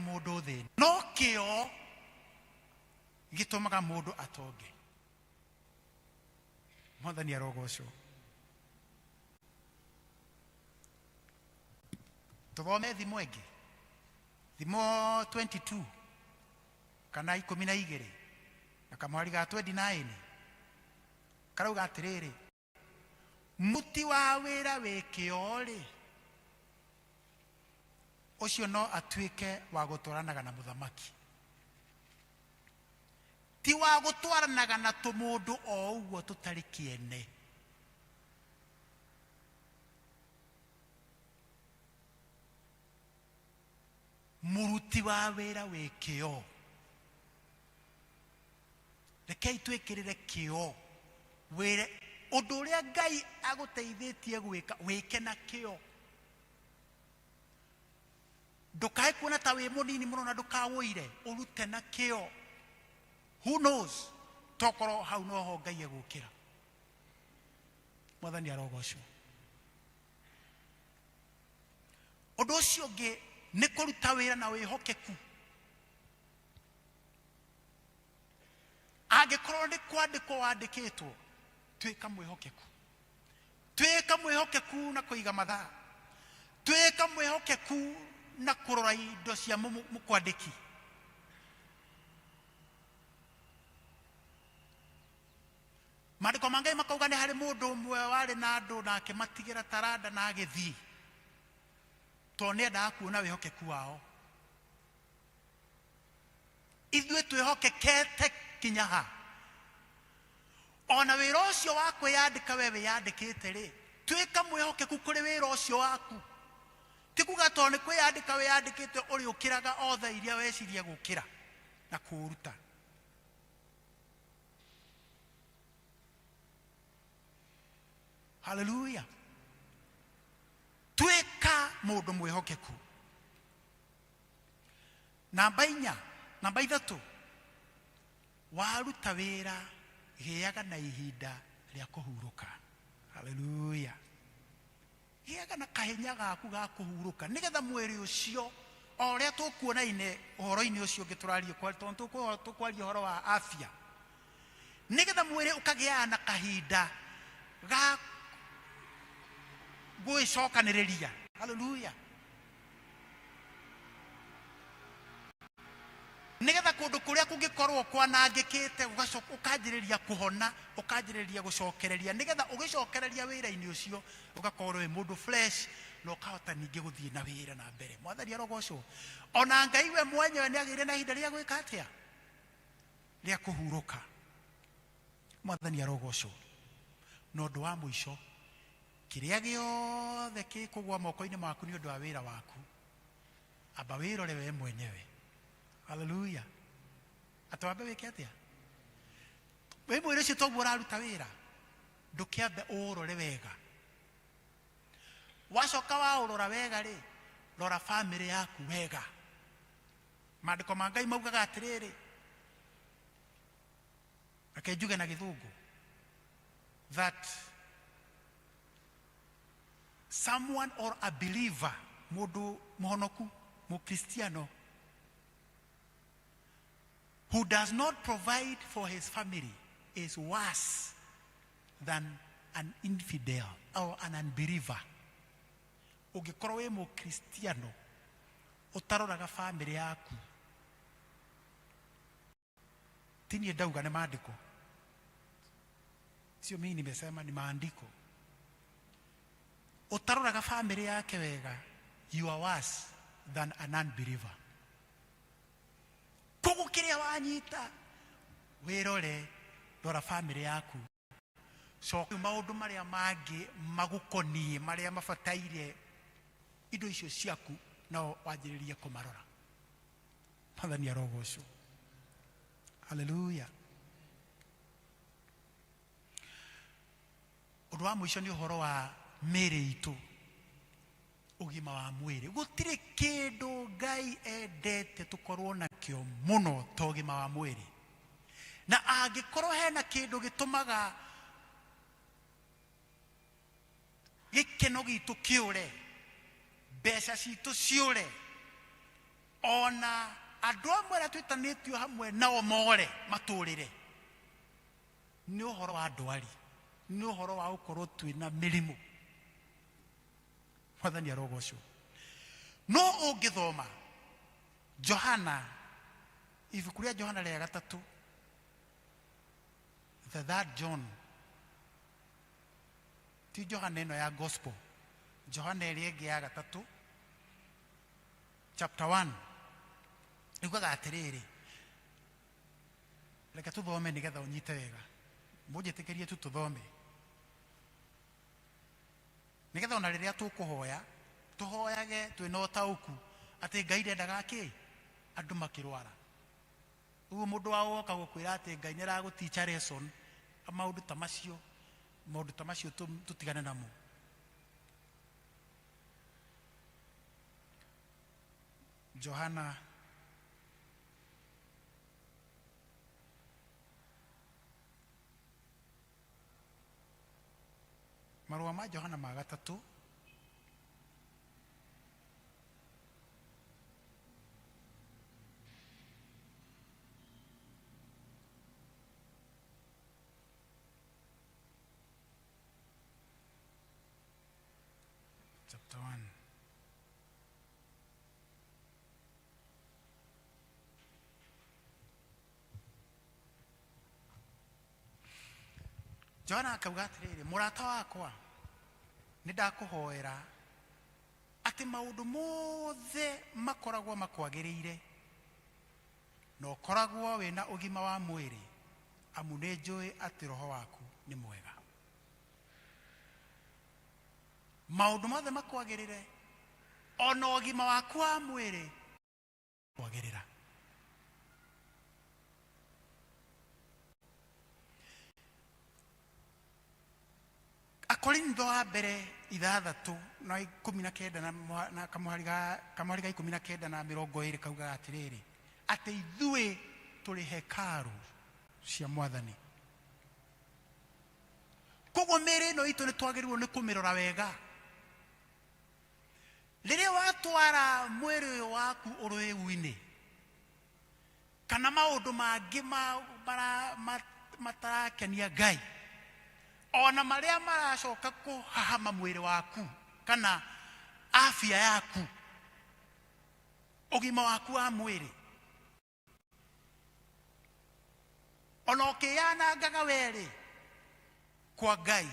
mũndũ thĩna, no kĩo gĩtũmaga mũndũ atonge. Mwathani arogocwo. Tũthome thimo ĩngĩ, thimo 22 kana ikũmi na igĩrĩ na kamwari ga 29 karauga atĩrĩrĩ, mũti wa wĩra wĩ kĩo-rĩ, Ũcio no atuĩke wa gũtwaranaga na mũthamaki, ti wa gũtwaranaga na tũmũndũ o ũguo tũtarĩ kĩene. Mũruti wa wĩra wĩ kĩo, rekei twĩkĩrĩre kĩo wĩre ũndũ ũrĩa Ngai agũteithĩtie gwĩka, wĩke na kĩo. Ndũkae kuona ta wĩ mũnini mũno na ndũkawũire, ũrute na kĩo. Who knows, tokorwo hau noho Ngai egũkĩra. Mwathani arogocwo. Ũndũ ũcio ũngĩ nĩ kũruta wĩra na wĩhokeku. Angĩkorwo nĩ kwandĩkwo wandĩkĩtwo, tuĩka mwĩhokeku. Tuĩka mwĩhokeku na kũiga mathaa, tuĩka mwĩhokeku na kũrora indo cia mũkwandĩki. Maandĩko ma Ngai makauga nĩ harĩ mũndũ ũmwe warĩ na andũ na akĩmatigĩra taranda na agĩthiĩ, tondũ nĩ endaga kuona wĩhokeku wao. Ithuĩ twĩhokekete kinya ha? Ona wĩra ũcio wa kwĩyandĩka we wĩyandĩkĩte rĩ, tuĩka mwĩhokeku kũrĩ wĩra ũcio waku. Ti kuga tondũ nĩ kwĩyandĩka wĩyandĩkĩte ũrĩũkĩraga o thaa iria weciria gũkĩra na kũũruta. Haleluya. Tuĩka mũndũ mwĩhokeku. Namba inya, namba ithatũ, waruta wĩra gĩaga na ihinda rĩa kũhurũka. Haleluya. Gĩaga na kahinya gaku ga kũhurũka, nĩgetha mwĩrĩ ũcio o ũrĩa tũkuona-inĩ ũhoro-inĩ ũcio ũngĩ tũraria, tondũ tũkwaria ũhoro wa afya, nĩgetha mwĩrĩ ũkagĩaga na kahinda ga gwĩcokanĩrĩria. Haleluya. Nĩgetha kũndũ kũrĩa kũngĩkorwo kwanangĩkĩte ũkanjĩrĩria kũhona, ũkanjĩrĩria gũcokereria, nĩgetha ũgĩcokereria wĩra-inĩ ũcio ũgakorwo wĩ mũndũ fresh na ũkahota ningĩ gũthiĩ na wĩra na mbere. Mwathani arogocwo. Ona Ngai we mwenyewe nĩ agĩire na ihinda rĩa gwĩka atĩa? Rĩa kũhurũka. Mwathani arogocwo. Na ũndũ wa mũico, kĩrĩa gĩothe gĩkũgũa moko-inĩ maku nĩ ũndũ wa wĩra waku, amba wĩrore we mwenyewe. Haleluya. Atĩ wambe wĩke atĩa? Wĩ mwĩrĩ ũcio toguo ũraruta wĩra, ndũkĩambe ũũrore wega. Wacoka waũrora wega rĩ, rora bamĩrĩ yaku wega. Maandĩko ma Ngai maugaga atĩrĩrĩ, reke njuge na gĩthũngũ, that someone or a believer, mũndũ mũhonoku, mũkristiano, who does not provide for his family is worse than an infidel or an unbeliever. Ũngĩkorwo wĩ mũkristiano ũtaroraga bamĩrĩ yaku, ti niĩ ndauga, nĩ maandĩko, sio mimi nimesema, ni maandiko. Ũtaroraga bamĩrĩ yake wega, you are worse than an unbeliever. Koguo kĩrĩa wanyita wĩrore, rora bamĩrĩ yaku, coka maũndũ marĩa mangĩ magũkoniĩ, marĩa mabataire indo icio ciaku, nao wanjĩrĩrie kũmarora. Mwathani arogocwo. Haleluya. Ũndũ wa mũico nĩ ũhoro wa mĩĩrĩ itũ, ũgima wa mwĩrĩ. Gũtirĩ kĩndũ Ngai endete tũkorwo nakĩo mũno ta ũgima wa mwĩrĩ. Na angĩkorwo hena kĩndũ gĩtũmaga gĩkeno gitũ kĩũre, mbeca citũ ciũre, ona andũ amwe arĩa twĩtanĩtio hamwe nao more matũrĩre, nĩ ũhoro wa ndwari, nĩ ũhoro wa gũkorwo twĩna mĩrimũ. Mwathani arogocwo. No ũngĩthoma Johana, ibuku rĩa Johana rĩa gatatũ, the third John, ti Johana ĩno ya gospel, Johana ĩrĩa ĩngĩ ya gatatũ, Chapter 1 yugaga atĩrĩrĩ, reke tũthome nĩgetha ũnyite wega, mũnjĩtĩkĩrie tu tũthome nĩgetha ona rĩrĩa tũkũhoya tũhoyage twĩna ũtaũku atĩ Ngai ndendaga kĩ andũ makĩrwara. Ũguo mũndũ wa woka gũkwĩra atĩ Ngai nĩ aragũticha lesson, maũndũ ta macio, maũndũ ta macio tũtigane namo. Johana marũa ma Johana ma gatatũ chapter 1. Johana akauga atĩrĩrĩ, mũrata wakwa, nĩ ndakũhoera atĩ maũndũ mothe makoragwo makwagĩrĩire na ũkoragwo wĩna ũgima wa mwĩrĩ, amu nĩ njũĩ atĩ roho waku nĩ mwega. Maũndũ mothe makwagĩrĩre ona ũgima waku wa mwĩrĩ kwagĩrĩra. Akorintho wa mbere ithathatũ na ikũmi na kenda na na kamũhari ga 19 na 20 kaugaga atĩrĩrĩ, atĩ ithuĩ tũrĩ hekarũ cia Mwathani. Koguo mĩĩrĩ ĩno itũ nĩ twagĩrĩirwo nĩ kũmĩrora wega. Rĩrĩa watwara mwĩrĩ ũyũ waku ũrĩu-inĩ kana maũndũ mangĩ matarakenia Ngai, ona marĩa maracoka kũhahama mwĩrĩ waku kana afya yaku, ũgima waku wa mwĩrĩ, ona ũkĩyanangaga werĩ kwa Ngai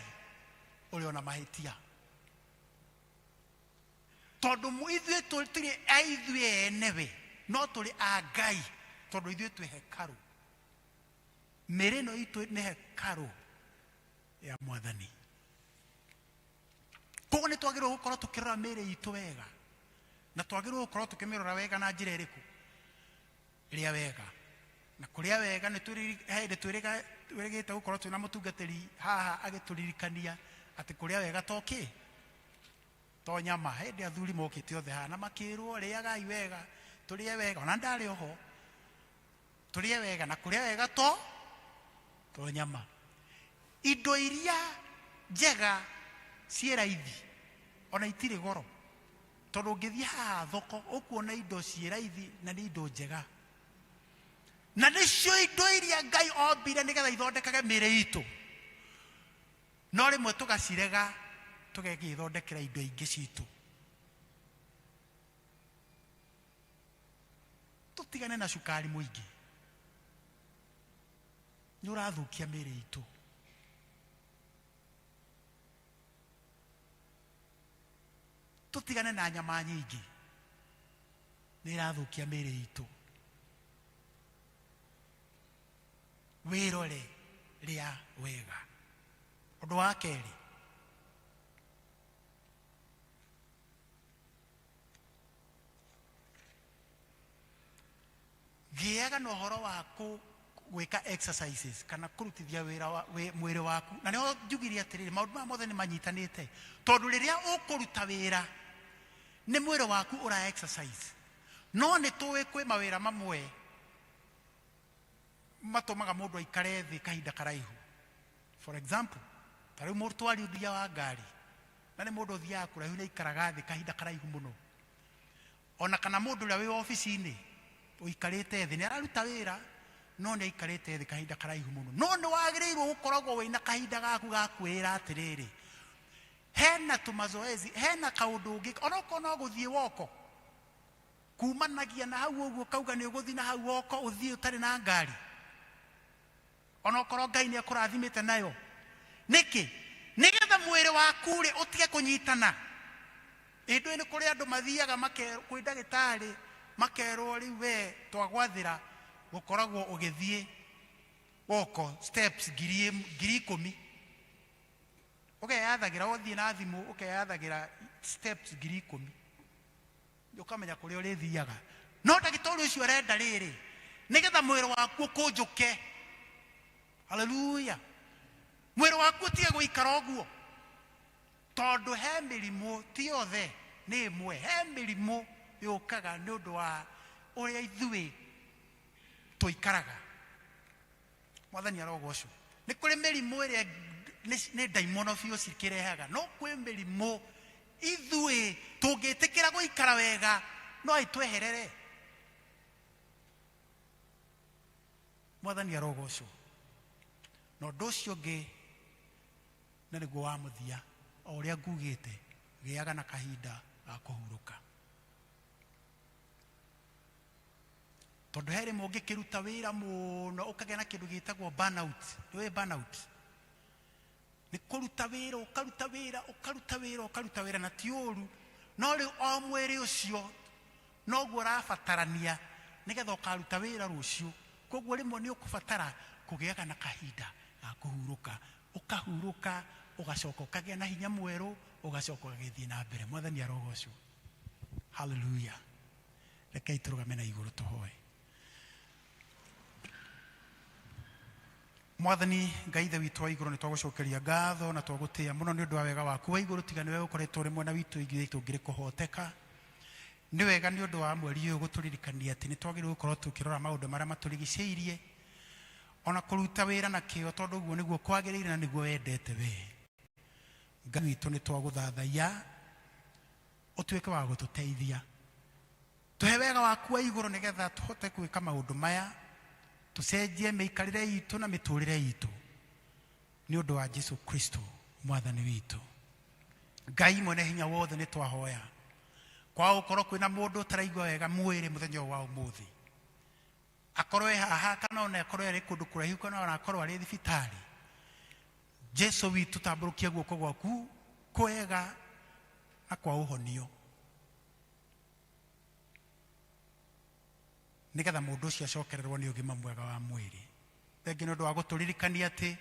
ũrĩ ona mahĩtia, tondũ ithuĩ tũtirĩ a ithuĩ enewe, no tũrĩ a Ngai, tondũ ithuĩ twĩ hekarũ. Mĩĩrĩ ĩno itũ nĩ hekarũ ya Mwathani. Koguo nĩ twagĩrĩirwo gũkorwo tũkĩrora mĩĩrĩ itũ wega, na twagĩrĩirwo gũkorwo tũkĩmĩrora wega na njĩra ĩrĩkũ? Rĩa wega. Na kũrĩa wega nĩ hĩndĩ twĩrĩgĩte gũkorwo twĩna mũtungatĩri haha agĩtũririkania atĩ kũrĩa wega to kĩ? To nyama. Hĩndĩ athuri mokĩte othe haha na makĩrwo rĩagai wega, tũrĩe wega, ona ndarĩ oho, tũrĩe wega, na kũrĩa wega to nyama. Indo iria njega ciĩ raithi ona itirĩ goro, tondũ ũngĩthiĩ haha thoko ũkuona indo ciĩ raithi na nĩ indo njega, na nĩcio indo iria Ngai ombire nĩgetha ithondekage mĩĩrĩ itũ, no rĩmwe tũgacirega tũgegĩthondekera indo ingĩ citũ. Tũtigane na cukari mũingĩ, nĩ ũrathũkia mĩĩrĩ itũ. Tũtigane na nyama nyingĩ, nĩ ĩrathũkia mĩĩrĩ itũ. Wĩrore rĩa wega. Ũndũ wa kerĩ, gĩaga na ũhoro wa gwĩka exercises kana kũrutithia wĩra wa mwĩrĩ waku. Na nĩho njugire atĩrĩrĩ, maũndũ maya mothe nĩ manyitanĩte, tondũ rĩrĩa ũkũruta wĩra nĩ mwĩrĩ waku ũra exercise. No nĩ tũĩ kwĩ mawĩra mamwe matũmaga mũndũ aikare thĩ kahinda karaihu. For example, ta rĩu mũtwarithia wa ngari, na nĩ mũndũ ũthiaga kũraihu nĩ aikaraga thĩ kahinda karaihu mũno. Ona kana mũndũ ũrĩa wĩ obici-inĩ ũikarĩte thĩ nĩ araruta wĩra, no nĩ aikarĩte thĩ kahinda karaihu mũno. No nĩ wagĩrĩirwo gũkoragwo wĩna kahinda gaku ga kwĩra atĩrĩrĩ, hena tũmazoezi, hena kaũndũ ũngĩka, onokorwo no gũthiĩ woko, kumanagia na hau ũguo ũkauga nĩ ũgũthiĩ na hau woko, ũthiĩ ũtarĩ na ngari, onokorwo Ngai nĩ akũrathimĩte nayo. Nĩkĩ? Nĩgetha mwĩrĩ waku rĩ ũtige kũnyitana. Ĩndũ nĩ kũrĩ andũ mathiaga kwĩ ndagĩtarĩ makerwo rĩu we twagwathĩra gũkoragwo ũgĩthiĩ woko steps 10,000. Ũkeyathagĩra ũthiĩ na thimũ ũkeyathagĩra steps 10,000 ũkamenya kũrĩa ũrĩthiaga. No ndagĩtarĩ ũcio arenda rĩrĩ nĩgetha mwĩrĩ waku ũkũnjũke. Haleluya. Mwĩrĩ waku ũtige gũikara ũguo, tondũ he mĩrimũ ti yothe nĩ ĩmwe, he mĩrimũ yũkaga nĩ ũndũ wa ũrĩa ithuĩ tũikaraga. Mwathani arogocwo. Nĩ kũrĩ mĩrimũ ĩrĩa nĩ ndaimono biũ cikĩrehaga, no kwĩ mĩrimũ ithuĩ tũngĩtĩkĩra gũikara wega no ĩtweherere. Mwathani arogocwo. Na ũndũ ũcio ũngĩ na nĩguo wa mũthia, o ũrĩa ngugĩte, gĩaga na kahinda ga kũhurũka, tondũ he rĩmwe ũngĩkĩruta wĩra mũno ũkagĩa na kĩndũ gĩtagwo burnout. Nĩũĩ burnout? Nĩ kũruta wĩra, ũkaruta wĩra, ũkaruta wĩra, ũkaruta wĩra, na ti ũru, no rĩu o mwĩrĩ ũcio noguo ũrabatarania nĩgetha ũkaruta wĩra rũciũ. Koguo rĩmwe nĩ ũkũbatara kũgĩaga na kahinda ga kũhurũka, ũkahurũka, ũgacoka ũkagĩa na hinya mwerũ, ũgacoka ũgagĩthiĩ na mbere. Mwathani arogocwo. Haleluya. Rekei tũrũgame na igũrũ tũhoe. Mwathani Ngai Ithe witũ wa igũrũ, nĩ twagũcokeria ngatho na twagũtĩĩa mũno nĩ ũndũ wa wega waku wa igũrũ. Tiga nĩwe ũkoretwo ũrĩ mwena witũ, ithuĩ tũngĩrĩ kũhoteka. Nĩ wega nĩ ũndũ wa mweri ũyũ gũtũririkania atĩ nĩ twagĩrĩirwo gũkorwo tũkĩrora maũndũ marĩa matũrigicĩirie, ona kũruta wĩra na kĩyo, tondũ ũguo nĩguo kwagĩrĩire na nĩguo wendete we. Ngai witũ, nĩ twagũthathaiya ũtuĩke wa gũtũteithia, tũhe wega waku wa igũrũ nĩgetha tũhote gwĩka maũndũ maya, tũcenjie mĩikarĩre itũ na mĩtũrĩre itũ nĩ ũndũ wa Jesu Kristo mwathani witũ. Ngai mwene hinya wothe, nĩ twahoya kwa gũkorwo kwĩna mũndũ ũtaraigua wega mwĩrĩ mũthenya ũyũ wa ũmũthĩ, akorwo e haha kana ona akorwo arĩ kũndũ kũraihu kana ona akorwo arĩ thibitarĩ. Jesu witũ, tambũrũkia guoko gwaku kwega na kwa ũhonio nĩgetha mũndũ ũcio acokererwo nĩ ũgima mwega wa mwĩrĩ. Thengi nĩ ũndũ wa gũtũririkania atĩ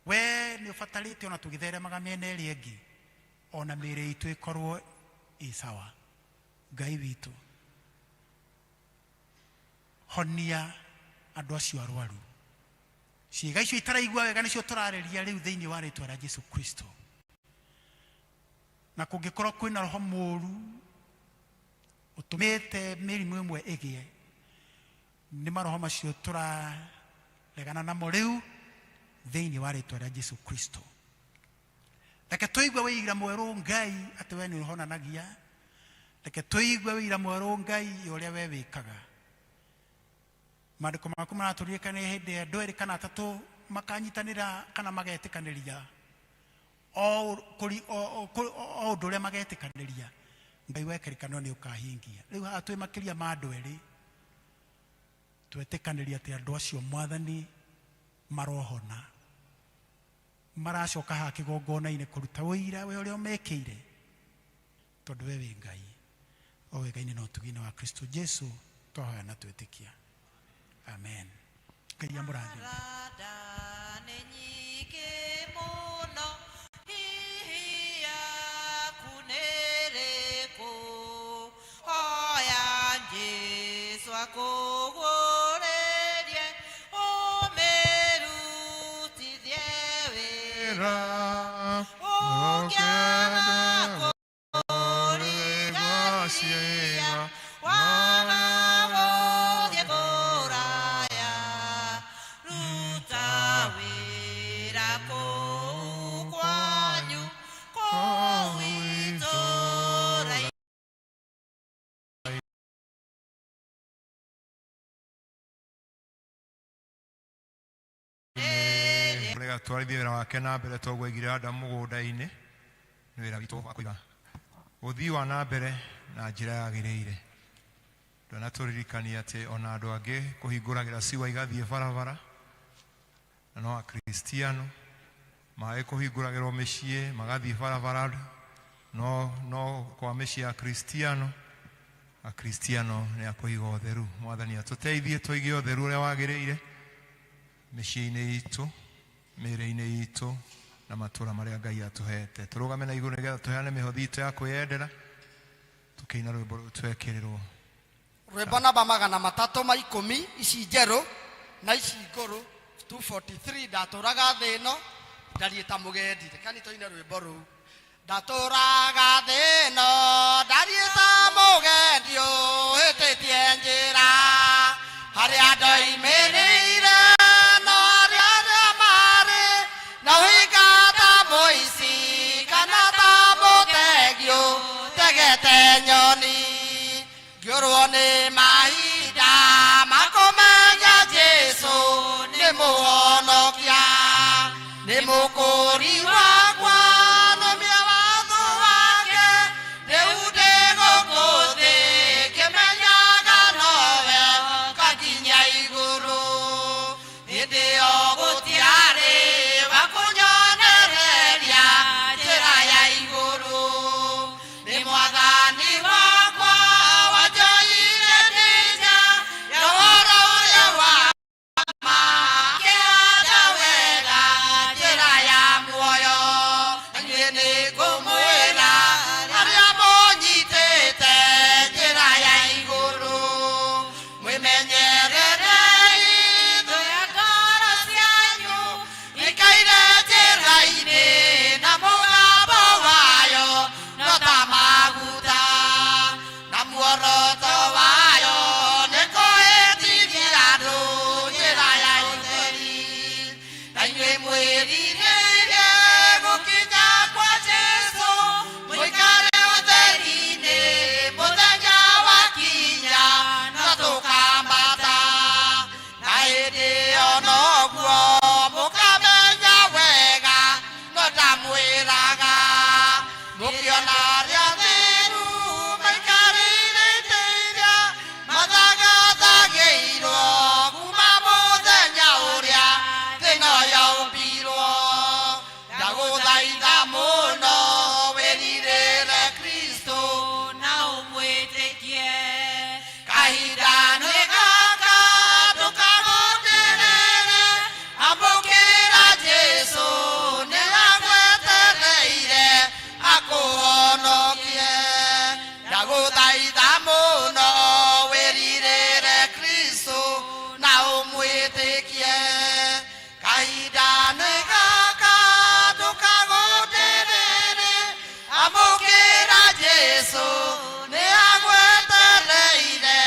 we nĩ ũbatarĩte ona tũgĩtheremaga mĩena ĩrĩa ĩngĩ, ona mĩĩrĩ itũ ĩkorwo ĩ sawa. Ngai witũ, honia andũ acio arwaru, ciĩga icio itaraigua wega nĩcio tũrarĩria rĩu thĩinĩ wa rĩtwa rĩa Jesu Kristo. Na kũngĩkorwo kwĩna roho mũru ũtũmĩte mĩrimũ ĩmwe ĩgĩe, nĩ maroho macio tũraregana namo rĩu thĩinĩ wa rĩtwa rĩa Jesu Kristo. Reke tũigue wĩira mwerũ Ngai atĩ we nĩ ũhonanagia. Reke tũigue wĩira mwerũ Ngai ũrĩa we wĩkaga. Maandĩko maku maratũririkania hĩndĩ ya andũ erĩ kana atatũ makanyitanĩra kana magetĩkanĩria o ũndũ ũrĩa magetĩkanĩria, Ngai wekĩrĩkanĩro nĩ ũkahingia. Rĩu haha twĩ makĩria ma andũ erĩ, twetĩkanĩria atĩ andũ acio Mwathani marohona, maracoka haha kĩgongona-inĩ kũruta ũira we ũrĩa ũmekĩire, tondũ we wĩ Ngai. O wega-inĩ na ũtugi-inĩ wa Kristo Jesu twahoya na twĩtĩkia, amen. Ngai amũrathime. Nĩ nyingĩ mũno, hihi yaku nĩ ĩrĩkũ? Hoya Jesũ akũguũrĩrie, ũmĩrutithie wĩra ũngĩaga kũriganĩria, waga gũthiĩ kũraya, ruta wĩra kũu kwanyu, kũu itũũra. Rega twarithie wĩra wake na mbere toguo aigire Adamu mũgũnda-inĩ. Nĩ wĩra witũ wa kũiga ũthii wa na mbere na njĩra yagĩrĩire. Ndwanatũririkania atĩ ona andũ angĩ kũhingũragĩra ciwa igathiĩ barabara, na no akristiano maĩ kũhingũragĩrwo mĩciĩ magathiĩ barabara. No no kwa mĩciĩ ya Kristiano, Akristiano nĩ a kũiga ũtheru. Mwathani atũteithie tũige ũtheru ũrĩa wagĩrĩire mĩciĩ-inĩ itũ, mĩĩrĩ-inĩ itũ na matũra marĩa Ngai atũhete. Tũrũgame na igũrũ nĩgetha tũheane mĩhothi itũ ya kwĩyendera tũkĩina rwĩmbo rũu twekĩrĩrwo. Rwĩmbo namba 310, ici njerũ na ici ngũrũ 243. Ndatũraga thĩ ĩno ndariĩ ta mũgendi, rekani tũine rwĩmbo rũu. Ndatũraga thĩ ĩno ndariĩ ta mũgendi ũhĩtĩtie njĩra, harĩa ndoimĩrĩire no harĩa arĩa marĩ na ũhinga ta mũici kana ta mũtegi ũtegete nyoni, ngĩũrwo nĩ mahinda makũmenya Jesũ nĩ mũhonokia, nĩ mũkũri wakwa, nũmia watho wake, rĩu ndĩ gũkũ thĩ ngĩmenyaga nowe ngakinya igũrũ. Hĩndĩ ĩyo gũtiarĩ wa kũnyonereria njĩra ya igũrũ, nĩ mwathani wakwa wanjoire ndĩnja ya ũhoro ũrĩa wa ma, akĩhanda wega njĩra ya muoyo. Inyuĩ nĩ ngũmwĩra arĩa mũnyitĩte njĩra ya igũrũ, mwĩmenyererei thũ ya ngoro cianyu, ikaire njĩra-inĩ na mũgambo wayo no ta maguta, na muoroto wayo nĩ kũhĩtithia andũ njĩra ya ũtheri. Na inyuĩ mwĩrirĩrie gũkinya kwa Jesũ, mũikare ũtheri-inĩ mũthenya wakinya no tũkambata, na hĩndĩ ĩyo noguo mũkamenya wega no ndamwĩraga, mũkĩona arĩa atheru maikarĩire itĩ iria mathagathagĩirwo kuma mũthenya ũrĩa thĩ ĩno yombirwo. Ndagũthaitha mũno wĩrirĩre Kristo na ũmwĩtĩkie. Kahinda nĩ gaka ndũkagũtĩrĩre, amũkĩra Jesũ nĩ agwetereire akũhonokie. Ndagũthaitha mũno wĩrirĩre Kristo na ũmwĩtĩkie. Kahinda nĩ gaka ndũkagũtĩrĩre, amũkĩra Jesũ nĩ agwetereire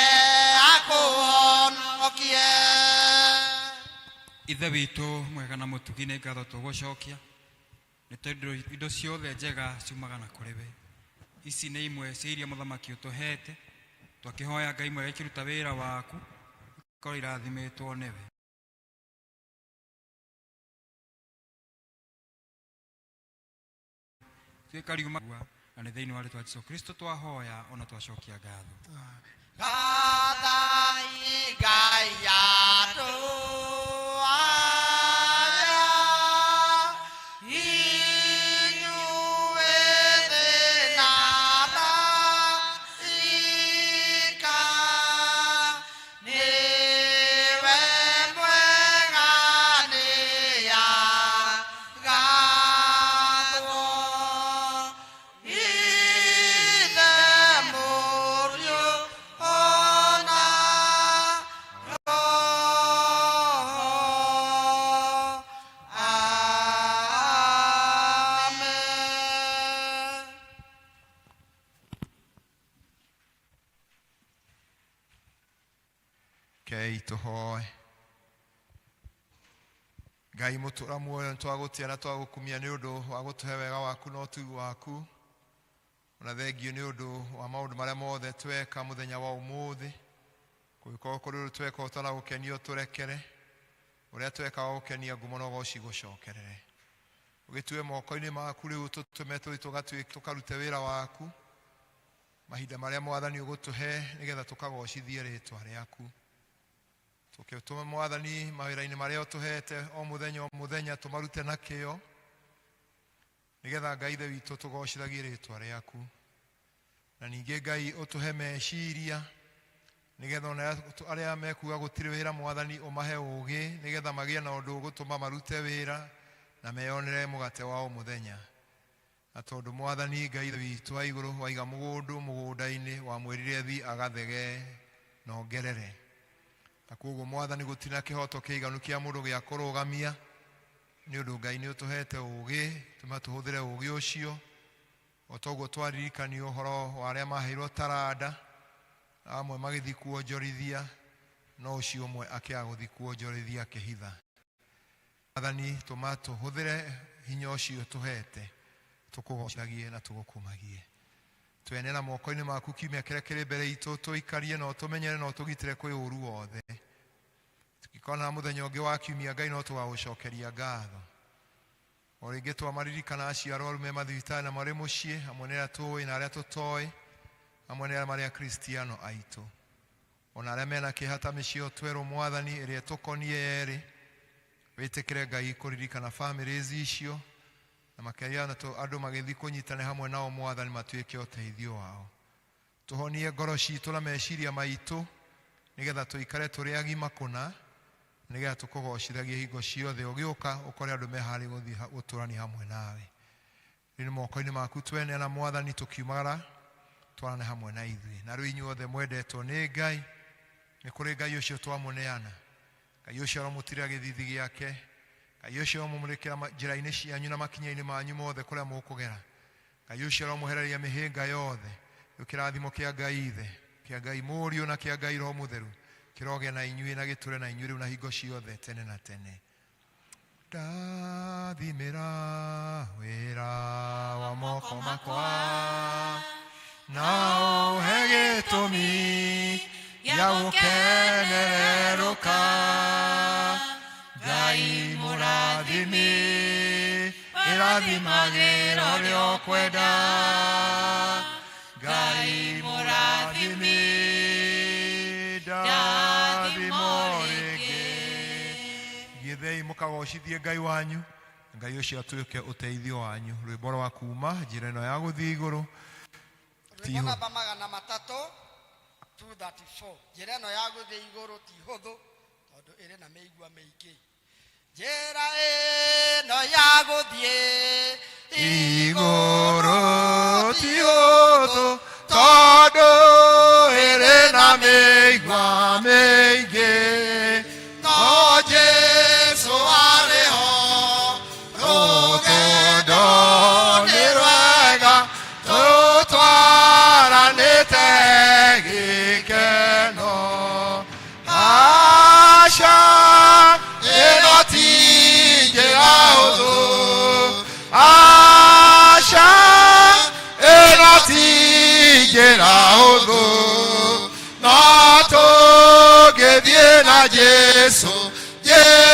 akũhonokie. Ithe witũ mwega na mũtugi, nĩ ngatho tũgũcokia nĩ tondũ indo ciothe njega ciumaga na kũrĩ we. Ici nĩ imwe cia iria mũthamaki ũtũhete, twakĩhoya Ngai mwega ikĩruta wĩra waku ikorwo irathimĩtwo nĩwe. Tuĩka riuma na nĩ thĩinĩ wa rĩtwa Jesũ Kristo twahoya ona twacokia ngatho. Gathai Ngai andũ aya, inyuĩ thĩ na araika, nĩwe mwega nĩagathwo. Ithe, Mũriũ, ona Roho. Amen. Kei tũhoe. Ngai mũtũra muoyo, nĩ twagũtĩa na twagũkumia nĩ ũndũ wa gũtũhe wega waku na ũtugi waku, ona thengiũ nĩ ũndũ wa maũndũ marĩa mothe tweka mũthenya wa ũmũthĩ. Kũngĩkorwo kũrĩ ũndũ tweka ũtaragũkenia, ũtũrekere. Ũrĩa tweka wa gũkenia, ngumo na ũgoci gũcokerere. Ũgĩtue moko-inĩ maku rĩu, tũtũme tũthiĩ tũkarute wĩra waku mahinda marĩa Mwathani ũgũtũhe, nĩgetha tũkagocithie rĩtwa rĩaku. Tũkĩtũme Mwathani mawĩra-inĩ marĩa ũtũhete o mũthenya o mũthenya, tũmarute na kĩyo. Nĩgetha Ngai Ithe witũ tũgocithagie rĩtwa rĩaku. Na ningĩ Ngai ũtũhe meciria nĩgetha ona arĩa mekuga gũtirĩ wĩra Mwathani ũmahe ũgĩ nĩgetha magĩe na ũndũ ũgũtũma marute wĩra na meyonere mũgate wa o mũthenya. Na tondũ Mwathani Ngai Ithe witũ wa igũrũ waiga mũgũndũ mũgũnda-inĩ wamwĩrire thi agathege na ongerere. Na koguo Mwathani gũtirĩ na kĩhoto kĩiganu kĩa mũndũ gĩa kũrũgamia nĩ ũndũ Ngai nĩ ũtũhete ũgĩ tũma tũhũthĩre ũgĩ ũcio o toguo twaririkanio ũhoro wa arĩa maheirwo taranda amwe magĩthiĩ kuonjorithia no ũcio ũmwe akĩaga gũthiĩ kuonjorithia akĩhitha. Mwathani tũma tũhũthĩre hinya ũcio ũtũhete tũkũgocithagie na tũgũkumagie. Tweneana moko-inĩ maku kiumia kĩrĩa kĩrĩ mbere itũ tũikarie na ũtũmenyere na ũtũgitĩre kwĩ ũru wothe. Tũngĩkona mũthenya ũngĩ wa kiumia Ngai no tũgagũcokeria ngatho. O rĩngĩ twamaririkana acio arwaru me mathibitarĩ na marĩ mũciĩ hamwe na arĩa tũĩ na arĩa tũtoĩ hamwe na arĩa marĩ akristiano aitũ. Ona arĩa mena kĩeha ta mĩciĩ twerwo Mwathani ĩrĩa ĩtũkoniĩ yerĩ wĩtĩkĩre Ngai kũririkana families icio na makĩria na andũ magĩthiĩ kũnyitana hamwe nao Mwathani matuĩke ũteithio wao. Tũhonie ngoro citũ na meciria maitũ nĩgetha tũikare tũrĩ agima kũna nĩgetha tũkũgocithagie hingo ciothe ũgĩũka ũkore andũ meharĩ gũthiĩ gũtũrania hamwe nawe. Rĩu nĩ moko-inĩ maku tweneana Mwathani tũkiumagara twarane hamwe na ithuĩ. Na rĩu inyuothe mwendetwo nĩ Ngai nĩ kũrĩ Ngai ũcio twamũneana. Ngai ũcio aromũtirĩra gĩthithi gĩake. Ngai ũcio aromũmũrĩkĩra njĩra-inĩ cianyu na makinya-inĩ manyu mothe kũrĩa mũkũgera. Ngai ũcio aromũhereria mĩhĩnga yothe. Rĩu kĩrathimo kĩa Ngai Ithe, kĩa Ngai Mũriũ na kĩa Ngai Roho Mũtheru kĩrogĩa na inyuĩ na gĩtũre na inyuĩ rĩu na hingo ciothe tene na tene. Ndathimĩra wĩra wa moko makwa na ũhe gĩtũmi gĩa gũkenererũka. Ngai mũrathimi ĩrathimagĩra ũrĩa ũkwenda. Ngai mũrathimi ndathimo rĩngĩ. Gĩthei mũkagocithie Ngai wanyu Ngai ũcio atuĩke ũteithio wanyu. Rwĩmbo rwa kuma njĩra ĩno ya gũthiĩ igũrũ Rwĩmbo ti namba magana matatũ 234 njĩra ĩno ya gũthiĩ igũrũ ti hũthũ tondũ ĩrĩ na mĩigua mĩingĩ. Njĩra ĩno ya gũthiĩ igũrũ ti hũthũ tondũ ĩrĩ na mĩigua mĩingĩ no Jesũ arĩ ho rũgendo nĩ rwega tũtwaranĩte gĩkeno. Aca ĩno ti njĩra hũthũ aca ĩno ti njĩra hũthũ no tũngĩthiĩ na Jesũ Jesũ